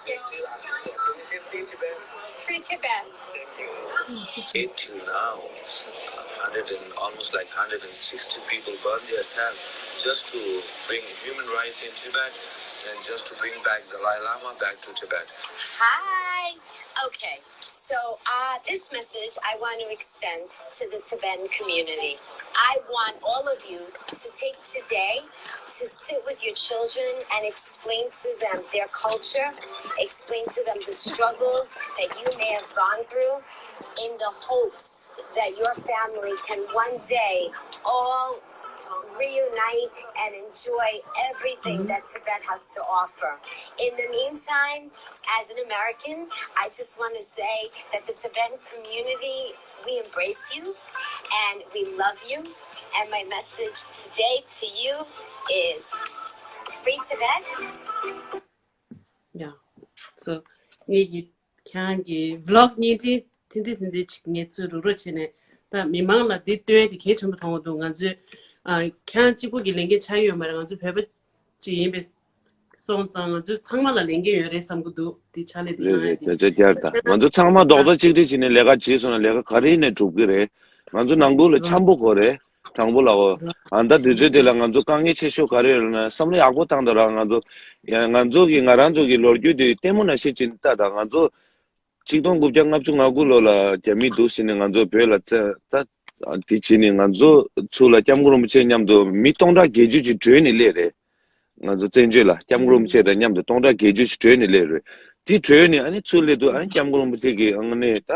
They're still asking for, can you say free Tibet? Free Tibet. Thank you. Till now, hundred and, almost like hundred and sixty people burned their cell just to bring human rights in Tibet and just to bring back Dalai Lama back to Tibet. Hi. Okay. So, uh, this message I want to extend to the Tibetan community. I want all of you to take today to sit with your children and explain to them their culture, explain to them the struggles that you may have gone through, in the hopes that your family can one day all reunite and enjoy everything that Tibet has to offer. In the meantime, as an American, I just want to say that the Tibetan community, we embrace you and we love you. And my message today to you is ཡ། སོ། ངེད་ཀྱི་ཁྱེད་རང་གི་ཝི་ལོག་བརྙན་འཕྲིན་དེ་འདྲ་དེ་འདྲ་ཅིག་ངས་ཚུར་རུག་རོགས་བྱས་ནས། ད་མི་མང་ལ་འདི་སྟོན་ཡ་དེ་གལ་ཆེན་པོ་མཐོང་གི་འདུག་ང་ཚོས་ཨ་ཁྱེད་རང་གཅིག་པོ་གི་ལས་འགན་ཆགས་ཀྱི་ཡོད་མ་རེད། ང་ཚོ་བོད་པ་ཅིག་ཡིན་པས་སོང་ཙང་ང་ཚོ་ཚང་མ་ལ་ལས་འགན་ཡོད་རེད་བསམ་གི་འདུག་དེ་ཕྱག་ལས་དེ་རེད་གང་རེད། ཡ་དེ་ཆ་རྒྱལ་ད་ང་ཚོ་ཚང་མ་རྡོག་རྩ་གཅིག་སྒྲིལ་བྱས་ནས་ལས་ཀ་བྱས་སོང་ན་ལས་ཀ་ག་རེ་ཡིན་ནའི་འགྲུབ་གི་རེད། ང་ཚོ་ནང་ཁུལ་ལ་འཆམ་པོ་དགོས་རེད། དྲང་པོ་ལབ་འོ། ཨ་ད་དུས་ཚོད་དེ་ལ་ང་ཚོ་དཀའ་ངལ་ཆེ་ཤོས་ག་རེ་ཡོད་ལབ་ན་བསམ་བློ་ཡག་པོ་བཏང་དང་ར། ང་ཚོ་ཡ་ང་ཚོ་གི་ང་རང་ཚོ་གི་ལོ་རྒྱུས་དེ་ལྟད་མོ་ནང་བཞིན་བྱས་ནས་ལྟ་དང་། ང་ཚོ་ཆིག་སྟོང་དགུ་བརྒྱ་ལྔ་བཅུ་ང་དགུ་ལོ་ལ་རྒྱ་མི་འདུག་ཟེར་ནས་ང་ཚོ་བོད་ལ་བཙན་ད་དེ་བྱས་ནས་ང་ཚོ་ཚུར་ལ་སྐྱབས་མགོན་རིན་པོ་ཆེ་མཉམ་དུ་མི་སྟོང་ཕྲག་བརྒྱད་ཅུ་ཅིག་བྲོས་ནས་སླེབས་རེད། ང་ཚོ་བཙན་བྱོལ་ལ་སྐྱབས་མགོན་རིན་པོ་ཆེ་དང་མཉམ་དུ་སྟོང་ཕྲག་བརྒྱད་ཅུ་ཞིག་བྲོས་ནས་སླེབས་རེད། དེ་བྲོས་ནས་ཨ་ནི་ཚུར་སླེབས་དུས་ཨ་ནི་སྐྱབས་མགོན་རིན་པོ་ཆེ་གིས་ཨ་ནི་ད་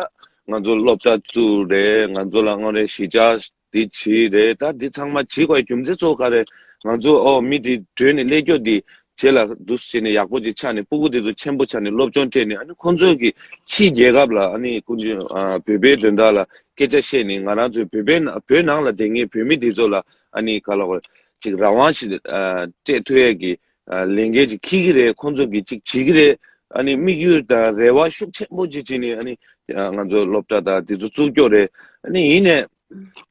ང་ཚོ་སློབ་གྲྭ་བཙུགས་རེད། ང་ཚོ་ལ་དངོས་རེད་གཞིས་ཆགས་འདི་བྱས་རེད། ད་འདི་ཚང་མ་བྱེད་དགོས་རྒྱུ་མཚན་གཙོ་བོ་ག་རེ། ང་ཚོ་ཨོ་མི་དེ་བྲོས་ནས་སླེབས་རྒྱུ་འདི་རྗེས་ལ་འདུག་བྱས་ནས་ཡག་པོ་ཅིག་ཆགས་ནས་སྤུ་གུ་དེ་ཚོ་ཆེན་པོ་ཆགས་ནས་སློབ་སྦྱོང་སྤྲད་ནས་ཨ་ནི་ཁོང་ཚོས་ཀྱི་ཕྱིའི་རྒྱལ་ཁབ་ལ་ཨ་ནི་ཁོང་ཚོས་ཨ་བོད་པའི་དོན་དག་ལ་སྐད་ཆ་བཤད་ནས་ང་རང་ཚོའི་བོད་པའི་ན་བོད་ནང་ལ་བསྡད་མཁན་བོད་མི་དེ་ཚོ་ལ་ཨ་ནི་ག་ལབ་དགོས་རེད། ཅིག་རང་དབང་ཞིག་ཨ་སྤྲད་ཐུབ་ཡས་ཀྱི་ཨ་ལས་འགན་ཅིག་འཁྱེར་གྱི་རེད། ཁོང་ཚོ་གིས་ཅིག་བྱེད་ཀྱི་རེད། ཨ་ནི་དམིགས་ཡུལ་དང་རེ་བ་ཤུགས་ཆེན་པོ་ཅིག་བྱས་ནས་ཨ་ནི་ང་ཚོ་སློབ་གྲྭ་དང་དེ་ཚོ་བཙུགས་རྒྱུ་རེད། ཨ་ནི་ཡིན་ནའི་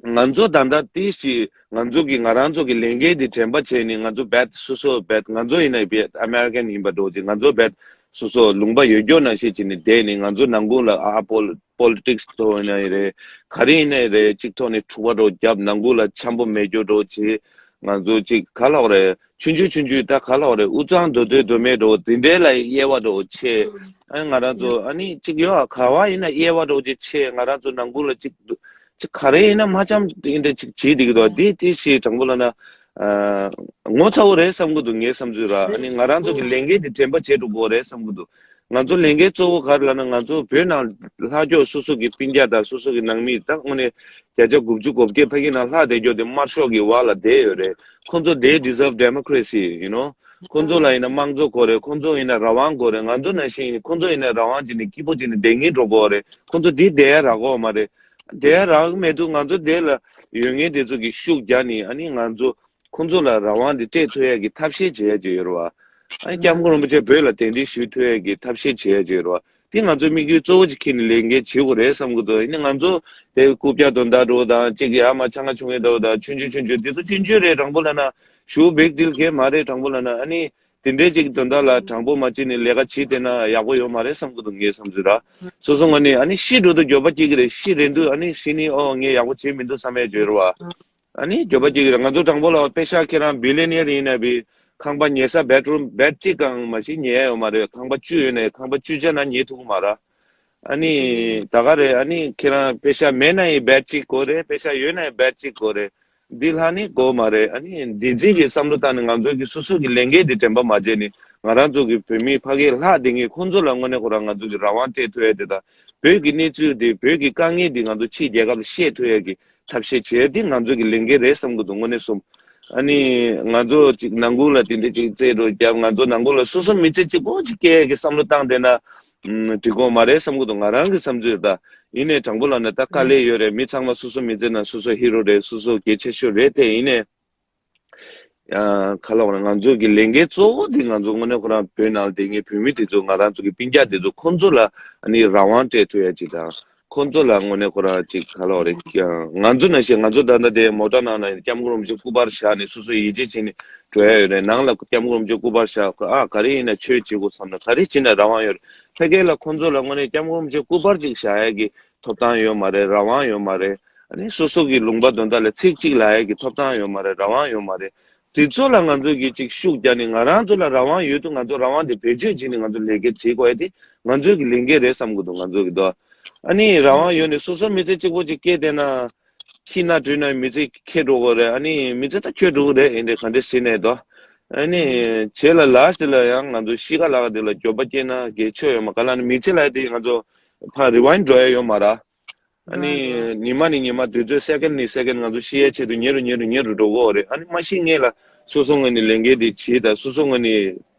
ང་ཚོ་ད་ལྟ་ཏིས་ཀྱི་ང་ཚོ་གི་ང་རང་ཚོ་གི་ལས་འགན་དེ་དྲན་པ་བྱས་ནས་ང་ཚོ་བེད་སོ་སོ་བེད་ང་ཚོ་ཡིན་ན་བེད་ཨ་མེ་རི་ཀན་ཡིན་པ་འགྲོ་ཅིག་ང་ཚོ་བེད་སོ་སོ་ལུང་པ་ཡོད་རྒྱུ་ནང་བཞིན་བྱས་ནས་བསྡད་ནས་ང་ཚོ་ནང་ཁུལ་ལ་ཨ་པོལ་པོ་ལི་ཊིག་སི་ཐོག་ཡིན་ན་ཡིན་རེད། ག་རེ་ཡིན་ན་ཡིན་རེད། གཅིག་ཐོག་ནས་འཁྲུག་པ་འགྲོ་རྒྱབ་ནང་ཁུལ་ལ་འཆམ་པོ་མེད་རྒྱུ་འགྲོ་བྱེད། ང་ཚོ་ཅིག་ག་ལབ་དགོས་རེད། ཆུང་ཆུང་ཆུང་ཆུང་ད་ག་ལབ་དགོས་རེད། དབུ་གཙང་མདོ་སྟོད་མདོ་སྨད་འགྲོ་དེ་འདྲའི་ལ་དབྱེ་བ་འགྲོ་ཆེ། ཨ་ང་རང་ཚོ་ཨ་ནི་ཅིག་ཡོད་ཨ་ག་བ་ཡིན་ན་དབྱེ་བ་འགྲོ་ཅིག་ཆེ། ང་རང་ཚོ་ནང་ཁུལ་ལ་ཅིག་ཅིག་ག་རེ་ཡིན་ན་མ་འཆམ་དེ་འདྲ་ཅིག་བྱེད་བསྡད་ཀྱི་འདུག་འདི་དེ་ཞིག་དྲང་པོ་ལབ་ན་ཨ་ངོ་ཚ་བོ་རེད་བསམ་གྱི་འདུག་ངའི་བསམ་ཚུལ་ར། ཨ་ནི་ང་རང་ཚོ་གི་ལས་འགན་དེ་དྲན་པ་བྱེད་འགྲོ་དགོས་རེད་བསམ་གྱི་འདུག་ང་ཚོ་ལས་འགན་གཙོ་བོ་ག་རེ་ལབ་ན་ང་ཚོ་བོད་ནང་ལྷག་རྒྱུ་སོ་སོ་གི་སྤུན་ཀྱག་དང་སོ་སོ་གི་ནང་མི་ད་དངོས་གནས་བརྒྱ་ཆ་དགུ་བཅུ་གོ་བརྒྱད་ཕ་གི་ནང་ལྷག་བསྡད་རྒྱུ་དེ་དམར་ཤོག་གི་འོག་ལ་བསྡད་ཡོད་རེད། ཁོང་ཚོ་they deserve democracy, you know. ཁོང་ཚོ་ལ་ཡིན་ན་དམངས་གཙོ་དགོས་རེད། ཁོང་ཚོ་ཡིན་ན་རང་དབང་དགོས་རེད། ང་ཚོ་ནང་བཞིན་ཡིན་ཁོང་ཚོ་ཡིན་ན་རང་དབང་བྱས་ནས་སྐྱིད་པོ་བྱས་ནས་བསྡད་མཁན་འགྲོ་དགོས་རེད། ཁོང་ཚོ་འདི་བསྡད་ཡ་རག་གི་མ་རེད། བསྡད་ཡ་རག་གི་མེད་དུས་ང་ཚོ་དེ་ལ་ཡོད་མཁན་དེ་ཚོ་གི་ཤུགས་རྒྱག་ནས་ཨ་ནི་ང་ཚོ་ཁོང་ཚོ་ལ་རང་དབང་དེ་སྤྲད་ཐུབ་ཡ་གི་ཐབས་ཤེས་བྱེད་ཡ་ཅིག་ཡོད་རེད་བ། ཨ་ནི་སྐྱབས་མགོན་རིན་པོ་ཆེ་བོད་ལ་གདན་འདྲེན་ཞུ་ཐུབ་ཡ་གི་ཐབས་ཤེས་བྱེད་ཡ་ཅིག་ཡོད་རེད་བ། དེ་ང་ཚོའི་དམིགས་ཡུལ་གཙོ་བོ་ཅིག་འཁྱེར་ནས་ལས་འགན་བྱེད་དགོས་རེད་བསམ་གི་འདུག་ཡིན་ནའི་ང་ཚོ་དེ་རྐུབ་བཀྱག་དོན་དག་འགྲོ་དང་གཅིག་ཡར་མར་ཆང་ཁ་ཆུང་ངེ་འདྲ་བོ་དང་ཆུང་ཆུང་ཆུང་ཆུང་དེ་ཚོ་ཆུང་ཆུང་རེད། དྲང་པོ་ལབ་ན་ཞུ་big deal གས་མ་རེད། དྲང་པོ་ལབ་ན་ཨ་ནི་དེ་འདྲའི་ཅིག་དོན་དག་ལ་དྲང་པོ་མ་བྱས་ནས་ལས་ཀ་བྱེད་བསྡད་ན་ཡག་པོ་ཡོད་མ་རེད་བསམ་གི་འདུག་ངའི་བསམ་ཚུལ་ར། སོ་སོ་ངོས་ནས་ཨ་ནི་ཤི་འགྲོ་དུས་འགྱོད་པ་སྐྱེ་གི་རེད། ཤི་རན་དུས་ཨ་ནི་ཤི་ནི་ཨོ་ངས་ཡག་པོ་བྱས་མི་འདུག་བསམ་ཡ་ཅིག་ཡོད་རེད་བ། ཨ་ནི་འགྱོད་པ་སྐྱེ་གི་རེད། ང་ཚོ་དྲང་པོ་ལབ་པ་པེ་ཤག་ཁྱེད་རང་billionaire ཡིན་ན་བི་ཁང་པ་ཉལ་ས་bedroom bed གཅིག་གང་མ་ཞིག་ཉལ་ཡོད་མ་རེད། ཁང་པ་བཅུ་ཡོད་ནའི་ཁང་པ་བཅུ་ཆ་ནང་ཉལ་ཐུབ་ཀྱི་མ་རེད། ཨ་ནི་ད་ག་རེད། ཨ་ནི་ཁྱེད་རང་པེ་ཤག་མེད་ན་ཡི་bed གཅིག་དགོས་རེད། པེ་ཤག་ཡོད་ན་ཡི་bed གཅིག་དགོས་རེད། འདི་ལྷག་ནི་དགོས་མ་རེད། ཨ་ནི་འདི་འཛིན་གྱི་བསམ་བློ་བཏང་ནས་ང་ཚོ་གི་སོ་སོ་གི་ལས་འགན་འདི་དྲན་པ་མ་བརྗེད་ནས་ང་རང་ཚོ་གི་བོད་མི་ཕ་གིར་ལྷག་བསྡད་མཁན་ཁོང་ཚོ་ལ་དངོས་གནས་ཁོ་རང་ང་ཚོ་གི་རང་དབང་སྤྲད་ཐུབ་ཡ་དེ་དང་བོད་ཀྱི་གནས་ཚུལ་དེ་བོད་ཀྱི་དཀའ་ངལ་འདི་ང་ཚོ་ཕྱིའི་རྒྱལ་ཁབ་ལ་བཤད་ཐུབ་ཡ་གི་ཐབས་ཤེས་བྱས་ཏེ་ང་ཚོ་གི་ལས་འགན་རེད་བསམ་གི་འདུག་དངོས་གནས་སོང་། ཨ་ནི་ང་ཚོ་ཅིག་ནང་ཁུལ་ལ་དེ་འདྲ་ཅིག་རྩེད་འགྲོ་རྒྱབ། ང་ཚོ་ནང་ཁུལ་ལ་སོ་སོ་མི་ཚེ་གཅིག་པོ་ཅིག་སྐྱེལ་གི་བསམ་བློ་བཏང་བསྡད་ན་ཨམ་འགྲིག་གོ་མ་རེད་བསམ་གི་འདུག་ང་རང་གི་བསམ་ཚུལ་རེད་ད། ཡིན་ནའི་དྲང་པོ་ལབ་ན་ད་དཀའ་ལས་ཡོད་རེད། མི་ཚང་མ་སོ་སོ་མི་ཚེ་ནང་སོ་སོ་ཧི་རོ་རེད། སོ་སོ་གལ་ཆེ་ཤོས་རེད་དེ། ཡིན་ནའི་ཨ་ག་ལབ་དགོས་རེད། ང་ཚོ་གི་ལས་འགན་གཙོ་བོ་དེ་ང་ཚོ་དངོས་གནས་ཁོ་རང་བོད་ནང་ལ་བསྡད་མཁན་བོད་མི་དེ་ཚོ་ང་རང་ཚོ་གི་སྤུན་ཀྱག་དེ་ཚོ་ཁོང་ཚོ་ལ་ཨ་ནི་རང་དབང་སྤྲད་ཐུབ་ཡ་ཅིག་དང་། ཁོང་ཚོ་ལ་དངོས་གནས་ཁོ་རང་ཅིག་ག་ལབ་དགོས་རེད། ང་ཚོ་ནང་བཞིན་ང་ཚོ་ད་ལྟ་དེ་མོ་ཊ་ནང་ན་སྐྱབས་མགོན་རིན་པོ་ཆེ་སྐུ་པར་བཞག་ནས་སོ་སོ་ཡིད་ཆེས་བྱས་ནས་འགྲོ་ཡ་ཡོད་རེད། ནང་ལ་སྐྱབས་མགོན་རིན་པོ་ཆེ་སྐུ་པར་བཞག་ཨ་ག་རེ་ཡིན་ན་ཆོས་བྱེད་དགོས་བསམ་ན་ག་རེ་བྱེད་ན་རང་དབང་ཡོད་རེད། ཕ་གི་ལ་ཁོང་ཚོ་ལ་དངོས་གནས་སྐྱབས་མགོན་རིན་པོ་ཆེ་སྐུ་པར་ཅིག་བཞག་ཡ་གི་ཐོབ་ཐང་ཡོད་མ་རེད། རང་དབང་ཡོད་མ་རེད། ཨ་ནི་སོ་སོ་གི་ལུང་པ་དོན་དག་ལ་ཚིག་གཅིག་ལབ་ཡ་གི་ཐོབ་ཐང་ཡོད་མ་རེད། རང་དབང་ཡོད་མ་རེད། དེ་ཚོ་ལ་ང་ཚོ་གིས་ཅིག་ཤུགས་རྒྱག་ནས་ང་རང་ཚོ་ལ་རང་དབང་ཡོད་དུས་ང་ཚོ་རང་དབང་དེ་བེད་སྤྱོད་བྱས་ནས་ང་ཚོ་ལས་ཀ་བྱེད་དགོས་ཡ་དེ་ང་ཚོའི་གི་ལས་འགན་རེད་བསམ་གི་འདུག་ང་ཚོ་གི་དོ། ཨ་ནི་རང་དབང་ཡོད་ནས་སོ་སོ་མི་ཚེ་གཅིག་པོ་ཅིག་སྐྱེལ་བསྡད་ན། ཁྱི་སྣ་བྲུས་ན་མི་ཚེ་འཁྱེར་འགྲོ་གི་རེད། ཨ་ནི་མི་ཚེ་ད་འཁྱོལ་འགྲོ་གི་རེད། ཨེ་འདྲས་ག་འདྲས་ཟེར་ནས་དོ། ཨ་ནི་རྗེས་ལ་last ལ་ཡང་ང་ཚོ་གཤིས་ཀ་ལ་དེ་ལ་འགྱོད་པ་སྐྱེས་ན་གལ་ཆེ་ཡོད་མ་ག་ལ་ནི་མི་ཚེ་ལ་དེ་ང་ཚོ་ཕར་rewind འགྲོ་ཡ་ཡོད་མ་ར། ཨ་ནི་ཉི་མ་ནས་ཉི་མ་དུས་ཚོད་second ནས་second ང་ཚོ་ཤི་ཡའི་ཆེད་དུ་ཉེ་རུ་ཉེ་རུ་ཉེ་རུ་འགྲོ་གི་ཡོད་རེད། ཨ་ནི་མ་ཤི་སྔོན་ལ་སོ་སོ་ངོས་ནས་ལས་འགན་དེ་བྱེད་དང་སོ་སོ་ངོས་ནས་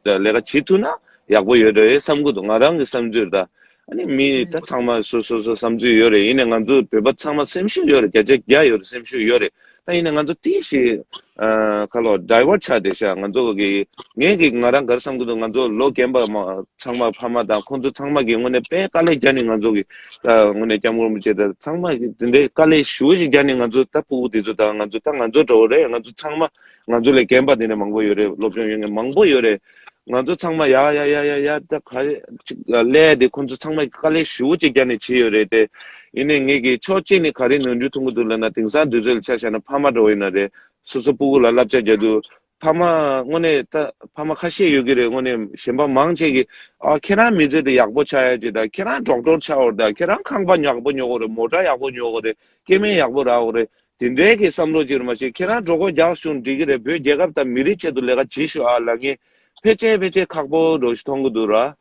ལས་ཀ་བྱེད་ཐུབ་ན་ཡག་པོ་ཡོད་རེད་བསམ་གི་འདུག་ང་རང་གི་བསམ་ཚུལ་རེད་ད། ཨ་ནི་མི་ད་ཚང་མ་སོ་སོ་སོ་བསམ་ཚུལ་ཡོད་རེད། ཡིན་ནའི་ང་ཚོ་བོད་པ་ཚང་མ་སེམས་ཤུགས་ཡོད་རེད། བརྒྱ་ཆ་བརྒྱ་ཡོད་རེད། སེམས་ཤུགས་ཡོད་རེད། ད་ཡིན་ན་ང་ཚོ་ཏིས་ཤིག་ཨ་ཁ་ལོ་ཌའི་ཝར་ཊི་ཆགས་བསྡད་ཤག་ང་ཚོ་གི་ངས་གི་ང་རང་ག་རེ་བསམ་གི་འདུག་ང་ཚོ་ལོ་རྒན་པ་མ་ཚང་མ་ཕ་མ་དང་ཁོང་ཚོ་ཚང་མ་གི་དངོས་གནས་དཔེ་དཀའ་ལས་བརྒྱབ་ནས་ང་ཚོ་གི་ད་དངོས་གནས་སྐྱབས་མགོན་རིན་པོ་ཆེ་དང་ཚང་མ་གི་དེ་འདྲའི་དཀའ་ལས་ཞེ་པོ་ཞིག་བརྒྱབ་ནས་ང་ཚོ་ད་ཕྲུ་གུ་དེ་ཚོ་དང་ང་ཚོ་ད་ང་ཚོ་འདྲ་བོ་རེད། ང་ཚོ་ཚང་མ་ང་ཚོ་ལས་རྒན་པ་དེ་འདྲ་མང་པོ་ཡོད་རེད། སློབ་སྦྱོང་ཡོད་མཁན་མང་པོ་ཡོད་རེད། ང་ཚོ་ཚང་མ་ཡ་ཡ་ཡ་ཡ་ཡ་ད་ག་རེ་ཅིག་ལས་དེ་ཁོང་ཚོ་ཚང་མ་དཀའ་ལས་ཞེ་པོ་ཅིག་བརྒྱབ་ནས་བྱས་ཡོད་རེད་དེ། ཡིན་ནའི་ངས་གི་ཕྱོགས་གཅིག་ནས་ག་རེ་ནོར་འཁྲུལ་མཐོང་གི་འདུག་ལབ་ན། དེང་སང་དུས་ཚོད་ལ་ཆ་བཞག་ན་ཕ་མ་འདྲ་བོ་ཡིན་ན་རེད། སོ་སོ་སྤུ་གུ་ལ་བསླབ་བྱ་རྒྱག་དུས་ཕ་མ་དངོས་གནས་ད་ཕ་མ་ཁ་ཤས་ཡོད་ཀྱི་རེད། དངོས་གནས་གཞན་པ་མང་ཆེ་གི་ཨ་ཁྱེད་རང་མི་ཚེ་དེ་ཡག་པོ་ཆགས་ཡ་ཅིག་དང་། ཁྱེད་རང་ཌོག་ཊར་ཆགས་འོ་རེད། ད་ཁྱེད་རང་ཁང་པ་ཡག་པོ་ཉོ་གི་རེད། མོ་ཊ་ཡག་པོ་ཉོ་གི་རེད། སྐྱེ་དམན་ཡག་པོ་རག་གི་རེད། དེ་འདྲའི་གི་བསམ་བློ་ཅིག་རེད། མ་གཞི་ཁྱེད་རང་གྲོད་ཁོག་རྒྱགས་བྱུང་འགྲིག་གི་རེད། བོད་རྒྱལ་ཁབ་དང་མི་རིགས་ཆེད་དུ་ལས་ཀ་བྱེད་ཤོག་ཨ་ལབ་མཁན་ཕལ་ཆེར་ཕལ་ཆེར་ཁག་པོ་འདྲ་ཞིག་མཐོང་གི་འདུག་ར།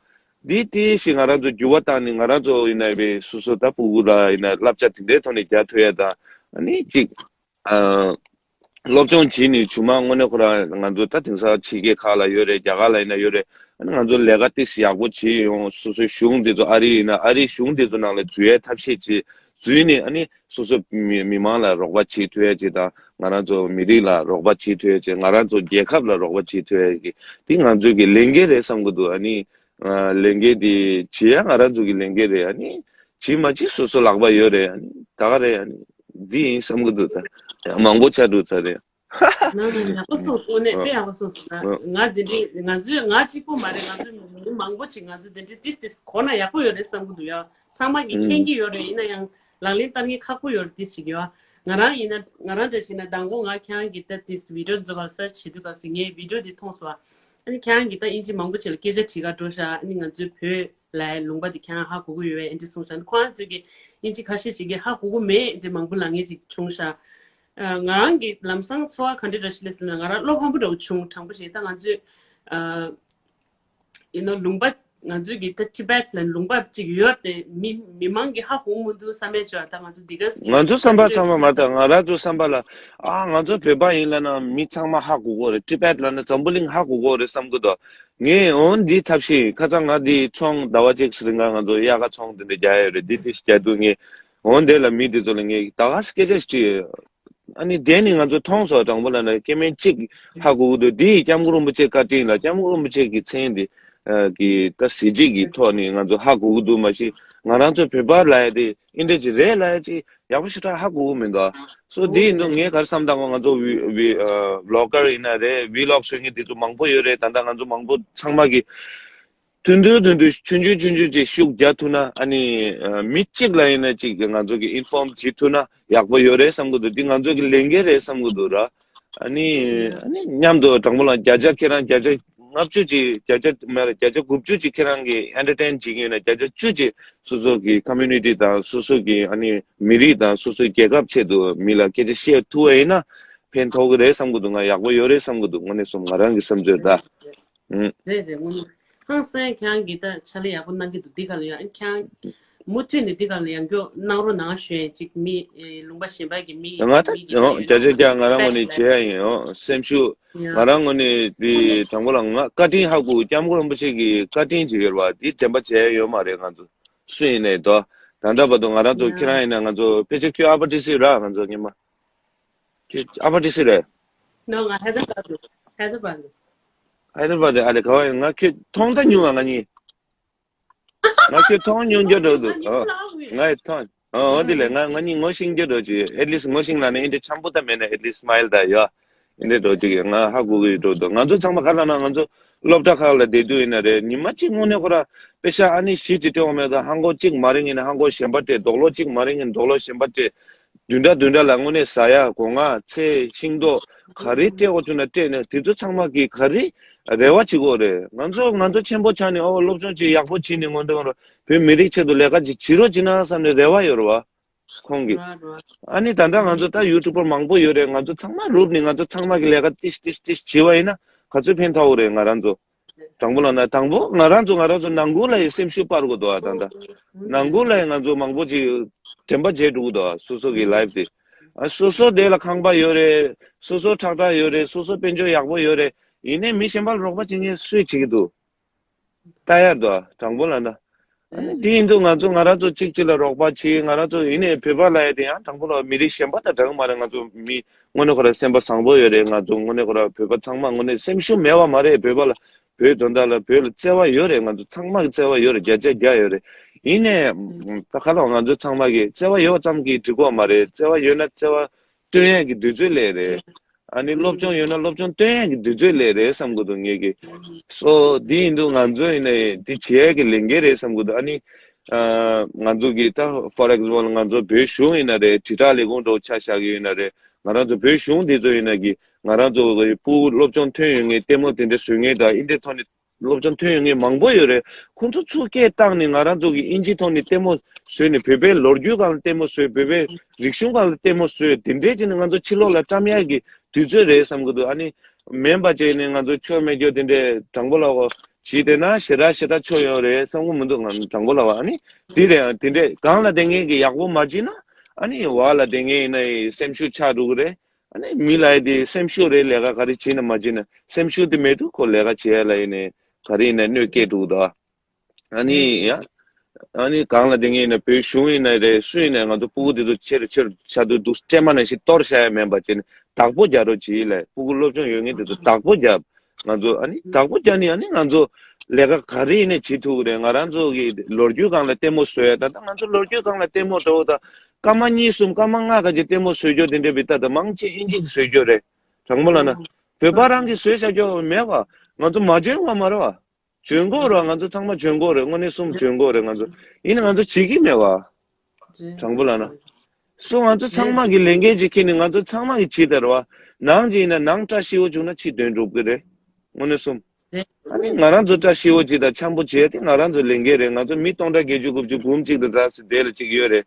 འདི་ཏིས་ཤིག་ང་རང་ཚོ་འགྱུར་བ་བཏང་ནས་ང་རང་ཚོ་ཡིན་ན་བས་སོ་སོ་ད་སྤུ་གུ་ལ་ཡིན་ན་བསླབ་བྱ་དེ་འདྲའི་ཐོག་ནས་རྒྱག་ཐུབ་ཡ་དང་། ཨ་ནི་ཅིག་ཨ་སློབ་སྦྱོང་བྱས་ནས་ཆུང་མ་དངོས་གནས་ཁོ་རང་ང་ཚོ་ད་དེང་སང་ཕྱི་རྒྱལ་ཁག་ལ་ཡོད་རེད། རྒྱ་གར་ལ་ཡིན་ན་ཡོད་རེད། ཨ་ནི་ང་ཚོ་ལས་ཀ་ཏིས་ཡག་པོ་བྱེད་ཡོང་། སོ་སོའི་གཞུང་དེ་ཚོ་ཨ་རི་ཡིན་ན་ཨ་རིའི་གཞུང་དེ་ཚོ་ནང་ལ་འཛུལ་ཡའི་ཐབས་ཤེས་བྱེད། འཛུལ་ནས་ཨ་ནི་སོ་སོ་མི་མི་མང་ལ་རོགས་པ་བྱེད་ཐུབ་ཡ་ཅིག་དང་། ང་རང་ཚོ་མི་རིགས་ལ་རོགས་པ་བྱེད་ཐུབ་ཡ་ཅིག་ང་རང་ཚོ་རྒྱལ་ཁབ་ལ་རོགས་པ་བྱེད་ཐུབ་ཡ་ཅིག་དེ་ང་ཚོའི་གི་ལས་འགན་རེད་བསམ་གི་འདུག་ཨ་ནི་ཨ་ལས་འགན་དེ་བྱེད་ཡ་ང་རང་ཚོ་གི་ལས་འགན་རེད། ཨ་ནི་བྱེད་མ་བྱེད་སོ་སོ་ལག་པ་ཡོད་རེད། ཨ་ནི་ད་ག་རེད། ཨ་ནི་འདི་ཡིན་བསམ་གི་འདུག་ད་མང་པོ་ཆགས་འགྲོ་ཚར་རེད། ནང་ནས་ཡག་པོ་གསུངས། དངོས་གནས་དཔེ་ཡག་པོ་གསུངས་སོང་། ང་ང་འདི་འདྲའི་ང་ཚོས་ང་གཅིག་པོ་མ་རེད། ང་ཚོ་མི་མང་པོ་ཅིག་ང་ཚོ་འདི་འདྲའི་ཏིས་ཏིས་གོ་ན་ཡག་པོ་ཡོད་རེད་བསམ་གི་འདུག་ཡ། ཚང་མ་གིས་མཁྱེན་གྱི་ཡོད་རེད། ཡིན་ན་ཡང་ལག་ལེན་བསྟར་མཁན་ཁག་པོ་ཡོད་རེད། ཏིས་ཅིག་ཡོད། ང་རང་ཡིན་ན་ང་རང་འདྲ་བྱས་ན་མདང་དགོང་ང་ཁྱེད་རང་གི་ད་ཏིས་བི་ཌི་ཡོ་འཛོམས་པར་སར་ཆ་བྱེད་དུས་སྐབས་སུ་ངས་བི་ཌི་ཡོ་འདི་མཐོང་སོང་། ཨ་ནི་ཁྱེད་རང་གིས་ད་དབྱིན་ཇི་མང་པོ་ཅིག་ལ་སྐད་ཆ་དྲིས་ག་འགྲོ་ཤག་ཨ་ནི་ང་ཚོའི་བོད་ལའི་ལུང་པ་འདི་ཁྱེད་རང་ཧ་གོ་གི་ཡོད་པས་ཨེ་འདྲ་གསུངས་ཤག་ཨ་ནི་ཁོ་རང་ཚོས་ཀྱི་དབྱིན་ཇི་ཁ་ཤས་ཅིག་གིས་ཧ་གོ་གི་མེད་ཨེ་འདྲ་མང་པོ་ལབ་མཁན་ཅིག་བྱུང་ཤག་ཨ་ང་རང་གི་ལམ་སང་ཚོར་བ་ག་འདྲ་འདྲ་ཞིག་སླེབས་ཟེར་ན། ང་རང་བློ་ཕམ་པོ་འདྲ་བོ་བྱུང་། དྲང་པོ་བཤད། ད་ང་ཚོས་ཨ་ཡིན་ནོ་ལུང་པ་ང་ཚོའི་གི་ད་ཊི་བེཊ་ལ་ལུང་པ་གཅིག་ཡོད་དེ་མི་མི་མང་གིས་ཧ་གོ་མི་འདུག་བསམ་ཡས་ཅིག་ཡོད། ད་ང་ཚོ་འདི་ག་ང་ཚོ་བསམ་པ་ཚང་མ་མ་གཏོགས་ང་རང་ཚོ་བསམ་པ་ལ་ཨ་ང་ཚོ་བོད་པ་ཡིན་ལབ་ན་མི་ཚང་མ་ཧ་གོ་གི་རེད། ཊི་བེཊ་ལབ་ན་འཛམ་བུ་གླིང་ཧ་གོ་གི་རེད་བསམ་གི་འདུག་ངས་འོ་འདི་ཐབས་ཤེས་ཁ་སང་ང་འདི་ཚོང་ཟླ་བ་གཅིག་རིང་ང་ང་ཚོ་དབྱར་ཁ་ཚོང་དེ་འདྲ་རྒྱག་ཡ་ཡོད་རེད། འདི་དེ་ཞིག་རྒྱག་དུས་ངས་འོ་འདི་ལ་མི་དེ་ཚོ་ལ་ངས་ད་ག་སེ་སྐད་ཆ་ཞིག་དྲིས། ཨ་ནི་དེ་ནི་ང་ཚོ་མཐོང་སོང་། དྲང་པོ་ལབ་ན་སྐྱེ་དམན་གཅིག་ཧ་གོ་གི་འདུག་འདི་ཡི་སྐྱབས་མགོན་རིན་པོ་ཆེ་བཀའ་དྲིན་ལ་སྐྱབས་མགོན་རིན་པོ་ཆེ་གི་མཚན་འདི་ཨ་གི་ད་གཟི་བརྗིད་ཀྱི་ཐོག་ནས་ང་ཚོ་ཧ་གོ་གི་འདུག་མ་གཞི་ང་རང་ཚོ་བོད་པ་ལབ་ཡ་དེ་ཨིན་འདྲ་ཅིག་རེད་ལབ་ཡ་ཅིག་ཡག་པོ་ཞེ་དྲག་ཧ་གོ་གི་མི་འདུག་སོ་འདི་ཡིན་དུས་ངས་ག་རེ་བསམ་བཏང་གོ། ང་ཚོ་བི་བི་ཨ་བི་ལོག་གར་ཡིན་ན་རེད། བི་ལོག་བཟོ་མཁན་དེ་ཚོ་མང་པོ་ཡོད་རེད། ད་ལྟ་ང་ཚོ་མང་པོ་ཚང་མ་གི་ཐུང་ཐུང་ཐུང་ཐུང་ཆུང་ཆུང་ཆུང་ཆུང་ཅིག་ཤུགས་རྒྱག་ཐུབ་ན། ཨ་ནི་ཨ་མི་གཅིག་ལ་ཡིན་ན་གཅིག་གི་ང་ཚོ་གི་ཨིན་ཕོམ་བྱེད་ཐུབ་ན་ཡག་པོ་ཡོད་རེད་བསམ་གི་འདུག་འདི་ང་ཚོ་གི་ལས་འགན་རེད་བསམ་གི་འདུག་ར། ཨ་ནི་ཨ་ནི་མཉམ་དུ་དྲང་པོ་ལ་བརྒྱ་ཆ་ཁྱེད་རང་བརྒྱ་ཆ་ལྔ་བཅུ་ཅིག་བརྒྱ་ཆ་མ་རེད། བརྒྱ་ཆ་དགུ་བཅུ་ཅིག་ཁྱེད་རང་གི་ཨེན་ཊར་ཊེན་བྱེད་ཀྱི་ཡོད་ན་བརྒྱ་ཆ་བཅུ་ཅིག་སོ་སོ་གི་ཀོ་མུ་ནི་ཊི་དང་སོ་སོ་གི་ཨ་ནི་མི་རིགས་དང་སོ་སོའི་རྒྱལ་ཁབ་ཆེད་དུ་མི་ལ་སྐད་ཆ་བཤད་ཐུབ་པ་ཡིན་ན་ཕན་ཐོགས་ཀྱི་རེད་བསམ་གི་འདུག་ང་ཡག་པོ་ཡོད་རེད་བསམ་གི་འདུག་དངོས་གནས་སོང་ང་རང་གི་བསམ་ཚུལ་ད། ཨུམ། རེད་རེད། དངོས་གནས་ཧང་སང་ཁྱེད་རང་གིས་ད་ཕྱག་ལས་ཡག་པོ་གནང་གི་འདུག་འདི་ག་ལ་ཡང་ཁྱེད་རང་མུ་མཐུད་ནས་འདི་ག་ལ་ཡང་སྐྱོ་གནང་རོགས་གནང་ཞུ་ཡ་ཅིག་མི་ཨེ་ལུང་པ་གཞན་པ་གི་མི་ང་ད་མི་གི་ཨོ་བརྒྱ་ཆ་བརྒྱ་ང་རང་ངོས་ནས་བྱེད་ཡ་ཡིན། ཨོ་སེམས་ཤུགས་ཡ་ང་རང་ངོས་ནས་དེ་དྲང་པོ་ལ་ང་བཀའ་དྲིན་ཧ་གོ་སྐྱབས་མགོན་རིན་པོ་ཆེ་གི་བཀའ་དྲིན་ཅིག་ཡོད་རེད་བ། དེ་དྲན་པ་བརྗེད་ཡ་ཡོད་མ་རེད། ང་ཚོ་སུ་ཡིན་ནའི་དོ། ད་ལྟ་བར་དུ་ང་རང་ཚོ་ཡ་ཁྱེད་རང་ཡིན་ན་ང་ཚོ་ཕལ་ཆེར་ཁྱོད་ཨ་ཕ་ཏི་སི་ར་ང་ཚོ་སྔོན་མ། ཁྱོད་ཨ་ཕ་ཏི་སི་རེད། ནོ་ང་ཧེ་དར་བྷར་དུ། ཧེ་དར་བྷར་དུ། ཧེ་དར་བྷར་དུ་ཨ་ལེ་ག་བ་ཡིན། ང་ཁྱོད་མཐོང་ད་མྱོང་ང་ང་གཉིས། ང་ཁྱོད་མཐོང་མྱོང་རྒྱུ་འགྲོ་འདུག་ང་ཡི་མཐོང་། ཨ་འོ་དེ་ལས་ང་ང་གཉིས་ངོ་ཤེས་རྒྱུ་འགྲོ་ཅིག་ཨེ་ཊི་ལིསི་ངོ་ཤེས་ལ་ནི་ཨེ་འདྲ་འཆམ་པོ་ད་མེད་ན་ཨེ་ཊི་ལིསི་སི་མའིལ་ད་ཡོད། ཨེ་འདྲ་འགྲོ་ཅིག་ང་ཧ་གོ་གི་འགྲོ་འདུག་ང་ཚོ་ཚང་མ་ག་ལ་ན་ང་ཚོ་སློབ་གྲྭ་ཁག་ལ་བསྡད་དུས་ཡིན་ན་རེད། ཉི་མ་གཅིག་དངོས་གནས་ཁོ་ར་དཔེ་ཤ་ཨ་ནི་གཞི་ཅིག་སྤྲད་འོང་མེད་ད་ཧང་གོ་གཅིག་མ་རིང་ཡིན་ན་ཧང་གོ་གཞན་པ་སྤྲད། རྡོག་ལོ་གཅིག་མ་རིང་ཡིན་ན་རྡོག་ལོ་གཞན་པ་སྤྲད། བདུན་ཕྲག་བདུན་ཕྲག་ལ་དངོས་གནས་ཟ་ཡ་སྒོ་ང་ཚལ་ཤིང་ཏོག་ག་རེ་སྤྲད་དགོས་བྱུང་ན་སྤྲད་ནས་དེ་ཚོ་ཚང་མ་གིས་ག་རེ་རེ་བ་བྱེད་ཀྱི་ཡོད་རེད། ང་ཚོ་ང་ཚོ་ཆེན་པོ་ཆགས་ནས་ཨོ་སློབ་སྦྱོང་ཅིག་ཡག་པོ་བྱས་ནས་སྔོན་འགྲོ་བོད་མི་རིགས་ཆེད་དུ་ལས་ཀ་ཅིག་བྱེད་རོགས་བྱེད་ན་བསམ་ནས་རེ་བ་ཡོད་རེད་བ། ཁོང་གིས། རེད་རེད། ཨ་ནི་ད་ལྟ་ང་ཚོ་ད་ཡུ་ཊུབ་པར་མང་པོ་ཡོད་རེད། ང་ཚོ་ཚང་མ་རུབ་ནས་ང་ཚོ་ཚང་མ་གི་ལས་ཀ་ཏིས་ཏིས་ཏིས་བྱས་པ་ཡིན་ན་ག་ཚོད་ཕན་ཐོགས་རེད་ང་རང་ཚོ། དྲང་པོ་ལབ་ན་དང་པོ་ང་རང་ཚོ་ང་རང་ཚོ་ནང་ཁུལ་ལ་ཡི་སེམས་ཤུགས་སྤར་དགོས་འདུག་ཨ། ད་ལྟ་ནང་ཁུལ་ལ་ཡི་ང་ཚོ་མང་པོ་ཅིག་དྲན་པ་བརྗེད་འགྲོ་གི་འདུག་ཨ། སོ་སོ་གི་ལའིབ་དེ། ཨ་སོ་སོ་དེ་ལ་ཁང་པ་ཡོད་རེད། སོ་སོ་ཁྲག་ཁྲག་ཡོད་རེད། སོ་སོ་དཔལ་འབྱོར་ཡག་པོ་ཡོད་རེད། ཡིན་ནའི་མི་གཞན་པ་ལ་རོགས་པ་བྱེད་མཁན་སུས་བྱེད་ཀྱི་འདུག་ལྟ་ཡག་འདུག་ཨ། དྲང་པོ་ལབ་ན། ཨ་ནི་དེ་ཡིན་དུས་ང་ཚོ་ང་རང་ཚོ་གཅིག་གཅིག་ལ་རོགས་པ་བྱེད། ང་རང་ཚོ་ཡིན་ནའི་བོད་པ་ལབ་ཡ་དེ་ཡང་དང་པོ་ལ་མི་རིགས་གཞན་པ་དང་འདྲ་གི་མ་རེད། ང་ཚོ་མི་དངོས་གནས་ཁོ་རང་སེམས་པ་བཟང་པོ་ཡོད་རེད། ང་ཚོ་དངོས་གནས་ཁོ་རང་བོད་པ་ཚང་མ་དངོས་གནས་སེམས་ཤུགས་མེད་པ་མ་རེད། བོད་པ་ལ་བོད་དོན་དག་ལ་བོད་ལ་བརྩེ་བ་ཡོད་རེད། ང་ཚོ་ཚང་མ་གི་བརྩེ་བ་ཡོད་རེད། བརྒྱ་ཆ་བརྒྱ་ཡོད་རེད། ཡིན་ནའི་ད་ག་ལ་ང་ཚོ་ཚང་མ་གི་བརྩེ་བ་ཡོད་ཙམ་གྱིས་འགྲིག་གི་མ་རེད། བརྩེ་བ་ཡོད་ན་བརྩེ་བ་སྟོན་ཡས་ཀྱི་དུས་ཚོད་སླེབས་རེད། ཨ་ནི་སློབ་སྦྱོང་ཡོད་ན་སློབ་སྦྱོང་སྟོན་ཡས་ཀྱི་དུས་ཚོད་སླེབས་རེད་བསམ་གྱི་འདུག་ངེད་ཀྱིས། སོ་འདི་ཡིན་དུས་ང་ཚོ་ཡིན་ནའི་འདི་བྱེད་ཡས་ཀྱི་ལས་འགན་རེད་བསམ་གྱི་འདུག་ཨ་ནི་ཨ་ང་ཚོ་གི་ད་for example ང་ཚོ་བོད་གཞུང་ཡིན་ན་རེད། དྲིལ་བསྒྲགས་ལས་ཁུངས་འདྲ་བོ་ཆ་བཞག་གི་ཡོད་ན་རེད། ང་རང་ཚོ་བོད་གཞུང་འདི་ཚོ་ཡིན་ན་གི་ང་རང་ཚོ་གི་ཕྲུ་གུ་སློབ་སྦྱོང་ཐོན་ཡོང་མཁན་ལྟད་མོ་དེ་འདྲ་བཟོ་མཁན་དང་ཨིན་ཇིའི་ཐོག་ནས་སློབ་སྦྱོང་ཐོན་ཡོང་མཁན་མང་པོ་ཡོད་རེད། ཁོང་ཚོ་ཚུར་སྐད་བཏང་ནས་ང་རང་ཚོ་གི་ཨིན་ཇིའི་ཐོག་ནས་ལྟད་མོ་བཟོས་ནས་བོད་པའི་ལོ་རྒྱུས་སྒང་ལ་ལྟད་མོ་བཟོས། བོད་པའི་རིག་གཞུང་སྒང་ལ་ལྟད་མོ་བཟོས། དེ་འདྲས་བྱས་ནས་ང་ཚོ་ཕྱི་ལོགས་ལ་བཀྲམ་ཡག་གི་དུས་ཚོད་རེད་བསམ་གི་འདུག་ཨ་ནི་མིན་པ་བྱས་ནས་ང་ཚོ་ཆོ་མེད་རྒྱུ་དེ་འདྲས་དྲང་པོ་ལབ་དགོས་བྱས་བསྡད་ན་ཞེ་དྲག་ཞེ་དྲག་ཆོ་ཡོད་རེད་བསམ་གི་མི་འདུག་ང་དྲང་པོ་ལབ་པ། ཨ་ནི་འདི་རེད། དེ་འདྲས་སྒང་ལ་བསྡད་མཁན་གི་ཡག་པོ་མ་བྱས་ན་ཨ་ནི་བར་ལ་བསྡད་མཁན་ཡིན་ན་སེམས་ཤུགས་ཆག་འགྲོ་གི་རེད། ཨ་ནི་མི་ལ་ཡི་དེ་སེམས་ཤུགས་རེད། ལས་ཀ་ག་རེ་བྱེད་ན་མ་བྱེད་ན་སེམས་ཤུགས་དེ་མེད་དུས་ཁོ་ལས་ཀ་བྱེད་ཡ་ལ་ཡིན་ནའི་ག་རེ་ཡིན་ན་གནོད་སྐྱེལ་འགྲོ་གི་འདུག་ཨ་ནི་ཡ། ཨ་ནི་གང་ལ་དེ་ངས་ཡིན་ན་བོད་གཞུང་ཡིན་ན་རེད། སུ་ཡིན་ན་ང་ཚོ་སྤུ་གུ་དེ་ཚོ་ཆེ་རུ་ཆེ་རུ་ཆགས་དུས་འདུག་སྲན་མ་ནང་བཞིན་གཏོར་བཞག་ཡ་མིན་པ་བྱས་ནས་བདག་པོ་རྒྱག་རོགས་བྱེད་ལ། སྤུ་གུ་སློབ་སྦྱོང་ཡོད་མཁན་དེ་ཚོ་བདག་པོ་རྒྱབ། ང་ཚོ་ཨ་ནི་བདག་པོ་རྒྱག་ནི་ཨ་ནི་ང་ཚོ་ལས་ཀ་ག་རེ་ཡིན་ནའི་བྱེད་ཐུབ་ཀྱི་རེད། ང་རང་ཚོ་གི་ལོ་རྒྱུས་སྒང་ལ་ལྟད་མོ་བཟོ་ཡ་ད་ལྟ་ང་ཚོ་ལོ་རྒྱུས་སྒང་ལ་ལྟད་མོ་འདྲ་བོ་ད་སྐར་མ་གཉིས་གསུམ་སྐར་མ་ལྔ་ཁ་ཅིག་ལྟད་མོ་བཟོ་རྒྱུ་དེ་འདྲ་བི་ད་ད་མང་ཆེ་ཨིན་ཇི་གི་བཟོ་རྒྱུ་རེད། དྲང་མོ་ལབ་ན་བོད་པ་རང་གི་བཟོས་བཞག་རྒྱུ་མེད་པ། ང་ཚོ་མ་འཇོན་པ་མ་རེད་བ། འཇོན་གོ་རེད་བ། ང་ཚོ་ཚང་མ་འཇོན་གོ་རེད། དངོས་གནས་གསུམ་འཇོན་གོ་རེད། ང་ཚོ་ཡིན་ན་ང་ཚོ་བྱེད་ཀྱི་མེད་བ། དྲང་པོ་ལབ་ན། སོ་ང་ཚོ་ཚང་མ་གི་ལས་འགན་ཅིག་ཁྱེར་ནས་ང་ཚོ་ཚང་མ་གི་བྱེད་དར་བ། ནང་ཅིག་ཡིན་ན་ནང་བཀྲ་ཤིས་པོ་བྱུང་ན་ཕྱི་དོན་འགྲུབ་གི་རེད། དངོས་གནས་གསུམ། ཨ་ནི་ང་རང་ཚོ་བཀྲ་ཤིས་པོ་ཅིག་དང་འཆམ་པོ་བྱས་ཏེ་ང་རང་ཚོ་ལས་འགན་རེད། ང་ཚོ་མི་སྟོང་ཕྲག་བརྒྱད་ཅུ་དགུ་བཅུ་འབུམ་གཅིག་དང་ཙག་ཙིག་དེ་ལ་གཅིག་ཡོད་རེད།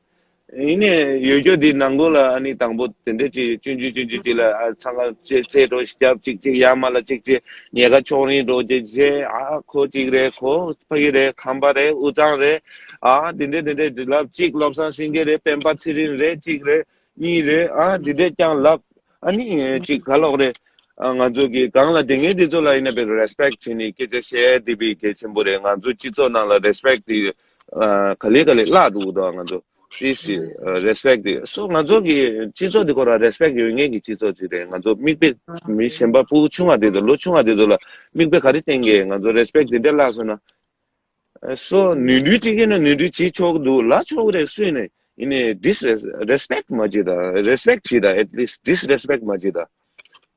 ཡིན་ནའི་ཡོད་རྒྱུ་འདི་ནང་ཁུལ་ལ་ཨ་ནི་དང་པོ་དེ་འདྲས་ཅིག་ཆུང་ཆུང་ཆུང་ཆུང་ཅིག་ལ་ཨ་འཚང་ཁ་ཚེ་འགྲོ་ཞིག་རྒྱབ་ཅིག་ཅིག་ཡར་མར་ལ་ཅིག་ཅིག་ཉལ་ཁ་ཆོག་རིང་འགྲོ་ཅིག་ཅིག་ཨ་ཁོ་ཅིག་རེད། ཁོ་ཕ་གི་རེད། ཁམས་པ་རེད། དབུས་གཙང་རེད། ཨ་དེ་འདྲས་དེ་འདྲས་འདི་ལབ་ཅིག་བློ་བཟང་སེང་གེ་རེད། སྤེན་པ་ཚེ་རིང་རེད། ཅིག་རེད། གཉིས་རེད། ཨ་འདི་འདྲས་ཀྱང་ལབ། ཨ་ནི་ཅིག་ག་ལོག་རེད། ཨ་ང་ཚོ་གི་སྒང་ལ་དེ་ངས་འདི་ཚོ་ལ་ཡིན་ན་བས་རེ་སི་པེག་བྱེད་ནི་སྐད་ཆ་བཤད་དེ་བས་གལ་ཆེན་པོ་རེད། ང་ཚོ་སྤྱི་ཚོགས་ནང་ལ་རེ་སི་པེག་དེ་ཨ་ག་ལེ་ག་ལེ་བརླག་འགྲོ་གི་འདུག་ང་ཚོ་དེ་སི་རེ་སི་པེག་དེ་སོ་ང་ཚོ་གི་སྤྱི་ཚོགས་དེ་ཁོ་ར་རེ་སི་པེག་ཡོད་མཁན་གི་སྤྱི་ཚོགས་ཅིག་རེད། ང་ཚོ་མིག་དཔེ་མི་གཞན་པ་ཕྲུ་གུ་ཆུང་བ་དེ་ཚོ་ལོ་ཆུང་བ་དེ་ཚོ་ལ་མིག་དཔེ་ག་རེ་བསྟན་གི་ང་ཚོ་རེ་སི་པེག་དེ་འདྲ་བརླག་སོང་ན། སོ་ནོར་འཁྲུལ་བྱེད་ཀྱི་ན་ནོར་འཁྲུལ་བྱེད་ཆོག་གི་འདུག་ལབ་ཆོག་གི་རེད། སུ་ཡིན་ནའི་ཡིན་ནའི་ཌིས་རེ་སི་པེག་མ་བྱེད་ད། རེ་སི་པེག་བྱེད་ད། ཨེཊ་ལིསྚ་ཌིས་རེ་སི་པེག་མ་བྱེད་ད།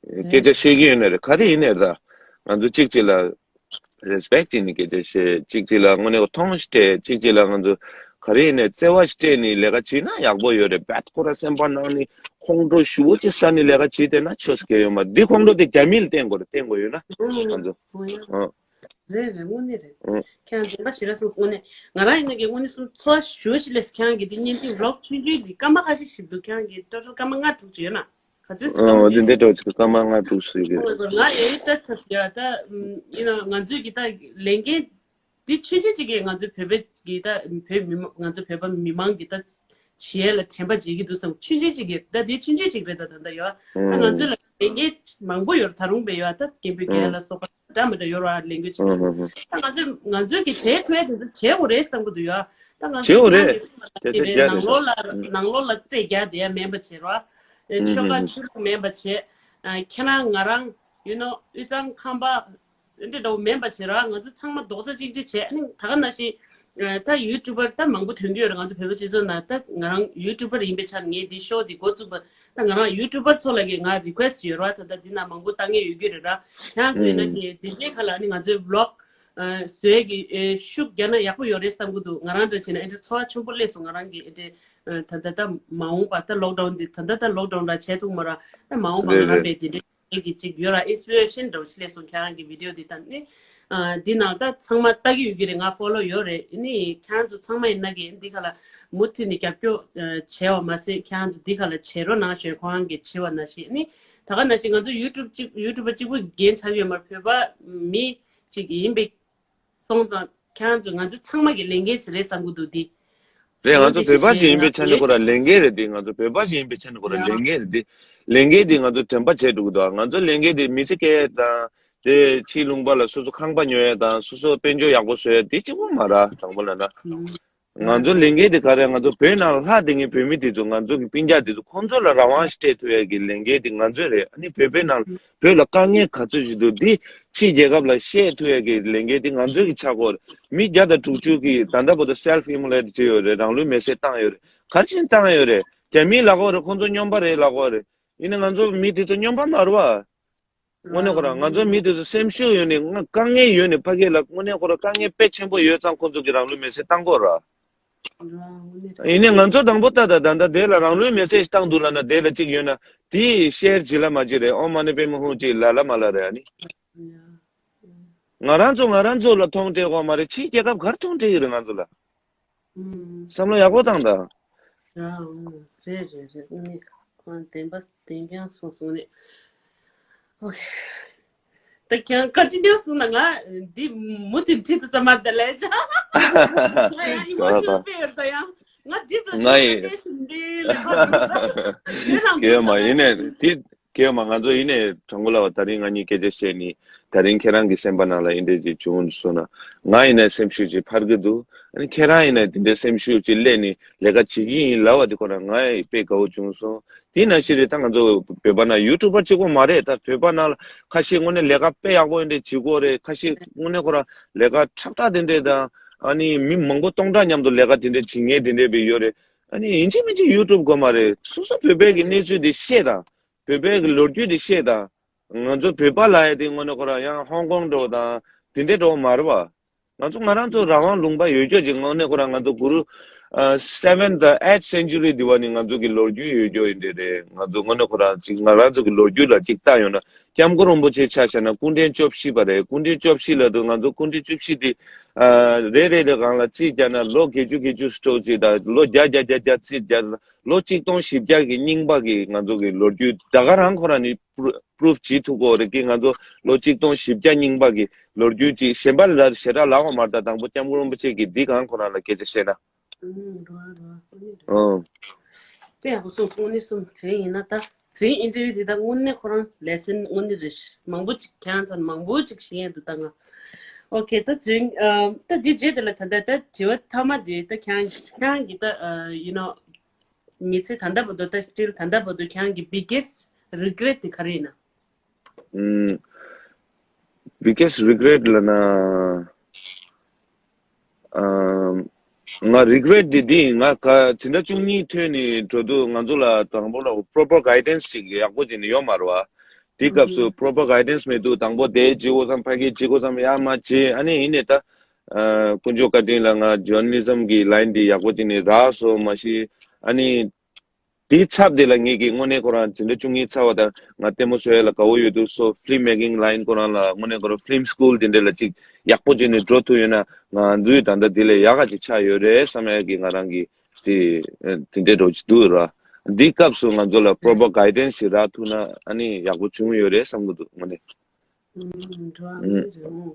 སྐད་ཆ་བཤད་ཀྱི་ཡོད་ནའི་རེད། ག་རེ་ཡིན་ནའི་རེད་ད། ང་ཚོ་གཅིག་གཅིག་ལ་རེ་སི་པེག་བྱེད་ནས་སྐད་ཆ་བཤད། གཅིག་གཅིག་ལ་དངོས་གནས་མཐོང་ཞིག་སྤྲད། གཅིག་གཅིག་ལ་ང་ཚོ་ག་རེ་ཡིན་ནའི་བརྩེ་བ་ཞིག་སྤྲད་ནས་ལས་ཀ་བྱེད་ན་ཡག་པོ་ཡོད་རེད། བད་ཁོ་ར་སེམས་པ་ནང་ནས་ཁོང་ཁྲོ་ཞེ་པོ་ཅིག་ཟ་ནས་ལས་ཀ་བྱེད་བསྡད་ན་ཆོ་སྐད་ཡོད་མ་རེད། འདི་ཁོང་ཁྲོ་དེ་རྒྱ་མི་ལ་བསྟན་དགོས་རེད། བསྟན་དགོས་ཡོད་ན་ང་ཚོ་ཨ། རེད་རེད། དངོས་གནས་རེད། ཨང་། ཁྱེད་རང་བདེན་པ་ཞེ་དྲག་གསུངས། དངོས་གནས་ང་རང་ཡིན་ན་གི་དངོས་གནས་གསུངས་ཚོར་བ་ཞེ་པོ་ཞིག་སླེབས། ཁྱེད་རང་གི་འདི་བརྙན་འཕྲིན་བི་ལོག་ཆུང་ཆུང་འདི་སྐར་མ་ཁ་ཤས་ཤིག་འདུག་ཁྱེད་རང་གི་ཊོ་ཊལ་སྐར་མ་ལྔ་དྲུག་ཅིག་ཡོད་ན། ག་ཚོད་ཟེར་སྐར་མ་ཨང་། དེ་འདྲ་འདྲ་ཅིག་སྐར་མ་ལྔ་དྲུག་ཙམ་ཡོད་རེད། ཨོ་ང་ཡི་སྐྲ་ཆག་ཡ་ད། ཡིན་ན་ང་ཚོའི་གི་ད་ལས་འགན་འདི་ཆུང་ཆུང་ཅིག་གིས་ང་ཚོའི་བོད་པའི་གི་ད་བོད་མི་མང་ང་ཚོ་བོད་པ་མི་མང་གི་ད་བྱེད་ཡས་ལ་དྲན་པ་བརྗེད་ཀྱི་འདུག་བསམ། ཆུང་ཆུང་ཅིག་གིས་ད་འདི་ཆུང་ཆུང་ཅིག་རེད། ད་ད་ད་ཡོད་ད་ང་ཚོ་ལ་ལས་འགན་མང་པོ་ཡོད་རེད། ད་རུང་བས་ཡོད་ད་རྒན་པོའི་རྒན་ལ་སོགས་པ་འདྲ་མི་འདྲ་ཡོད་རེད་བ། ལས་འགུལ་བྱེད་ཀྱི་ད་ང་ཚོས་ང་ཚོས་ཀྱི་བྱེད་ཐུབ་ཡ་དེ་ཚོ་བྱེད་དགོས་རེད་བསམ་གྱི་འདུག་ཡོད་ད། ང་ཚོ་བྱེད་དགོས་རེད། ནང་གི་དེ་ཚོ་རེད། རྒྱ་ནང་ལོགས་ལ་ནང་ལོགས་ལ་རྩེད་རྒྱག་བསྡད་ཡ་མེད་པ་བྱེད་རོགས། ཆོལ་ཁ་ཆོས་ལུགས་མེད་པ་བྱེད། ཁྱེད་རང་ང་རང་ཡུ་ནོ་དབུས་གཙང་ཁམས་པ་འདི་འདྲ་བོ་མེད་པ་བྱེད་རོགས། ང་ཚོ་ཚང་མ་རྡོག་རྩ་གཅིག་སྒྲིལ་བྱས། ཨ་ནི་ད་ག་ནང་བཞིན་ད་ཡུ་ཊུབ་པར་ད་མང་པོ་ཐོན་གྱི་ཡོད་རེད། ང་ཚོ་བོད་པ་སྤྱི་ཚོགས་ནང་ད་ང་རང་ཡུ་ཊུབ་པར་ཡིན་པའི་ཆ་ནས་ངས་འདི་ཤོ་འདི་འགོ་བཙུགས་པ། ད་ང་རང་ཡུ་ཊུབ་པར་ཚོ་ལ་གི་ང་རི་ཀུ་ཨེ་སི་ཡོད་ར། ད་ད་འདི་ན་མང་པོ་ལྟ་མཁན་ཡོད་རྒྱུ་རེད་ར། ཁྱེད་རང་ཚོ་ཡིན་ན་གི་འདི་འདྲའི་ཁ་ལ་ནི་ང་ཚོའི་བི་ལོག་བཟོས་གི་ཤུགས་རྒྱག་ན་ཡག་པོ་ཡོད་རེད་བསམ་གི་འདུག་ང་རང་འདྲ་བྱས་ན་ཨེ་འདྲ་ཚོར་བ་ཆེན་པོ་སླེབས་སོང་། ང་རང་གི་ཨེ་འདྲ་ད་ད་ད་མ་འོངས་པ་ད་ལོག་ཌའོན་འདི་ད་ད་ད་ལོག་ཌའོན་ར་བྱས་ཐུབ་མ་ར། ད་མ་འོངས་པ་ང་རང་པའི་འདི་འདྲའི་གི་ཅིག་ཡོད་ར། ཨིན་སི་པི་རེ་ཤན་འདྲ་བོ་ཞིག་སླེབས་སོང་། ཁྱེད་རང་གི་བི་ཌི་ཡོ་འདི་ད་ནི་འདི་ནང་ད་ཚང་མ་ལྟ་གི་ཡོད་གི་རེད། ང་ཕོ་ལོ་ཡོད་རེད། ནི་ཁྱེད་རང་ཚོ་ཚང་མ་ཡིན་ན་གི་འདི་ག་ལ་མུ་མཐུད་ནས་རྒྱབ་སྐྱོར་བྱས་པ་མ་ཟད་ཁྱེད་རང་ཚོ་འདི་ག་ལ་བྱེད་རོགས་གནང་ཞེས་ཁོ་རང་གིས་བྱས་པ་ནང་བཞིན་ནི། ད་ག་ནང་བཞིན་ང་ཚོ་ཡུ་ཊུབ་གཅིག་ཡུ་ཊུབ་པ་གཅིག་པུ་འགན་ཆགས་ཡོད་མ་རེད། བོད་པ་མི་གཅིག་ཡིན་པའི་སོང་ཙང་ཁྱེད་རང་ཚོ་ང་ཚོ་ཚང་མ་གི་ལས་འགན་ཅིག་རེད་བསམ་གི་འདུག་འདི། རེད། ང་ཚོ་བོད་པ་ཞིག་ཡིན་པའི་ཆ་ནས་ཁོ་ར་ལས་འགན་རེད་འདི། ང་ཚོ་བོད་པ་ཞིག་ཡིན་པའི་ཆ་ནས་ཁོ་ར་ལས་འགན་རེད་འདི། ལས་འགན་འདི་ང་ཚོ་དྲན་པ་བྱས་འགྲོ་གི་འདུག་ང་ཚོ་ལས་འགན་འདི་མི་ཚེ་སྐྱེལ་དང་། དེ་ཕྱིའི་ལུང་པ་ལ་སོ་སོ་ཁང་པ་ཉོ་ཡ་དང་སོ་སོ་དཔལ་འབྱོར་ཡག་པོ་བཟོ་ཡ་དེ་གཅིག་པོ་མ་རེད། དྲང་པོ་ལབ་ན། ང་ཚོ་ལས་འགན་དེ་ག་རེ། ང་ཚོ་བོད་ནང་ལྷག་དེ་ངའི་བོད་མི་དེ་ཚོ། ང་ཚོ་གི་སྤུན་ཀྱག་དེ་ཚོ་ཁོང་ཚོ་ལ་རང་དབང་ཞིག་སྤྲད་ཐུབ་ཡ་གི་ལས་འགན་དེ་ང་ཚོའི་རེད། ཨ་ནི་བོད་པའི་ནང་བོད་ལ་དཀའ་ངལ་ག་ཚོད་ཞིག་འདུག་འདི་ཕྱིའི་རྒྱལ་ཁབ་ལ་བཤད་ཐུབ་ཡ་གི་ལས་འགན་དེ་ང་ཚོའི་གི་ཆགས་ཀྱི་ཡོད་རེད། མི་བརྒྱ་དང་དྲུག་ཅུ་གིས་ད་ལྟ་བར་དུ་self immolate་བྱས་ཡོད་རེད། རང་ལུས་མེར་སྲེག་བཏང་ཡོད་རེད། ག་རེ་བྱས་ནས་བཏང་ཡོད་རེད། རྒྱ་མིས་ལབ་ཀྱི་ཡོད་རེད། ཁོང་ཚོ་སྨྱོན་པ་རེད་ལབ་ཀྱི་ཡོད་རེད། ཡིན་ནའི་ང་ཚོ་མི་དེ་ཚོ་སྨྱོན་པ་མ་རེད་བ། དངོས་གནས་ཁོ་རང་ང་ཚོ་མི་དེ་ཚོ་སེམས་ཤུགས་ཡོད་ནས། ང་དཀའ་ངལ་ཡོད་ནས་ཕ་གི་ལ། དངོས་གནས་ཁོ་རང་དཀའ་ངལ་དཔེ་ཆེན་པོ་ཡོད་ཙང་ཁོ་ཚོ་གིས་རང་ལུས་མེར་སྲེག་བཏང་གི་ཡོད་རེད། ཡིན་ནའི་ང་ཚོ་དང་པོ་ད་ད་ད་ད་དེ་ལ་རང་ལུས་མེར་སྲེག་བཏང་འདུག་ལབ་ན། དེ་ལ་གཅིག་ཡོད་ན་དེ་ཤེར་བྱེད་ལ་མ་བྱེད་རེད། ཨོཾ་མ་ཎི་པདྨེ་ཧཱུྃ་ཅིག་ལབ་ལ་མ་ལབ་རེད། ཨ་ནི་ང་རང་ཚོ་ང་རང་ཚོ་ལ་མཐོང་སྤྲད་དགོས་མ་རེད། ཕྱིའི་རྒྱལ་ཁབ་ག་རེ་མཐོང་སྤྲད་ཀྱི་རེད་ང་ཚོ་ལ། ཨུམ། བསམ་བློ་ཡག་པོ་བཏང་དང་། ཨ། ཨུམ། རེད་རེད་རེད། དངོས་གནས་ཁོང་བདེན་པ་བདེན་རྐྱང་གསུངས་སོང་ནས། ཨོ། ད་ཁྱེད་རང་ཀོན་ཊི་ནིའུ་གསུངས་ན། ང་འདི་མུ་མཐུད་འགྲིག་འདུག་བསམ་མ་རེད་ད་ལས་ཅག་ང་ཡང་ཨི་མོ་ཤི་ནལ་དཔེ་ཡོད་ད་ཡང་། ང་འགྲིག་ལ་ང་འགྲིག་ཡི་ལ་དེ་བཞིན་འདི་ལས་ཁ་འདུག་ད། དེ་རང་གལ་མ་ཡིན་ནས་དེ། ཀྱེ་མ། ང་ཚོ་ཡིན་ནས་དྲང་པོ་ལབ་པ། ད་རིང་ང་གཉིས་སྐད་ཆ་བཤད་ནི། ད་རིང་ཁྱེད་རང་གི་སེམས་པ་ནང་ལ་ཨེ་འདྲ་ཅིག་བྱུང་སོང་ན། ང་ཡིན་ན་སེམས་ཤུགས་ཅིག་འཕར་གི་འདུག་ཨ་ནི་ཁྱེད་རང་ཡིན་ན་དེ་འདྲའི་སེམས་ཤུགས་ཅིག་སླེབས་ནི་ལས་ཀ་བྱེད་ཀྱི་ཡིན་ལབ་པ་དེ་ཁོ་ན་ང་ཡི་དཔེ་དགའ་བོ་བྱུང་སོང་། དེ་ནང་བཞིན་རེད། ད་ང་ཚོ་བོད་པ་ནང་ཡུ་ཊུབ་པར་གཅིག་པོ་མ་རེད། ད་བོད་པ་ནང་ལ་ཁ་ཤས་དངོས་གནས་ལས་ཀ་དཔེ་ཡག་པོ་ཨེ་འདྲ་བྱེད་ཀྱི་ཡོད་རེད། ཁ་ཤས་དངོས་གནས་ཁོ་རང་ལས་ཀ་ཁྲག་ཁྲག་དེ་འདྲ་དང་། ཨ་ནི་མི་མང་པོ་སྟོང་ཕྲག་མཉམ་དུ་ལས་ཀ་དེ་འདྲ་བྱེད་མཁན་དེ་འདྲ་བས་ཡོད་རེད། ཨ་ནི་ཡིན་གཅིག་མིན་གཅིག་ཡུ་ཊུབ་དགོས་མ་རེད། སོ་སོ་བོད་པའི་གི་གནས་ཚུལ་དེ་བཤད་དང་། བོད་པའི་གི་ལོ་རྒྱུས་དེ་བཤད་དང་། ང་ཚོ་བོད་པ་ལབ་ཡ་དེ་དངོས་གནས་ཁོ་རང་ཡང་ཧོང་ཀོང་འདྲ་བོ་དང་དེ་འདྲའི་འདྲ་བོ་མ་རེད་བ། ང་ཚོ་ང་རང་ཚོ་རང་དབང་ལུང་པ་ཡོད་རྒྱུ་ཅིག་དངོས་གནས་ཁོ་རང་ང་ཚོ་གུ་རུ་ཨ་seventh, eighth century དེ་བ་ནས་ང་ཚོ་གི་ལོ་རྒྱུས་ཡོད་རྒྱུ་ཡིན་དེ་རེད། ང་ཚོ་དངོས་གནས་ཁོ་རང་ཅིག་ང་རང་ཚོ་གི་ལོ་རྒྱུས་ལ་ཅིག་ལྟ་ཡོང་ན། སྐྱབས་མགོན་རིན་པོ་ཆེ་ཆ་བཞག་ན་སྐུ་ཕྲེང་བཅུ་བཞི་པ་རེད། སྐུ་ཕྲེང་བཅུ་བཞི་ལབ་དུས་ང་ཚོ་སྐུ་ཕྲེང་བཅུ་བཞི་དེ་ཨ་རེ་རེ་ལ་སྒང་ལ་རྩིས་བརྒྱབ་ན་ལོ་བརྒྱད་ཅུ་བརྒྱད་ཅུ་སྤྲོད་ཅིག་དང་། ལོ་བརྒྱ་བརྒྱ་བརྒྱ་བརྒྱ་རྩིས་བརྒྱབ་ན་ལོ་གཅིག་སྟོང་བཞི་བརྒྱ་གི་རྙིང་པ་གི་ང་ཚོ་གི་ལོ་རྒྱུས་ད་ག་རང་ཁོ་རང་ནས་པུ་རུབ་བྱེད་ཐུབ་ཀྱི་ཡོད་རེད། ཀི་ང་ཚོ་ལོ་གཅིག་སྟོང་བཞི་བརྒྱ་རྙིང་པ་གི་ལོ་རྒྱུས་ཅིག་གཞན་པ་ལ་ཞེ་དྲག་ལབ་དགོས་མ་རེད། ད་དང་པོ་སྐྱབས་མགོན་རིན་པོ་ཆེ་གི་འདི་གང་ཁོ་རང་ལ་སྐད་ཆ་བཤད་ན། ཨུམ། རོ་རོ་དངོས་གནས་རེད། ཨང་། དཔེ་ཡག་པོ་གསུངས་སོང་། དངོས་གནས་གསུངས། དེ་ཡིན་ན་ད་དེ་རིང་ཨིན་ཊར་བིའུ་འདི་ད་དངོས་གནས་ཁོ་རང་ལེ་སན་དངོས་གནས་རེད། མང་པོ་ཅིག་ཁྱེད་རང་ཚོར་མང་པོ་ཅིག་ཤེས་ཡོན་འདུག་ད་ང་། ཨོ་ཁེ། ད་དེ་རིང་ཨ་ད་འདི་རྗེས་དེ་ལ་ད་ལྟ་ད་དྲི་བ་མཐའ་མ་དེ་ད་ཁྱེད་རང་ཁྱེད་རང་གི་ད་ཨ་ཡུ་ནོ་མི་ཚེ་ད་ལྟ་བར་དུ་ད་སི་ཊིལ་ད་ལྟ་བར་དུ་ཁྱེད་རང་གི་བི་གེ་སི་ཊི་རི་གི་རེཊ་དེ་ག་རེ་ཡིན་ན། ཨུམ། བི་གེ་སི་ཊི་རི་གི་རེཊ་ལབ་ན། ཨམ། ང་རི་གི་རེཊ་འདི་འདི་ང་ག་འཛིན་གྲྭ་བཅུ་གཉིས་ཐོན་ནས་འགྲོ་དུས་ང་ཚོ་ལ་དང་པོ་ལ་པོ་རོ་པར་གའི་ཌན་སི་ཅིག་ཡག་པོ་ཅིག་ནི་ཡོད་མ་རེད་བ། དེའི་སྐབས་སུ་པོ་རོ་པར་གའི་ཌན་སི་མེད་དུས་དང་པོ་དེ་བྱེད་དགོས་བསམ། ཕ་གི་བྱེད་དགོས་བསམ། ཡ་མ་བྱེད། ཨ་ནི་ཡིན་ནའི་ད་ཨ་དཀོན་མཆོག་བཀའ་དྲིན་ལ་ང་ཇོར་ན་ལི་ཛམ་གི་ལའིན་འདི་ཡག་པོ་ཅིག་ནི་རག་སོང་མ་གཞི། ཨ་ནི། དེའི་ཚབ་དེ་ལ་ངེད་ཀྱིས་དངོས་གནས་ཁོ་རང་འཛིན་གྲྭ་བཅུ་གཉིས་ཚར་བ་དང་ང་ལྟད་མོ་བཟོ་ཡ་ལ་དགའ་བོ་ཡོད་དུས་སོ། ཕི་ལིམ་མེ་ཀིང་ལའིན་ཁོ་རང་ལ་དངོས་གནས་ཁོ་རང་ཕི་ལིམ་སི་ཀུལ་དེ་འདྲ་ལ་ཅིག་ཡག་པོ་བྱས་ནས་འགྲོ་ཐུབ་ཡོད་ན་ང་ཚོའི་ད་ལྟ་དེ་ལས་ཡག་ག་ཅིག་ཆགས་ཡོད་རེད་བསམ་ཡ་གི་ང་རང་གི་དེ་དེ་འདྲའི་འགྲོ་གི་འདུག་ར། འདིའི་སྐབས་སུ་ང་ཚོ་ལ་པོ་རོ་པར་གའི་ཌན་སི་ཞིག་རག་ཐུབ་ན་ཨ་ནི་ཡག་པོ་བྱུང་ཡོད་རེད་བསམ་གི་འདུག་དངོས་གནས། ཨུམ། འགྲོ་བ་མི་རེད་འོང་།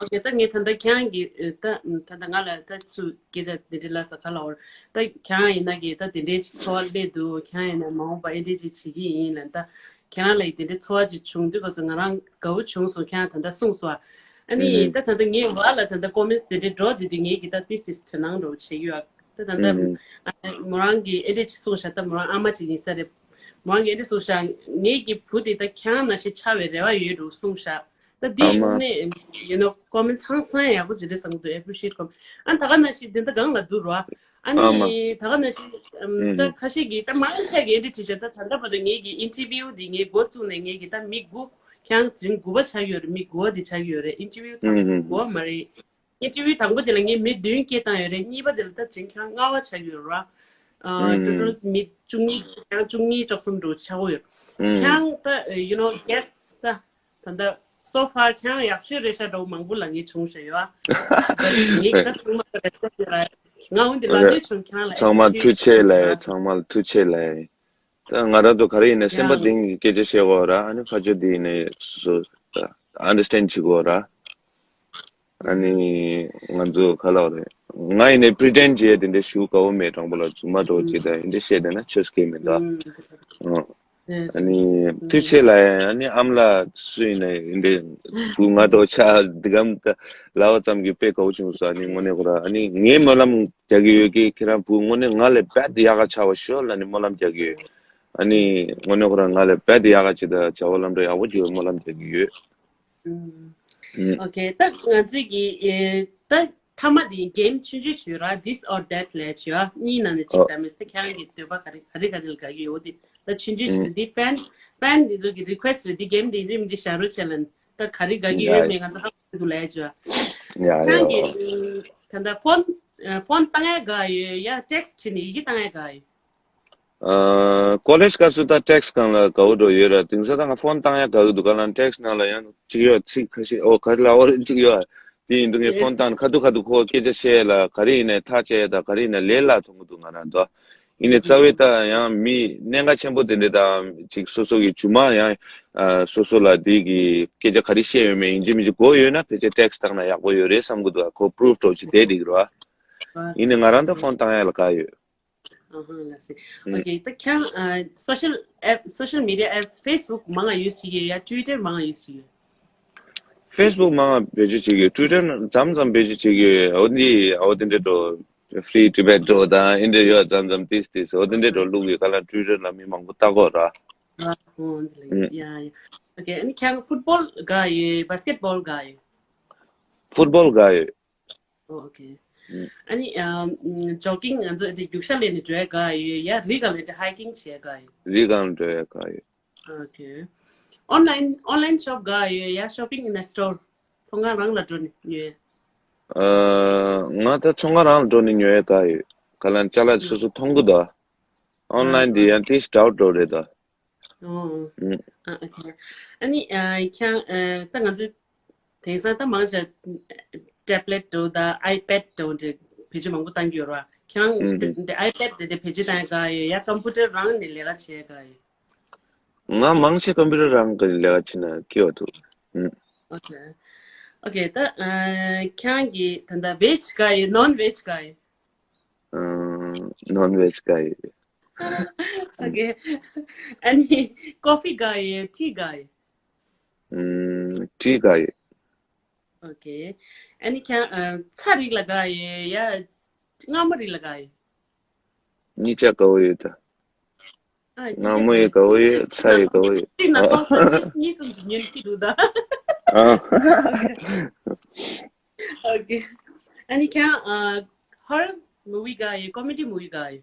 ཨོ་ཁེ། ད་ངས་ད་ལྟ་ཁྱེད་རང་གི་ད་ད་ལྟ་ང་ལ་ད་ཚུར་སྐད་ཆ་འདི་འདྲ་ལབ་ས་ག་ལ་འོར། ད་ཁྱེད་རང་ཡིན་ན་གི་ད་དེ་འདྲའི་ཅིག་འཚོ་བ་སླེབས་འདུག་ཁྱེད་རང་ཡིན་ན་མ་འོངས་པ་ཨེ་འདྲའི་ཅིག་བྱེད་ཀྱི་ཡིན་ལབ། ད་ཁྱེད་རང་ལ་ཡི་དེ་འདྲའི་འཚོ་བ་ཅིག་བྱུང་དུས་སྐབས་སུ་ང་རང་དགའ་བོ་བྱུང་སོང་། ཁྱེད་རང་ད་ལྟ་གསུངས་སོང་། ཨ་ནི་ད་ད་ལྟ་ངའི་བར་ལ་ད་ལྟ་ཀོ་མེན་སི་དེ་འདྲའི་འགྲོ་དེ་དུས་ངས་གི་ད་ཏིས་ཏིས་དོ་སྣང་འདྲ་བོ་བྱེད་ཀྱི་ཡོད། ད་ད་ལྟ་ཨ་མོ་རང་གིས་ཨེ་འདྲ་ཅིག་གསུངས་ཤག་ད་མོ་རང་ཨ་མ་ཅིག་ཡིན་ས་རེད། མོ་རང་གིས་ཨེ་འདྲ་གསུངས་ཤག་ངེད་ཀྱི་བུ་དེ་ད་ཁྱེད་རང་ནང་བཞིན་ཆགས་པའི་རེ་བ་ཡོད་འགྲོ་གསུངས་ཤག་ད་འདི་ཨ་མ། དངོས་གནས་ཡིན་ནོ་ཀོ་མེན་ཚང་སང་ཡག་པོ་ཅིག་རེད་བསམ་གི་འདུག་ཨེ་པི་རི་ཤི་ཨེཊ་ཀོ་མེན། ཨ་ད་ག་ནང་བཞིན་དེ་འདྲ་གང་ལ་འདུག་རོ། ཨ་ཨ་མ། ནི་ད་ག་ནང་བཞིན་ཨམ་ཨུ་ད་ཧུ། ཁ་ཤས་ཀྱིས་ད་མང་ཆེ་གིས་ཨེ་འདྲ་བྲིས་ཤག་ད་ད་ལྟ་བར་དུ་ངེད་ཀྱི་ཨིན་ཊར་བིའུ་འདི་ངས་འགོ་བཙུགས་ནས་ངེད་ཀྱི་ད་མི་དགུ། ཁྱེད་རང་དེ་རིང་དགུ་པ་ཆགས་ཀྱི་ཡོད་རེད། མི་དགུ་པ་འདི་ཆགས་ཀྱི་ཡོད་རེད། ཨིན་ཊར་བིའུ་ད་ཨུ་ཨུ། དགུ་པ་མ་རེད། ཨིན་ཊར་བིའུ་དང་པོ་དེ་ལ་ངས་མི་བདུན་སྐད་བཏང་ཡོད་རེད། གཉིས་པ་དེ་ལ་ད་ཅིང་ཁྱང་ལྔ་པ་ཆགས་ཡོད་ར། ཨ་ཨུ་ཊོ་ཊལ་ཨུ། མི་བཅུ་གཉིས། ཁྱང་བཅུ་གཉིས་བཅུ་གསུམ་འགྲོ་ཆགས་ཡོད། ཨུ་ཨུ། ཁྱང་ད་ཡུ་ནོ་གེ་སི་ད་ད་ད་སོ་ཕར་ཁྱང་ཡག་ཤོས་རེད་ཤག་འདྲ་བོ་མང་པོ་ལ་ངས་བྱུང་ཤག་ཡོད་ཨ། ད་ངས་ད་ཚང་མ་ད་རེ་ང་འོན་ཏེ་ལ་ཨོ་ཁེ། དོན་བྱུང་ཁྱང་ལ་ཚང་མ་ཡག་ཤོས་ཐུགས་རྗེ་ཆེ་ལ་ཡ། ཆགས་ཚང་མ་ལ་ཐུགས་རྗེ་ཆེ་ལ་ཡ། ད་ང་རང་ཚོ་ག་རེ་ཡིན་ན་སེམས་པ་ཡང་གཏིང་གི་སྐད་ཆ་བཤད་དགོས་ར། ཨ་ནི་ཕར་ཕྱོགས་འདི་ཡིན་ནའི་སོ་སོ་ཨན་ཌར་སི་ཊེན་ཌ་བྱེད་དགོས་ར། ཨ་ནི་ང་ཚོ་ག་ལབ་རེད། ང་ཡིན་ནའི་པི་རི་ཊེན་ཌ་བྱེད་ཡ་དེ་འདྲ་ཞུ་དགའ་བོ་མེད། དྲང་པོ་ལ་རྫུན་མ་འདྲ་བོ་ཅིག་དང་ཨེ་འདྲ་བཤད་བསྡད་ན་ཆོས་སྐད་མི་འདུག་ཨ། ཨ་ནི་ཐུགས་རྗེ་ཆེ་ལབ་ཡ། ཨ་ནི་ཨམ་ལགས་སུ་ཡིན་ནའི་འདི་འདྲའི་བུ་ང་འདྲ་ཆགས་འདི་གམ་ད་ལབ་པ་ཙམ་གྱིས་དཔེ་དགའ་བོ་བྱུང་སོང་། ཨ་ནི་དངོས་གནས་ཁོ་རང་ཨ་ནི་ངས་སྨོན་ལམ་རྒྱག་གི་ཡོད་ཀི། ཁྱེད་རང་བུ་དངོས་གནས་ང་ལས་རྦད་དེ་ཡག་ག་ཆགས་པ་ཤོག་ལབ་ནས་སྨོན་ལམ་རྒྱག་གི་ཡོད། ཨ་ནི་དངོས་གནས་ཁོ་རང་ང་ལས་རྦད་དེ་ཡག་ག་ཅིག་དང་བྱ་བ་ལམ་འགྲོ་ཡག་པོ་ཅིག་ཡོད་སྨོན་ལམ་རྒྱག་གི་ཡོད། ཨོ་ཁེ། ད་ང་ཚོས་ཀྱི་ཨེ་ད་མཐའ་མ་དེ་གེམ་ཆུང་ཆུང་ཞིག་ཡོད་ར། This or That ལབ་ཡ་ཅིག་ཡོད། གཉིས་ནང་ནས་གཅིག་ཨོ་གདམ་མི་ཟེར། ཁྱེད་རང་གི་འདོད་པ་ག་རེ་ག་རེ་ག་རེ་ལ་དགའ་གི་ཡོད། འོ་དེ་ད་ཆུང་ཆུང་ཞིག་ཨུ། རེད། འདི་ཕན་ཕན་འདི་ཚོ་གི་རི་ཁུ་ཨེ་སི་ཊི་རེད། འདི་གེམ་འདི་འདི་མི་འདི་བཞག་རོགས་བྱས་ལ། ད་ག་རེ་དགའ་གི་ཡོད་ཡ་མེད་ང་ཚོ་ཧ་གོ་འདུག་ལབ་ཡ་ཅིག་ཡོད། ཡ་ཡ། ཁྱེད་རང་གི་ཨོ་ད་ད་ཕོན་ཕོན་བཏང་ཡ་དགའ་ཡོད་ཡ། ཊེག་སི་ཊི་བྲིས་ནས་ཡི་གེ་བཏང་ཡ་དགའ་ཡོད། ཨ་ཀོ་ལེཇ་སྐབས་སུ་ད་ཊེག་སི་སྒང་ལ་དགའ་བོ་འགྲོ་ཡོད་ར། དེང་སང་ད་ང་ཕོན་བཏང་ཡ་དགའ་གི་འདུག་ག་ལ། ཊེག་སི་ནང་ལ་ཡང་གཅིག་ཡོད། ཚིག་ཁ་ཤས་ཨོ་ག་རེ་ལབ་འོ་རེ་གཅིག་ཡོད། དེ་ཡིན་དུས་ངས་ཕོན་བཏང་ཁ་ཐུག་ཁ་ཐུག་ཁོ་སྐད་ཆ་བཤད་ལ་ག་རེ་ཡིན་ནའི་ཐག་བཅད་ཡ་ད་ག་རེ་ཡིན་ན་ལས་སླ་མཐོང་གི་འདུག་ང་རང་ད། ཡིན་ནའི་རྩ་བའི་ད་ཡང་མི་གནད་འགག་ཆེན་པོ་དེ་འདྲ་ད་ཅིག་སོ་སོ་གི་རྒྱུ་མ་ཡང་ཨ་སོ་སོ་ལ་དེ་གི་སྐད་ཆ་ག་རེ་བཤད་ཡོད་མེད་ཡིན་གཅིག་མིན་གཅིག་གོ་ཡོད་ན་ཕལ་ཆེར་ཊེག་སི་བཏང་ན་ཡག་པོ་ཡོད་རེད་བསམ་གི་འདུག་ཁོ་པུ་རུབ་འདྲ་བོ་ཅིག་བསྡད་འགྲིག་གི་རེད་བ། ཡིན་ནའི་ང་རང་ད་ཕོན་བཏང་ཡ་ལ་དགའ་ཡོད། ཨ་ཧ་ལགས་སེ། ཨོ་ཁེ། ད་ཁྱེད་རང་ཨ་སོ་ཤལ་ཨེབ་སོ་ཤལ་མི་ཌི་ཡ་ཨེབ་ཕེ་སི་བུག་མང་ང་ཡུ་སི་བྱེད་ཀྱི་ཡོད་ཡ། ཊུ་ཝི་ཊར་མང་ང་ཡུ་སི་བྱེད་ཀྱི་ཡོད། ཕེ་སི་བུག་མང་ང་བེད་སྤྱོད་བྱེད་ཀྱི་ཡོད། ཊུ་ཝི་ཊར་མཚམས་མཚམས་བེད་སྤྱོད་བྱེད་ཀྱི་ཡོད། འོ་འདི་འོ་དེ་འདྲ་འགྲོ་ཧྥི་རི་ཊི་བེཊ་འགྲོ་དང་འདི་འདྲ་ཡོད། མཚམས་མཚམས་ཏིས་ཏིས་འོ་དེ་འདྲ་འགྲོ་བླུག་གི་ག་ལ་ཊུ་ཝི་ཊར་ལ་མི་མང་པོ་ལྟ་གོ་ར། ཨ་ཧོ་འདི་ལ་ཡ་ཡ། ཨོ་ཁེ། ཨ་ནི་ཁྱེད་རང་ཕུཊ་བོལ་དགའ་ཡོད་བྷ་སི་ཀེཊ་བོལ་དགའ་ཡོད། ཕུཊ་བོལ་དགའ་ཡོད། ཨོ་ཨོ་ཁེ། ཨ་ནི་ཨམ་ཇོག་གིང་ང་ཚོ་དེ་རྒྱུག་ཤར་ལ་ནི་འགྲོ་ཡ་དགའ་ཡོད་ཡ། རི་སྒང་ལ་དེ་ཧའི་ཀིང་བྱེད་ཡ་དགའ་ཡོད། རི་སྒང་ལ་འགྲོ་ཡ་དགའ་ཡོད། ཨོ་ཁེ། ཨོན་ལའིན་ཨོན་ལའིན་ཤོབ་དགའ་ཡོད་ཡ། ཤོ་པིང་ཨིན་ཨ་སི་ཊོར། ཚོང་ཁང་རང་ལ་འགྲོ་ནས་ཉོ་ཡ། ཨ་ང་ད་ཚོང་ཁང་རང་ལ་འགྲོ་ནས་ཉོ་ཡ་དགའ་ཡོད། ག་ལ་ཅ་ལག་སོ་སོ་མཐོང་གི་འདུག་ཨོན་ལའིན་དེ་ཡང་ཏིས་འདྲ་བོ་འགྲོ་རེད་ད། ཨོ། ཨ་ཨོ་ཁེ། ཨ་ནི་ཨ་ཁྱེད་རང་ཨ་ད་ང་ཚོ་དེང་སང་ད་མང་ཆེ་ཊེབ་ལེཊ་འདྲ་བོ་དང་ཨའི་པེཌ་འདྲ་བོ་འདྲ་བེད་སྤྱོད་མང་པོ་བཏང་གི་ཡོད་རེད་བ། ཁྱེད་རང་དེ་དེ་ཨའི་པེཌ་དེ་དེ་བེད་སྤྱོད་བཏང་ཡ་དགའ་ཡོད་ཡ། ཀམ་པུ་ཊར་རང་ནས་ལས་ཀ་བྱེད་ཡ་དགའ་ཡོད། ང་མང་ཆེ་ཀམ་པུ་ཊར་རང་གི་ལས་ཀ་བྱེད་ན་སྐྱིད་པ་འདུག་ཨོ་ཁེ། ཨོ་ཁེ། ད་ཨ་ཁྱེད་རང་གི་ད་ལྟ་བེཇ་དགའ་ཡོད་ནོན་བེཇ་དགའ་ཡོད། ཨ་ནོན་བེཇ་དགའ་ཡོད། ཨོ་ཁེ། ཨ་ནི་ཀོ་ཕི་དགའ་ཡོད་ཊི་དགའ་ཡོད། ཨམ་ཊི་དགའ་ཡོད། ཨོ་ཁེ། ཨ་ནི་ཁྱེད་རང་ཨ་ཚྭ་རིགས་ལ་དགའ་ཡོད་ཡ་མངར་མོ་རིགས་ལ་དགའ་ཡོད། གཉིས་ཆ་དགའ་བོ་ཡོད་ད། ཨ་མངར་མོ་ཡི་དགའ་བོ་ཡོད། ཚྭ་ཡི་དགའ་བོ་ཡོད། གཅིག་ན་ཨ་ཏོག་ཙམ་གཅིག་གཉིས་གསུམ་གྱི་ཉོན་གྱི་འདུག་ད། ཨ་ཨོ་ཁེ། ཨ་ནི་ཁྱེད་རང་ཨ་ཧོ་རར་མུ་ཝི་དགའ་ཡོད་ཀོ་མེ་ཌི་མུ་ཝི་དགའ་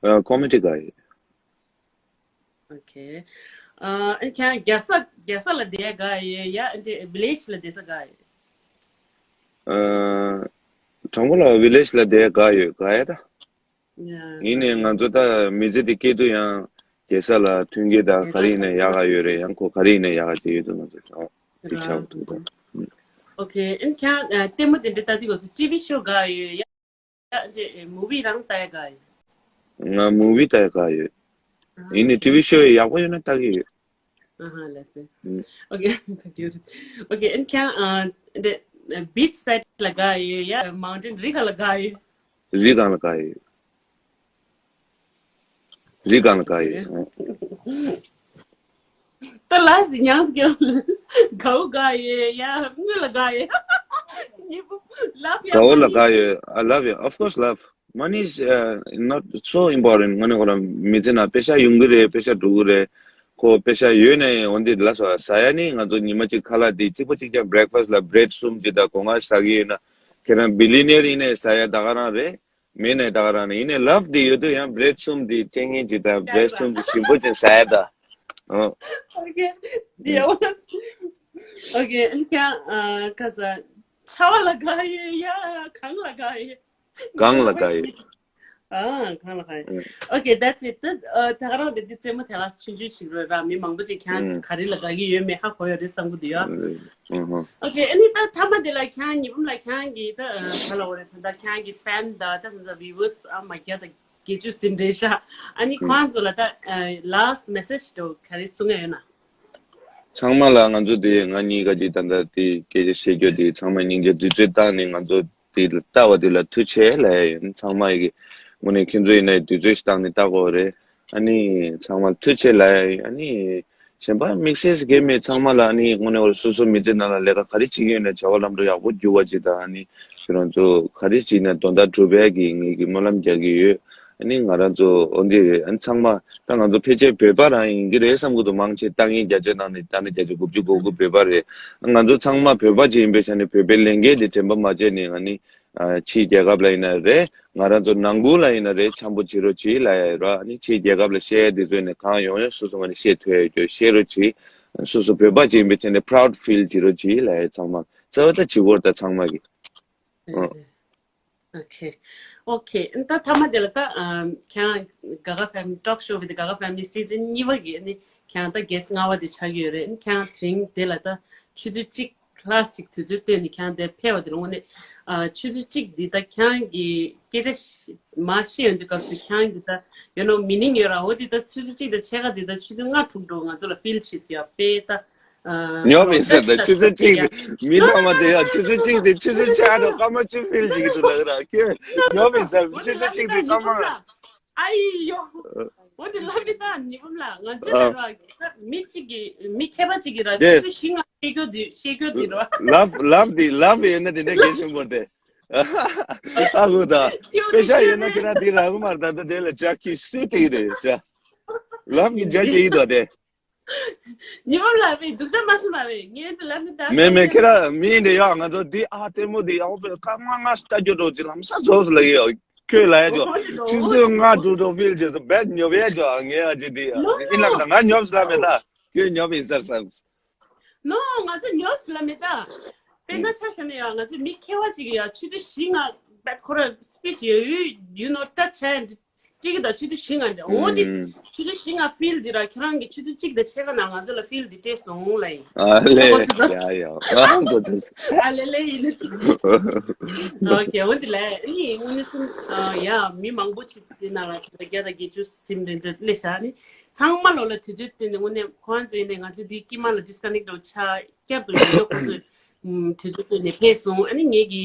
ཡོད། ཨ་ཀོ་མེ་ཌི་དགའ་ཡོད། ཨོ་ཁེ། ཨ་ཨ་ཁྱེད་རྒྱལ་ས་རྒྱལ་ས་ལ་བསྡད་དགའ་ཡོད་ཡ་ཨ་འདྲེ་བི་ལེཇ་ལ་བསྡད་ས་དགའ་ཡོད། ཨ་དྲང་པོ་ལ་བི་ལེཇ་ལ་བསྡད་དགའ་ཡོད་དགའ་ཡ་ད། ཡ་ཡིན་ནའི་ང་ཚོ་ད་མི་ཚེ་འདི་སྐྱེལ་དུས་ཡང་རྒྱལ་ས་ལ་མཐུན་རྐྱེན་དང་ག་རེ་ཡིན་ན་ཡག་ག་ཡོད་རེད། ཡང་ཁོ་ག་རེ་ཡིན་ན་ཡག་ག་ཅིག་ཡོད་འདུག་ང་ཚོ་ཨོ་དེ་ཆགས་འདུག་ད། ཨོ་ཁེ། ཨ་ཁྱེད་ལྟད་མོ་དེ་འདྲ་ལྟ་དུས་སྐབས་སུ་ཊི་ཝི་ཤོ་དགའ་ཡོད་ཡ། ཡ་ཅེ་མུ་ཝི་རང་ལྟ་ཡ་དགའ་ཡོད། ང་མུ་ཝི་ལྟ་ཡ་དགའ་ཡོད། ཨ་ཡིན་ནའི་ཊི་ཝི་ཤོ་ཡག་པོ་ཡོད་ན་ལྟ་གི་ཡོད། ཨ་ཧ་ལགས་སེ། ཨོ་ཁེ། ཨོ་ཁེ། ཨ་ཁྱེད་ཨ་འདི་བིཆ་སའིཌ་ལ་དགའ་ཡོད་ཡ་མའུན་ཊེན་རི་སྒང་ལ་དགའ་ཡོད། རི་སྒང་ལ་དགའ་ཡོད། རི་སྒང་ལ་དགའ་ཡོད། ད་ལ་སི་ཉང་སི་ཀྱང་དགའ་བོ་དགའ་ཡོད་ཡ་དངུལ་ལ་དགའ་ཡོད། གཉིས་པོ་ལབ་ཡ་དགའ་བོ་ལ་དགའ་ཡོད། I love you. Of course, love. Money is uh, not so important. ང་ནི་ཁོ་རང་མི་ཚེ་ནང་པེ་ཤ་ཡོང་གི་རེད། པེ་ཤ་འགྲོ་གི་རེད། ཁོ་པེ་ཤ་ཡོད་ནའི་འོན་ཏེ་ལ་སོ་ཟ་ཡ་ནི་ང་ཚོ་ཉི་མ་གཅིག་ཁ་ལག་དེ་གཅིག་པོ་གཅིག་ཀྱང་བྷི་རེག་ཕ་སི་ལ་བྷི་རེཌ་གསུམ་གཅིག་དང་སྒོ་ང་ཟ་གི་ཡོད་ན་ཁྱེད་རང་བི་ལི་ནེར་ཡིན་ནའི་ཟ་ཡ་ད་ག་རང་རེད། མེད་ནའི་ད་ག་རང་ནི་ཡིན་ནའི་ལབ་དེ་ཡོད་དུས་ཡང་བྷི་རེཌ་གསུམ་དེ་སྤྲད་མཁན་གཅིག་དང་བྷི་རེཌ་གསུམ་དེ་ཞིམ་པོ་ཅིག་ཟ་ཡ་ད། ཨོ། ཨོ་ཁེ། དེ་ཡོད། ཨོ་ཁེ། ཨ་ཁྱེད་ཨ་ཁ་ས་ཆར་པ་ལ་དགའ་ཡོད་ཡ་གངས་ལ་དགའ་ཡོད། གངས་ལ་དགའ་ཡོད། ཨ་གངས་ལ་དགའ་ཡོད། ཨོ་ཁེ། That's it. ད་ཨ་ད་ག་རང་དེ་དེ་རྩེད་མོ་དེ་ག་ཆུང་ཆུང་ཞིག་རེད་ར། མི་མང་པོ་ཅིག་ཁྱེད་ཨ་ག་རེ་ལ་དགའ་གི་ཡོད་མེད་ཧ་གོ་ཡོད་རེད་བསམ་གི་འདུག་ཡ། ཨོ་ཁེ། ཨ་ནི་ད་མཐའ་མ་དེ་ལ་ཁྱེད་ཉི་འབུམ་ལ་ཁྱེད་ཀྱི་ད་ག་ལ་འོ་རེད། ད་ཁྱེད་ཀྱི་ཕེན་ད་ད་ད་བི་ཡུ་ཨར་སི་ཨ་མ་བརྒྱ་དང་བརྒྱད་ཅུ་ཟིན་རེད་ཤག་ཨ་ནི་ཁོང་ཚོ་ལ་ད་ལཱ་སི་ཊི་མེ་སེ་ཇི་དེ་ག་རེ་གསུང་ཡ་ཡོད་ན། ཚང་མ་ལ་ང་ཚོ་དེ་ང་གཉིས་ཀ་ཅིག་ད་ལྟ་དེ་སྐད་ཆ་བཤད་རྒྱུ་དེ་ཚང་མ་སྙིང་རྗེ་དུས་ཚོད་བཏང་ནས་ང་ཚོ་དེ་ལ་ལྟ་བ་དེ་ལ་ཐུགས་རྗེ་ཆེ་ལབ་ཡ་ཡིན། ཚང་མ་ཡི་གི་དངོས་གནས་ཁྱེད་ཚོ་ཡིན་ན་དུས་ཚོད་ཞིག་བཏང་ནས་ལྟ་དགོས་རེད། ཨ་ནི་ཚང་མ་ཐུགས་རྗེ་ཆེ་ལབ་ཡ་ཡིན། ཨ་ནི་གཞན་པ་དམིགས་བསལ་གང་མེད། ཚང་མ་ལ་ཨ་ནི་དངོས་གནས་སོ་སོ་མི་ཚེ་ནང་ལ་ལས་ཀ་ག་རེ་བྱེད་ཀྱི་ཡོད་ན་བྱ་བ་ལམ་འགྲོ་ཡག་པོ་འགྱུར་བ་ཅིག་དང་། ཨ་ནི་ཁྱེད་རང་ཚོ་ག་རེ་བྱེད་ན་དོན་དག་འགྲུབ་པའི་གི་ངེད་ཀྱི་སྨོན་ལམ་རྒྱག་གི་ཡོད། ཨ་ནི་ང་རང་ཚོ་འོ་འདི་རེད། ཨ་ནི་ཚང་མ་ད་ང་ཚོ་ཕལ་ཆེར་བོད་པ་རང་ཡིན་གྱི་རེད་བསམ་གྱི་འདུག་མང་ཆེ་ད་ངས་བརྒྱ་ཆ་ནང་ནས་ད་ནི་བརྒྱ་ཆ་དགུ་བཅུ་གོ་དགུ་བོད་པ་རེད། ང་ཚོ་ཚང་མ་བོད་པ་ཅིག་ཡིན་པའི་ཆ་ནས་བོད་པའི་ལས་འགན་དེ་དྲན་པ་མ་བརྗེད་ནས། ཨ་ནི་ཨ་ཕྱིའི་རྒྱལ་ཁབ་ལ་ཡིན་ན་རེད། ང་རང་ཚོ་ནང་ཁུལ་ལ་ཡིན་ན་རེད། འཆམ་པོ་བྱེད་རོགས་བྱེད་ལབ་ཡ་ར། ཨ་ནི་ཕྱིའི་རྒྱལ་ཁབ་ལ་བཤད་ཡ་དེ་ཚོ་ནས་གང་ཡོང་ཡོང་སོ་སོ་ང་ནས་བཤད་ཐུབ་ཡ་ཡོད་རྒྱུ་བཤད་རོགས་བྱེད། སོ་སོ་བོད་པ་ཅིག་ཡིན་པའི་ཆ་ནས་proud feel བྱེད་རོགས་བྱེད་ལབ་ཡ། ཚང་མ་རྩ་བ་ད་བྱེད་དགོས་རེད་ད་ཚང་མ་གི། ཨ། Okay. Okay. ད་ཐ་མ་དེ་ལ་ད་ཨམ་ཁྱེད་རང་Gaga Family Talk Show with Gaga Family Season གཉིས་པ་གི་ནི་ཁྱེད་རང་ད་guest ལྔ་པ་དེ་ཆགས་ཀྱི་ཡོད་རེད། ཁྱེད་རང་དེ་རིང་དེ་ལ་ད་ཆུ་ཚོད་གཅིག་plus ཅིག་དུས་ཚོད་བཏོན་ནས་ཁྱེད་རང་དེར་ཕེབས་པ་དེ་ལ་དངོས་གནས་ཨ་ཆུ་ཚོད་གཅིག་འདི་ད་ཁྱེད་རང་གི་སྐད་ཆ་ཤ- མར་བཤད་ཡོང་དུས་སྐབས་སུ་ཁྱེད་རང་གི་ད་you know meaning ཡོད་ར། འོ་དེ་ད་ཆུ་ཚོད་གཅིག་དང་ཕྱེད་ཀ་དེ་ད་ཆུ་ཚོད་ལྔ་དྲུག་འགྲོ་ང་ཚོ་ལ་feel བྱེད་སྲིད་ཡ་དཔེ་ད། ཉོབ་ཡིན་ཟེར་ད་ཆུ་ཚོད་གཅིག་དེ་མི་ཚང་མ་དེ་ཡ་ཆུ་ཚོད་གཅིག་དེ་ཆུ་ཚོད་ཕྱེད་ཀ་འགྲོ་སྐར་མ་བཅུ་feel བྱེད་ཀྱི་འདུག་ལབ་ར། ཁྱོད་ཉོབ་ཡིན་ཟེར་ཆུ་ཚོད་གཅིག་དེ་སྐར་མ། ཨ་ཡི་ཡོ། འོ་དེ་ལབ་མི་ད་ཉི་འབུམ་ལགས། ང་ཚོའི་ལ་ར་མི་གཅིག་གི་མི་མཁས་པ་གཅིག་གི་ར་ཆུ་ཚོད་བཞི་ལྔ་བཤད་རྒྱུ་དེ་བཤད་རྒྱུ་དེ་ར། ལབ་ལབ་དེ་ལབ་ཡོད་ན་དེ་འདྲ་གལ་ཆེན་པོ་རེད། ཨ་ཧུ་ད་དཔེ་ཤ་ཡོད་ན་ཁྱེད་རང་དེ་རག་གི་མ་རེད། ད་ལྟ་དེ་ལ་ཅག་གི་སུས་དེ་རེད་ཅག་ལབ་གི་ཅག་གི་ཡིན་ད་དེ། ཉི་མ་ལ་བའི་སྡུག་ཅག་མ་སོང་ལ་བའི་ངས་འདི་ལབ་ནི་ད། མེད་མེད་ཁྱེད་རང་མི་འདྲ་ཡག་ང་ཚོ་འདི་ཨ་ལྟད་མོ་འདི་ཡག་པོ་དཔེ་སྐར་མ་ལྔ་ལྟ་རྒྱུ་འགྲོ་ཅི་ལམ་ས་རྫོགས་སུ་ལ་ཡོད། ཁྱོད་ལ་ཡ་ཇོ་ཆུ་ཚོད་ལྔ་དྲུག་འགྲོ་ཕིལ་ཇེ་སུ་བེད་ཉོབ་ཡ་ཇོ་ངས་ཨ་ཅི་འདི་ཨིན་ལག་ད་ང་ཉོབ་སུ་ལ་མེད་ད། ཁྱོད་ཉོབ་ཡིན་སར་སམ། ནོ་ང་ཚོ་ཉོབ་སུ་ལ་མེད་ད། དཔེར་ན་ཆ་བཞག་ན་ཡ་ང་ཚོ་མི་མཁས་པ་ཅིག་ཡ་ཆུ་ཚོད་བཞི་ལྔ་བེད་ཁོ་ར་speech ཡོད་ཡོད་you know touch hand ཀྲིག་གི་དང་ཆུ་ཚོད་བཞི་ལྔ་འདྲ། འོ་དེ་ཆུ་ཚོད་བཞི་ལྔ་ཕིལ་འདི་ར་ཁྱེད་རང་གི་ཆུ་ཚོད་གཅིག་དང་ཕྱེད་ཀ་ནང་ང་ཚོ་ལ་ཕིལ་འདི་སྤྲད་སོང་ལ་ཡིན། ཨ་ལེ་ཡ་ཡ་ཨ་འགོ་ཚུགས། ཨ་ལེ་ལེ་ཡིན་ནི་ཚིག་ཨོ་ཁེ། འོ་འདི་ལ་ནི་དངོས་གནས་སུ་ཡ་མི་མང་པོ་ཅིག་དེ་ནང་ལ་བརྒྱ་དང་བརྒྱད་ཅུ་སིམ་རེ་འདྲ་སླེབས་ཤག་ནི་ཚང་མ་ལོ་ལ་དུས་ཚོད་བསྟུན་ནས་དངོས་གནས་ཁོང་ཚོ་ཡིན་ནས་ང་ཚོ་འདི་དཀྱིལ་མ་ལ་disconnect འགྲོ་ཆ་བསྐྱར་དུ་ཡོད་ཁོང་ཚོས་དུས་ཚོད་བསྟུན་ནས་ཕེབས་སོང་། ཨ་ནི་ངེད་ཀྱི་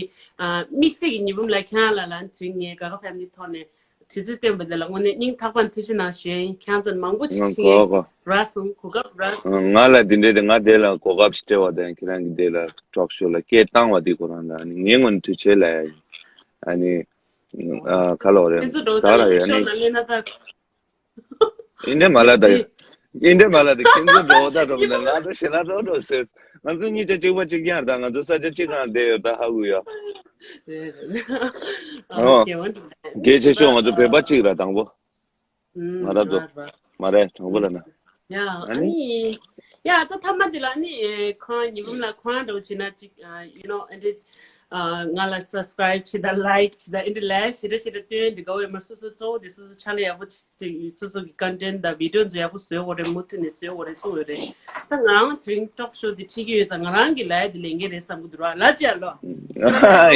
དམིགས་བསལ་གྱི་ཉི་འབུམ་ལ་ཁྱེད་རང་ལ་ལ་དུས་ངའི་Gaga Family ཐོག་ནས། དུས་ཚོད་བཏོན་པ་དེ་ལ་དངོས་གནས་སྙིང་ཐག་པ་ནས་ཐུགས་རྗེ་གནང་ཞུ་ཡིན། ཁྱེད་ཚོ་མང་པོ་ཅིག་ང་ཞིག་གོ་གོ་རག་སོང་། གོ་སྐབས་རག་སོང་། ང་ལ་འདི་འདྲའི་དེ་ང་དེ་ལ་གོ་སྐབས་ཤིག་སྤྲད་པ་དང་ཁྱེད་རང་གི་དེ་ལ་talk show ལ་སྐད་བཏང་བ་དེ་ཁོ་རང་ལ་ནི་ངའི་ངོས་ནས་ཐུགས་རྗེ་ལབ་ཡ་ཡིན། ཨ་ནི་ཨ་ཁ་ལོ་རེད། ཁྱེད་ཚོ་འགྲོ་ད་ད་ལ་ཡ་ཤོག་ནི་ན་ངས་ན་ད། ཨིན་འདྲེ་མ་ལ་ད། ཨིན་འདྲེ་མ་ལ་ད་ཁྱེད་ཚོ་འགྲོ་ད་འགྲོ་མི་ན་ང་ད་ཞེ་ན་འགྲོ་འགྲོ་ཟེར། ང་ཚོ་གཉིས་ཆ་གཅིག་པ་གཅིག་རྐྱང་རེད་ད། ང་ཚོ་ས་ཆ་གཅིག་གང་བསྡད་ཡོད་ད་ཧ་གོ་ཡ། རེད་རེད། ཨོ། ཨོ་ཁེ་འོན་ཏེ། གལ་ཆེ་ཤོས་ང་ཚོ་བོད་པ་གཅིག་ར་དང་པོ། ང་ར་ཚོ། མ་རེད་དང་པོ་ལ་ན། ཡ་ཨ་ཨ་ནི། ནི། ཡ་ད་ཐ་མ་དེ་ལ་ནི་ཁོང་ཉི་འབུམ་ལ་ཁོང་འགྲོ་བྱེད་ན་ཅིག་you know and it ང་ལ་subscribe བྱེད་ད་like བྱེད་ད་and like ཞེ་དྲག་ཞེ་དྲག་སྟོན་དེ་ག་བས་མ་སོ་སོ་གཙོ་བོ་དེ་སོ་སོ་ཕྱག་ལས་ཡག་པོ་བྱེད་དེ་སོ་སོ་གི་content དང་video ཚོ་ཡག་པོ་བཟོས་དགོས་རེད། མུ་མཐུད་ནས་བཟོས་དགོས་རེད་གསུངས་ཡོད་རེད། ད་ང་རང་དེ་རིང་talk show དེ་ཁྲིད་ཀྱི་ཡོད་ཙང་ང་རང་གི་ལས་དེ་ལས་འགན་རེད་བསམ་གི་འདུག་ར་ལ་ཅི་ཨ་ལོ།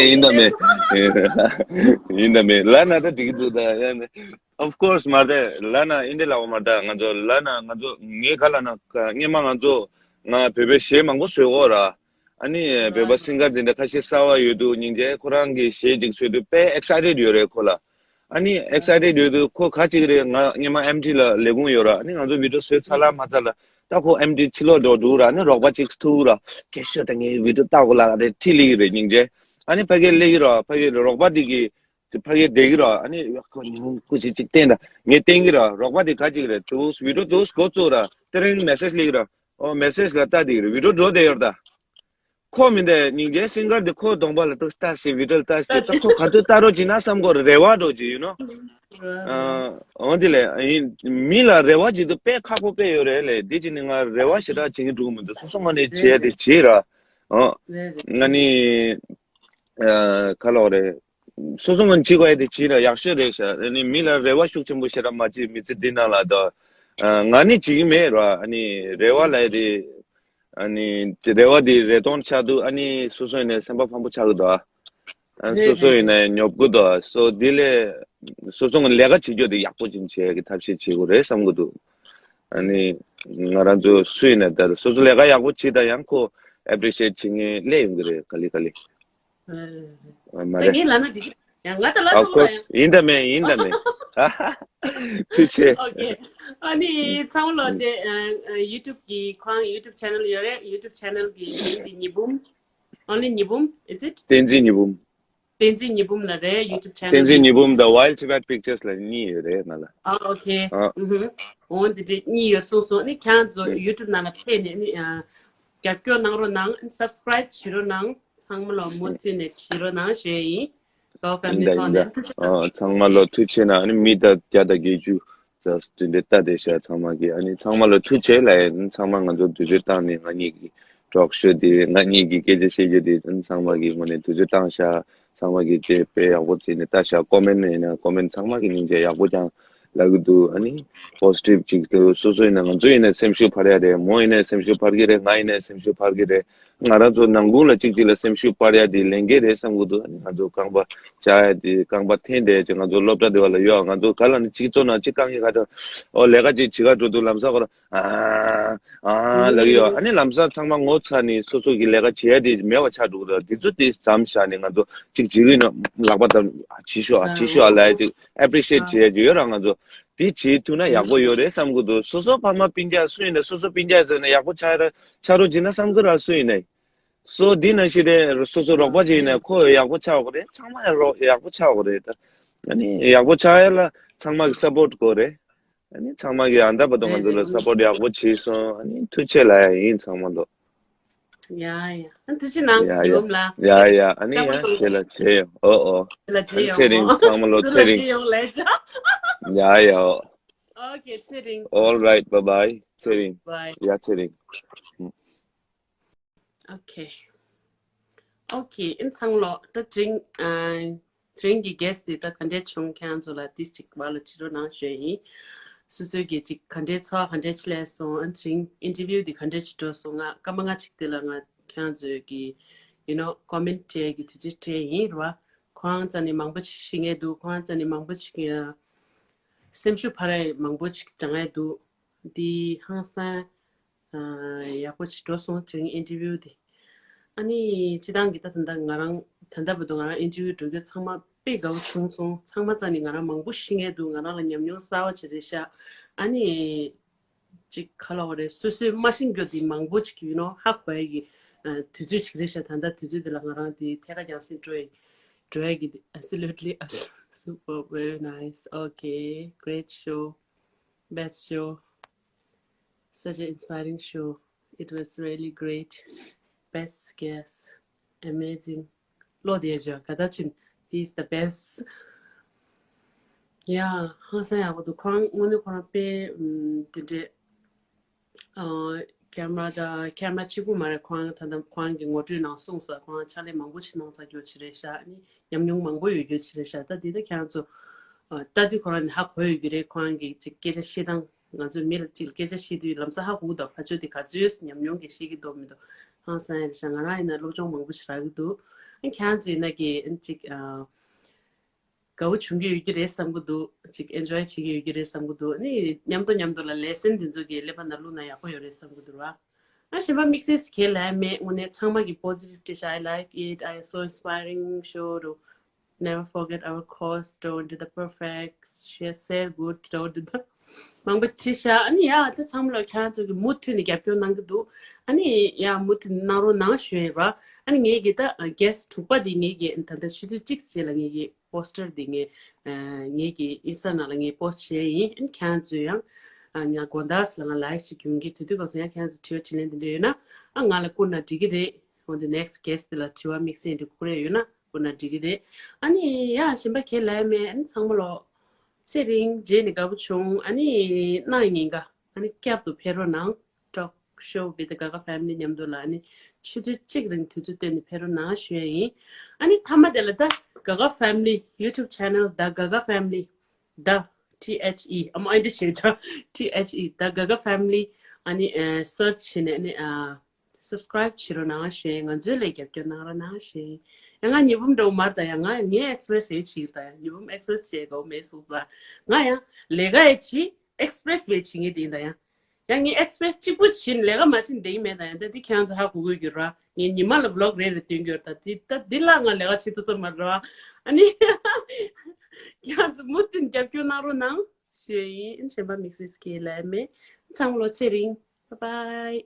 ཡིན་ད་མེད། ཡིན་ད་མེད་ལ་ན་ད་འགྲིག་གི་འདུག་ད་ཡ་ནི། Of course མ་རེད་ལ་ན་ཨིན་དེ་ལ་འོ་མ་ད་ང་ཚོ་ལ་ན་ང་ཚོ་ངའི་ཁ་ལ་ན་སྔས་མ་ང་ཚོ་ང་བོད་པའི་གཞས་མང་པོ་བཟོས་གོ་ར། ཨ་ནི་བོད་པ་སིང་གར་དེ་འདྲ་ཁ་ཤས་གསར་བ་ཡོད་འདུག་སྙིང་རྗེ་ཁོ་རང་གི་གཞས་ཅིག་བཟོས་དུས་དཔེ་excited ཡོད་རེད་ཁོ་ལ། ཨ་ནི་excited ཡོད་དུས་ཁོ་ག་ཅིག་རེད། ང་སྔས་མ་ཨེམ་ཊི་ལ་ལས་ཁུངས་ཡོད་ར། ཨ་ནི་ང་ཚོ་video བཟོས་ཚར་ལ་མ་ཚར་ལ་ད་ཁོ་ཨེམ་ཊི་ཕྱི་ལོགས་འགྲོ་འདུག་ར། ཨ་ནི་རོགས་པ་ཅིག་ཐུག་ར། སྐད་ཤོད་དང་ངའི་video ལྟ་དགོས་ལ་རེད་ཁྲིད་ལེ་གི་རེད་སྙིང་རྗེ། ཨ་ནི་ཕ་གི་ལེ་གི་ར་ཕ་གི་རོགས་པ་དེ་གི་དེ་ཕ་གིར་བསྡད་ཀྱི་ར། ཨ་ནི་ཡ་ཁོ་ཉི་མ་སྐུ་མཁྱེན་ཅིག་བསྟན་དང་ངས་བསྟན་གྱི་ར། རོགས་པ་དེ་ག་ཅིག་རེད་དུས་video དུས་འགོ་བཙུགས་ར་དེ་རིང་message ལེགས་ར། ཨོ་message ལ་ལྟ་དེ་ར་video འགྲོ་བསྡད་ཡོད་ད། ཁོ་མི་འདས་སྙིང་རྗེ་སིང་གར་དེ་ཁོ་གདོང་པ་ལ་ཏོག་ལྟ་ཞེས་video ལ་ལྟ་ཞེས་ད་ཁོ་ག་དུས་ལྟ་རོགས་བྱེད་ན་བསམ་གོ་རེ་བ་འགྲོ་ཅིག་you know། ཨ་འོ་དེ་ལས་ཡིན་མི་ལ་རེ་བ་བྱེད་དུས་དཔེ་ཁག་པོ་དཔེ་ཡོད་རེད་ལས་དེ་ཅི་ནི་ང་རེ་བ་ཞེ་དྲག་བྱེད་ཀྱི་འགྲོ་གི་མི་འདུག་སོ་སོ་ངོས་ནས་བྱེད་ཡ་དེ་བྱེད་ར། ཨོ་ང་ནི། ཁ་ལོག་རེད། སོ་སོ་ངོས་བྱེད་དགོས་ཡ་དེ་བྱེད་ན་ཡག་ཤོས་རེད་ཤག་ཨ་ནི་མི་ལ་རེ་བ་ཤུགས་ཆེན་པོ་ཞེ་དྲག་མ་བྱེད། མི་ཚེ་འདི་ནང་ལ་ད་ང་ནི་བྱེད་ཀྱི་མེད་ར། ཨ་ནི་རེ་བ་ལ་ཡ་དེ་ཨ་ནི་རེ་བ་དེ་རེ་སྟོང་ཆགས་དུས་ཨ་ནི་སོ་སོ་ཡིན་ནའི་སེམས་པ་ཕམ་པོ་ཆགས་ཀྱི་འདུག་ཨ་ནི་སོ་སོ་ཡིན་ནའི་ཉོབ་ཀྱི་འདུག་སོ་དེ་ལས་སོ་སོ་ངོས་ལས་ཀ་བྱེད་རྒྱུ་དེ་ཡག་པོ་ཅིག་བྱེད་ཡ་གི་ཐབས་ཤེས་བྱེད་དགོས་རེད་བསམ་གྱི་འདུག་ཨ་ནི་ང་རང་ཚོ་སུ་ཡིན་ནའི་ད་སོ་སོ་ལས་ཀ་ཡག་པོ་བྱེད་ད་ཡང་ཁོ་appreciate བྱེད་མཁན་སླེབས་ཡོང་གི་རེད་ག་ལེ་ག་ལེ། ཨ་མ་རེད། ངས་ལབ་ན་འགྲིག་གི་ཡང་ང་ད་ལབ་Of སོང་ལ course ཡང་། ཡིན་ད་མེད་ཡིན་ད་མེད། ཐུགས་ཆེ། Okay. ཨ་ནི་ཚང་མ་ལོ་དེ་ཨ་ཨ་YouTube གི་ཁོང་YouTube channel ཡོད་རེད། YouTube channel གི་མིང་དེ་ཉི་འབུམ། Only ཉི་འབུམ, is it? བསྟན་འཛིན་ཉི་འབུམ། བསྟན་འཛིན་ཉི་འབུམ་ལ་རེད། YouTube channel བསྟན་འཛིན་ཉི་འབུམ་གི་དང་Wild Tibet Pictures ལ་གཉིས་ཡོད་རེད་ང་ལ། ཨ། Okay. ཨ། ཨུ་ཧུམ། འོ་འདི་འདྲ་གཉིས་ཡོད་གསུངས་སོང་། ཨ་ནི་ཁྱེད་རང་ཚོ་YouTube ནང་ལ་ཕེབས་ནས་ཨ་ནི་ཨ་རྒྱབ་སྐྱོར་གནང་རོགས་གནང་། Subscribe བྱེད་རོགས་གནང་། ཚང་མ་ལོ་མུ་མཐུད་ནས་བྱེད་རོགས་གནང་ཞུ་ཡ་ཡིན། གའོ་ཕེ་མི་ལི་ཡིན་ད་ཐོག་ཡིན་ད། ནས་ཐུགས་རྗེ་ཆེ། ཨ། ཚང་མ་ལོ་ཐུགས་རྗེ་ཆེ་གནང་། ཨ་ནི་མི་ད་བརྒྱ་དང་བརྒྱད་ཅུ་ཙམ་དེ་འདྲ་ལྟ་བསྡད་ཤག་ཚང་མ་གིས། ཨ་ནི་ཚང་མ་ལོ་ཐུགས་རྗེ་ཆེ་ལབ་ཡ་ཡིན། ཚང་མ་ང་ཚོ་དུས་ཚོད་བཏང་ནས་ང་གཉིས་ཀྱི་talk show དེ་ང་གཉིས་ཀྱི་སྐད་ཆ་བཤད་རྒྱུ་དེ། ཨ་ནི་ཚང་མ་གིས་ངོས་ནས་དུས་ཚོད་བཏང་ཤག་ཚང་མ་གིས་དེ་དཔེ་ཡག་པོ་བྱས་ནས་ལྟ་ཤག comment ནས་ཡིན་ན། comment ཚང་མ་གིས་སྙིང་རྗེ་ཡག་པོ་ཀྱང་ལབ་ཀྱི་འདུག་ཨ་ནི་positive ཅིག་འདུག་སོ་སོ་ཡིན་ན། ང་ཚོ་ཡིན་ན་སེམས་ཤུགས་འཕར་ཡ་རེད། མོ་ཡིན་ན་སེམས་ཤུགས་འཕར་གྱི་རེད། ང་ཡིན་ན་སེམས་ཤུགས་འཕར་གྱི་རེད། ང་རང་ཚོ་ནང་ཁུལ་ལ་གཅིག་གཅིག་ལ་སེམས་ཤུགས་སྤར་ཡ་དེ་ལས་འགན་རེད་བསམ་གྱི་འདུག་ཨ་ནི་ང་ཚོ་རྐང་པ་བཅག་ཡ་དེ། རྐང་པ་འཐེན་བསྡད་ཅིག་ང་ཚོ་སློབ་གྲྭ་དེ་བ་ལ་ཡོད། ང་ཚོ་ག་ལ་ནི་གཅིག་བཙོང་ན་གཅིག་རྐང་གི་ཁ་ཐོན། ཨོ་ལས་ཀ་ཅིག་བྱེད་ག་འགྲོ་དུས་ལམ་སང་ཁོ་རང་ཨ་ཨ་ལབ་ཀྱི་ཡོད། ཨ་ནི་ལམ་སང་ཚང་མ་ངོ་ཚ་ནས་སོ་སོ་གི་ལས་ཀ་བྱེད་ཡ་དེ་མེད་པ་ཆགས་འགྲོ་གི་འདུག་དེ་ཚོ་དེ་མཚམས་བཞག་ནས་ང་ཚོ་གཅིག་བྱེད་ཀྱི་ཡིན་ན་ལག་པ་དང་བྱེད་ཤོག་ཨ་བྱེད་ཤོག་ཨ་ལབ་ཡ་ཅིག་appreciate བྱེད་ཡ་ཅིག་ཡོད་ར། ང་ཚོ་དེ་བྱེད་ཐུབ་ན་ཡག་པོ་ཡོད་རེད་བསམ་གྱི་འདུག་སོ་སོ་ཕ་མ་སྤུན་ཀྱག་སུ་ཡིན་ན། སོ་སོ་སྤུན་ཀྱག་ཟེར་ན་ཡག་པོ་ཆགས་ར་ཆགས་རོགས་བྱེད་ན་བསམ་གྱི་ར། སུ་ཡིན་ན། སོ་འདི་ནང་བཞིན་རེད། སོ་སོ་རོགས་པ་ཅིག་ཡིན་ན་ཁོ་ཡག་པོ་ཆགས་དགོས་རེད། ཚང་མ་ཡག་རོགས་ཡག་པོ་ཆགས་དགོས་རེད་ད། ཨ་ནི་ཡག་པོ་ཆགས་ཡ་ལ་ཚང་མ་གི་support དགོས་རེད། ཨ་ནི་ཚང་མ་གི་ཨ་ད་བར་དུ་ང་ཚོ་ལ་support ཡག་པོ་བྱས་སོང་། ཨ་ནི་ཐུགས་རྗེ་ཆེ་ལབ་ཡ་ཡིན་ཚང་མ་ལོ། ཡ་ཡ། ཨ་ཐུགས་རྗེ་གནང་། ཡ་ཡ་ཡོམ་ལ། ཡ་ཡ། ཨ་ནི་ཡ་ཅག་པོ་དེ་ལ་བྱེད་ཡོང་། ཨོ་ཨོ། ཨ་ནི་ཚེ་རིང་ཚང་མ་ལོ་ཚེ་རིང་། ཡ་ཡ། ཨོ། Okay. ཚེ་རིང་། All right, bye bye. ཚེ་རིང་། Bye. ཡ་ཚེ་རིང་། Okay. Okay. ཨིན་ཚང་ལོ་ད་དྲིང་ཨ་དྲིང་གི་guest དེ་ད་ག་འདྲས་བྱུང་། ཁྱེད་རང་ཚོ་ལ་ཏིས་ཅིག་བར་ལ་བྲིས་རོགས་གནང་ཞུ་ཡིན། སོ་སོའི་གི་ཅིག་ག་འདྲས་ཚོར་བ་ག་འདྲས་ཅིག་སླེབས་སོང་། ཨ་དྲིང་interview དེ་ག་འདྲས་ཅིག་འགྲོ་སོང་། ང་སྐར་མ་ལྔ་ཅིག་དེ་ལ་ང་ཁྱེད་རང་ཚོའི་གི་you know comment སྤྲད་གི་དུས་ཚོད་སྤྲད་ཡིན་རེད་བ། ཁོ་རང་རྩ་ནས་མང་པོ་ཅིག་ཤེས་མཁན་འདུག་ཁོ་རང་རྩ་ནས་མང་པོ་ཅིག་ཨ་སེམས་ཤུགས་འཕར་ཡ་མང་པོ་ཅིག་སྦྱང་ཡ་འདུག་འདི་ཧང་སང་། ཡག་པོ་ཅིག་འགྲོ་སོང་དེ་རིང་interview དེ། ཨ་ནི་སྤྱི་བཏང་གི་ད་ད་ལྟ་ང་རང་ད་ལྟ་བར་དུ་ང་རང་interview འགྲོ་རྒྱུ་ཚང་མ་དཔེ་དགའ་བོ་བྱུང་སོང་། ཚང་མ་རྩ་ནས་ང་རང་མང་པོ་ཤེས་མཁན་འདུག་ང་རང་ལ་ཉམས་མྱོང་གསར་བ་ཅིག་རེད་ཤག་ཨ་ནི་ཅིག་ག་ལབ་དགོས་རེད། སོ་སོས་མ་ཤེས་རྒྱུ་དེ་མང་པོ་ཅིག you know ཧ་གོ་ཡ་གི་དུས་ཚོད་ཅིག་རེད་ཤག་ད་ལྟ་དུས་ཚོད་དེ་ལ་ང་རང་དེ་ཐད་ཀ་རྒྱང་སྲིང་འགྲོ་ཡ་འགྲོ་ཡ་གི་absolutely super, very nice, okay, great show, best show. Such an inspiring show. It was really great. Best guest. Amazing. ལོ་དེ་ཇ་ག་ད་ཅིན། He's the best. Yeah, ཧང་སང་ཡག་པོ་འདུག་ཁོང་དངོས་གནས་ཁོ་རང་དཔེ་དེ་འདྲས། ཨ་camera དང་camera གཅིག་པུ་མ་རེད། ཁོང་ད་ལྟ་ཁོང་གི་ངོ་སྤྲོད་ནང་གསུངས་སོང་། ཁོང་ཕྱག་ལས་མང་པོ་ཞིག་གནང་ཚར་རྒྱུ་ཅིག་རེད་ཤག་ཨ་ནི་ཉམས་མྱོང་མང་པོ་ཡོད་རྒྱུ་ཅིག་རེད་ཤག་ད་དེ་ད་ཁྱེད་རང་ཚོ་ཨ་ལྟ་དུས་ཁོ་རང་ནི་ཧ་གོ་ཡོད་རྒྱུ་རེད། ཁོ་རང་གི་ཅིག་སྐད་ཆ་བཤད་སྟངས། ང་ཚོས་མི་ལ་ཅིག་ལ་སྐད་ཆ་བཤད་དུས་ལམ་སང་ཧ་གོ་གི་འདུག་ཕར་ཕྱོགས་དེ་ག་ཚོད་ཉམས་མྱོང་གི་བཤད་ཀྱི་འདུག་མི་འདུག་ཧང་སང་ཡ་རེད་ཤག་ང་རང་ཡིན་ན་སློབ་སྦྱོང་མང་པོ་ཞིག་རག་གི་འདུག་ཨ་ཁྱེད་རང་ཚོ་ཡིན་ན་གི་ཨ་ཅིག་ཨ་དགའ་བོ་བྱུང་གི་ཡོད་ཀྱི་རེད་བསམ་གི་འདུག་ཅིག་enjoy བྱེད་ཀྱི་ཡོད་ཀྱི་རེད་བསམ་གི་འདུག་ཨ་ནི་མཉམ་དུ་མཉམ་དུ་ལ་lesson དེ་ཚོ་གི་ཀླད་པ་ནང་བླུགས་ན་ཡག་པོ་ཡོད་རེད་བསམ་གི་འདུག་ར། ཨ་གཞན་པ་དམིགས་བསལ་གང་ཡང་ལབ་ཡ་མེད། དངོས་གནས་ཚང་མ་གི་positive རེད་ཤག I like it. I so inspiring show to never forget our cause. Don't do the perfect. Share, share good. Don't do the མང་པོ་བྲིས་ཤག་ཨ་ནི་ཡ་ད་ཚང་མ་ལ་ཁྱེད་རང་ཚོ་གི་མུ་མཐུད་ནས་རྒྱབ་སྐྱོར་གནང་གི་འདུག་ཨ་ནི་ཡ་མུ་མཐུད་གནང་རོགས་གནང་ཞུ་ཡིན་ར། ཨ་ནི་ངེད་ཀྱི་ད་guest དྲུག་པ་དེ་ངེད་ཀྱི་ད་ལྟ་ཆུ་ཚོད་གཅིག་རྗེས་ལ་ངེད་ཀྱི་poster དེ་ངས་ངེད་ཀྱི་Insta ནང་ལ་ངས་post བྱས་ཡིན། ཨ་ནི་ཁྱེད་རང་ཚོས་ཡང་ཨ་ང་དགོང་དག་ལ་ང་live ཞིག་ཡོང་གི་དུས་དུས་སྐབས་སུ་ཡང་ཁྱེད་རང་ཚོ་དྲི་བ་དྲིས་ལན་དེ་འདྲ་ཡོད་ན་ཨ་ང་ལ་བསྐུར་ན་འགྲིག་གི་རེད། འོན་ཏེ་next guest དེ་ལ་དྲི་བ་དམིགས་བསལ་དེ་བསྐུར་ཡ་ཡོད་ན་བསྐུར་ན་འགྲིག་གི་རེད། ཨ་ནི་ཡ་གཞན་པ་གང་ཡང་ལབ་ཡ་མེད། ཨ་ནི་ཚང་མ་ལོ་ཚེ་རིང་མཇལ་ནས་དགའ་པོ་བྱུང་། ཨ་ནི་གནངས་ཉིན་ཀ་ཨ་ནི་བསྐྱར་དུ་ཕེབས་རོགས་གནང་། talk show with the Gaga family མཉམ་དུ་ལ་ཨ་ནི་ཆུ་ཚོད་གཅིག་རིང་དུས་ཚོད་བཏོན་ནས་ཕེབས་རོགས་གནང་ཞུ་ཡ་ཡིན། ཨ་ནི་མཐའ་མ་དེ་ལ་ད་Gaga family YouTube channel the Gaga family the T H E ཨ་མ་ཨ་འདི་ཞེས་ད་T H E the Gaga family ཨ་ནི་search བྱས་ནས་ཨ་ནི་subscribe བྱེད་རོགས་གནང་ཞུ་ཡ། ང་ཚོའི་ལ་རྒྱབ་སྐྱོར་གནང་རོགས་གནང་ཞུ་ཡ། ཡང་ང་ཉི་འབུམ་འདྲ་བོ་མར་ད་ཡང་ང་ངའི་express ཡེ་བྱེད་ད་ཡང་ཉི་འབུམ་express བྱེད་དགོས་མེད་གསུངས་ཙང་ང་ཡང་ལས་ཀ་ཡེ་བྱེད་express བྱེད་ངེས་དེ་ཡིན་ད་ཡང་། ཡང་ངས་express གཅིག་པུ་བྱིན་ལས་ཀ་མ་བྱིན་བསྡད་ཀྱི་མེད་ད་ཡང་ད་འདི་ཁྱེད་རང་ཚོ་ཧ་གོ་གི་ཡོད་ར། ངས་ཉི་མ་ལ་vlog རེ་རེ་སྟོན་གྱི་ཡོད་ད། འདི་ད་འདི་ལ་ང་ལས་ཀ་བྱེད་ཐུབ་ས་མ་རེད་ར། ཨ་ནི་ཁྱེད་རང་ཚོ་མུ་མཐུད་རྒྱབ་སྐྱོར་གནང་རོགས་གནང་ ཞུ་ཡིན། གཞན་པ་དམིགས་བསལ་གྱི་ལས་མེད། ཚང་མ་ལོ་ཚེ་རིང་། Bye bye།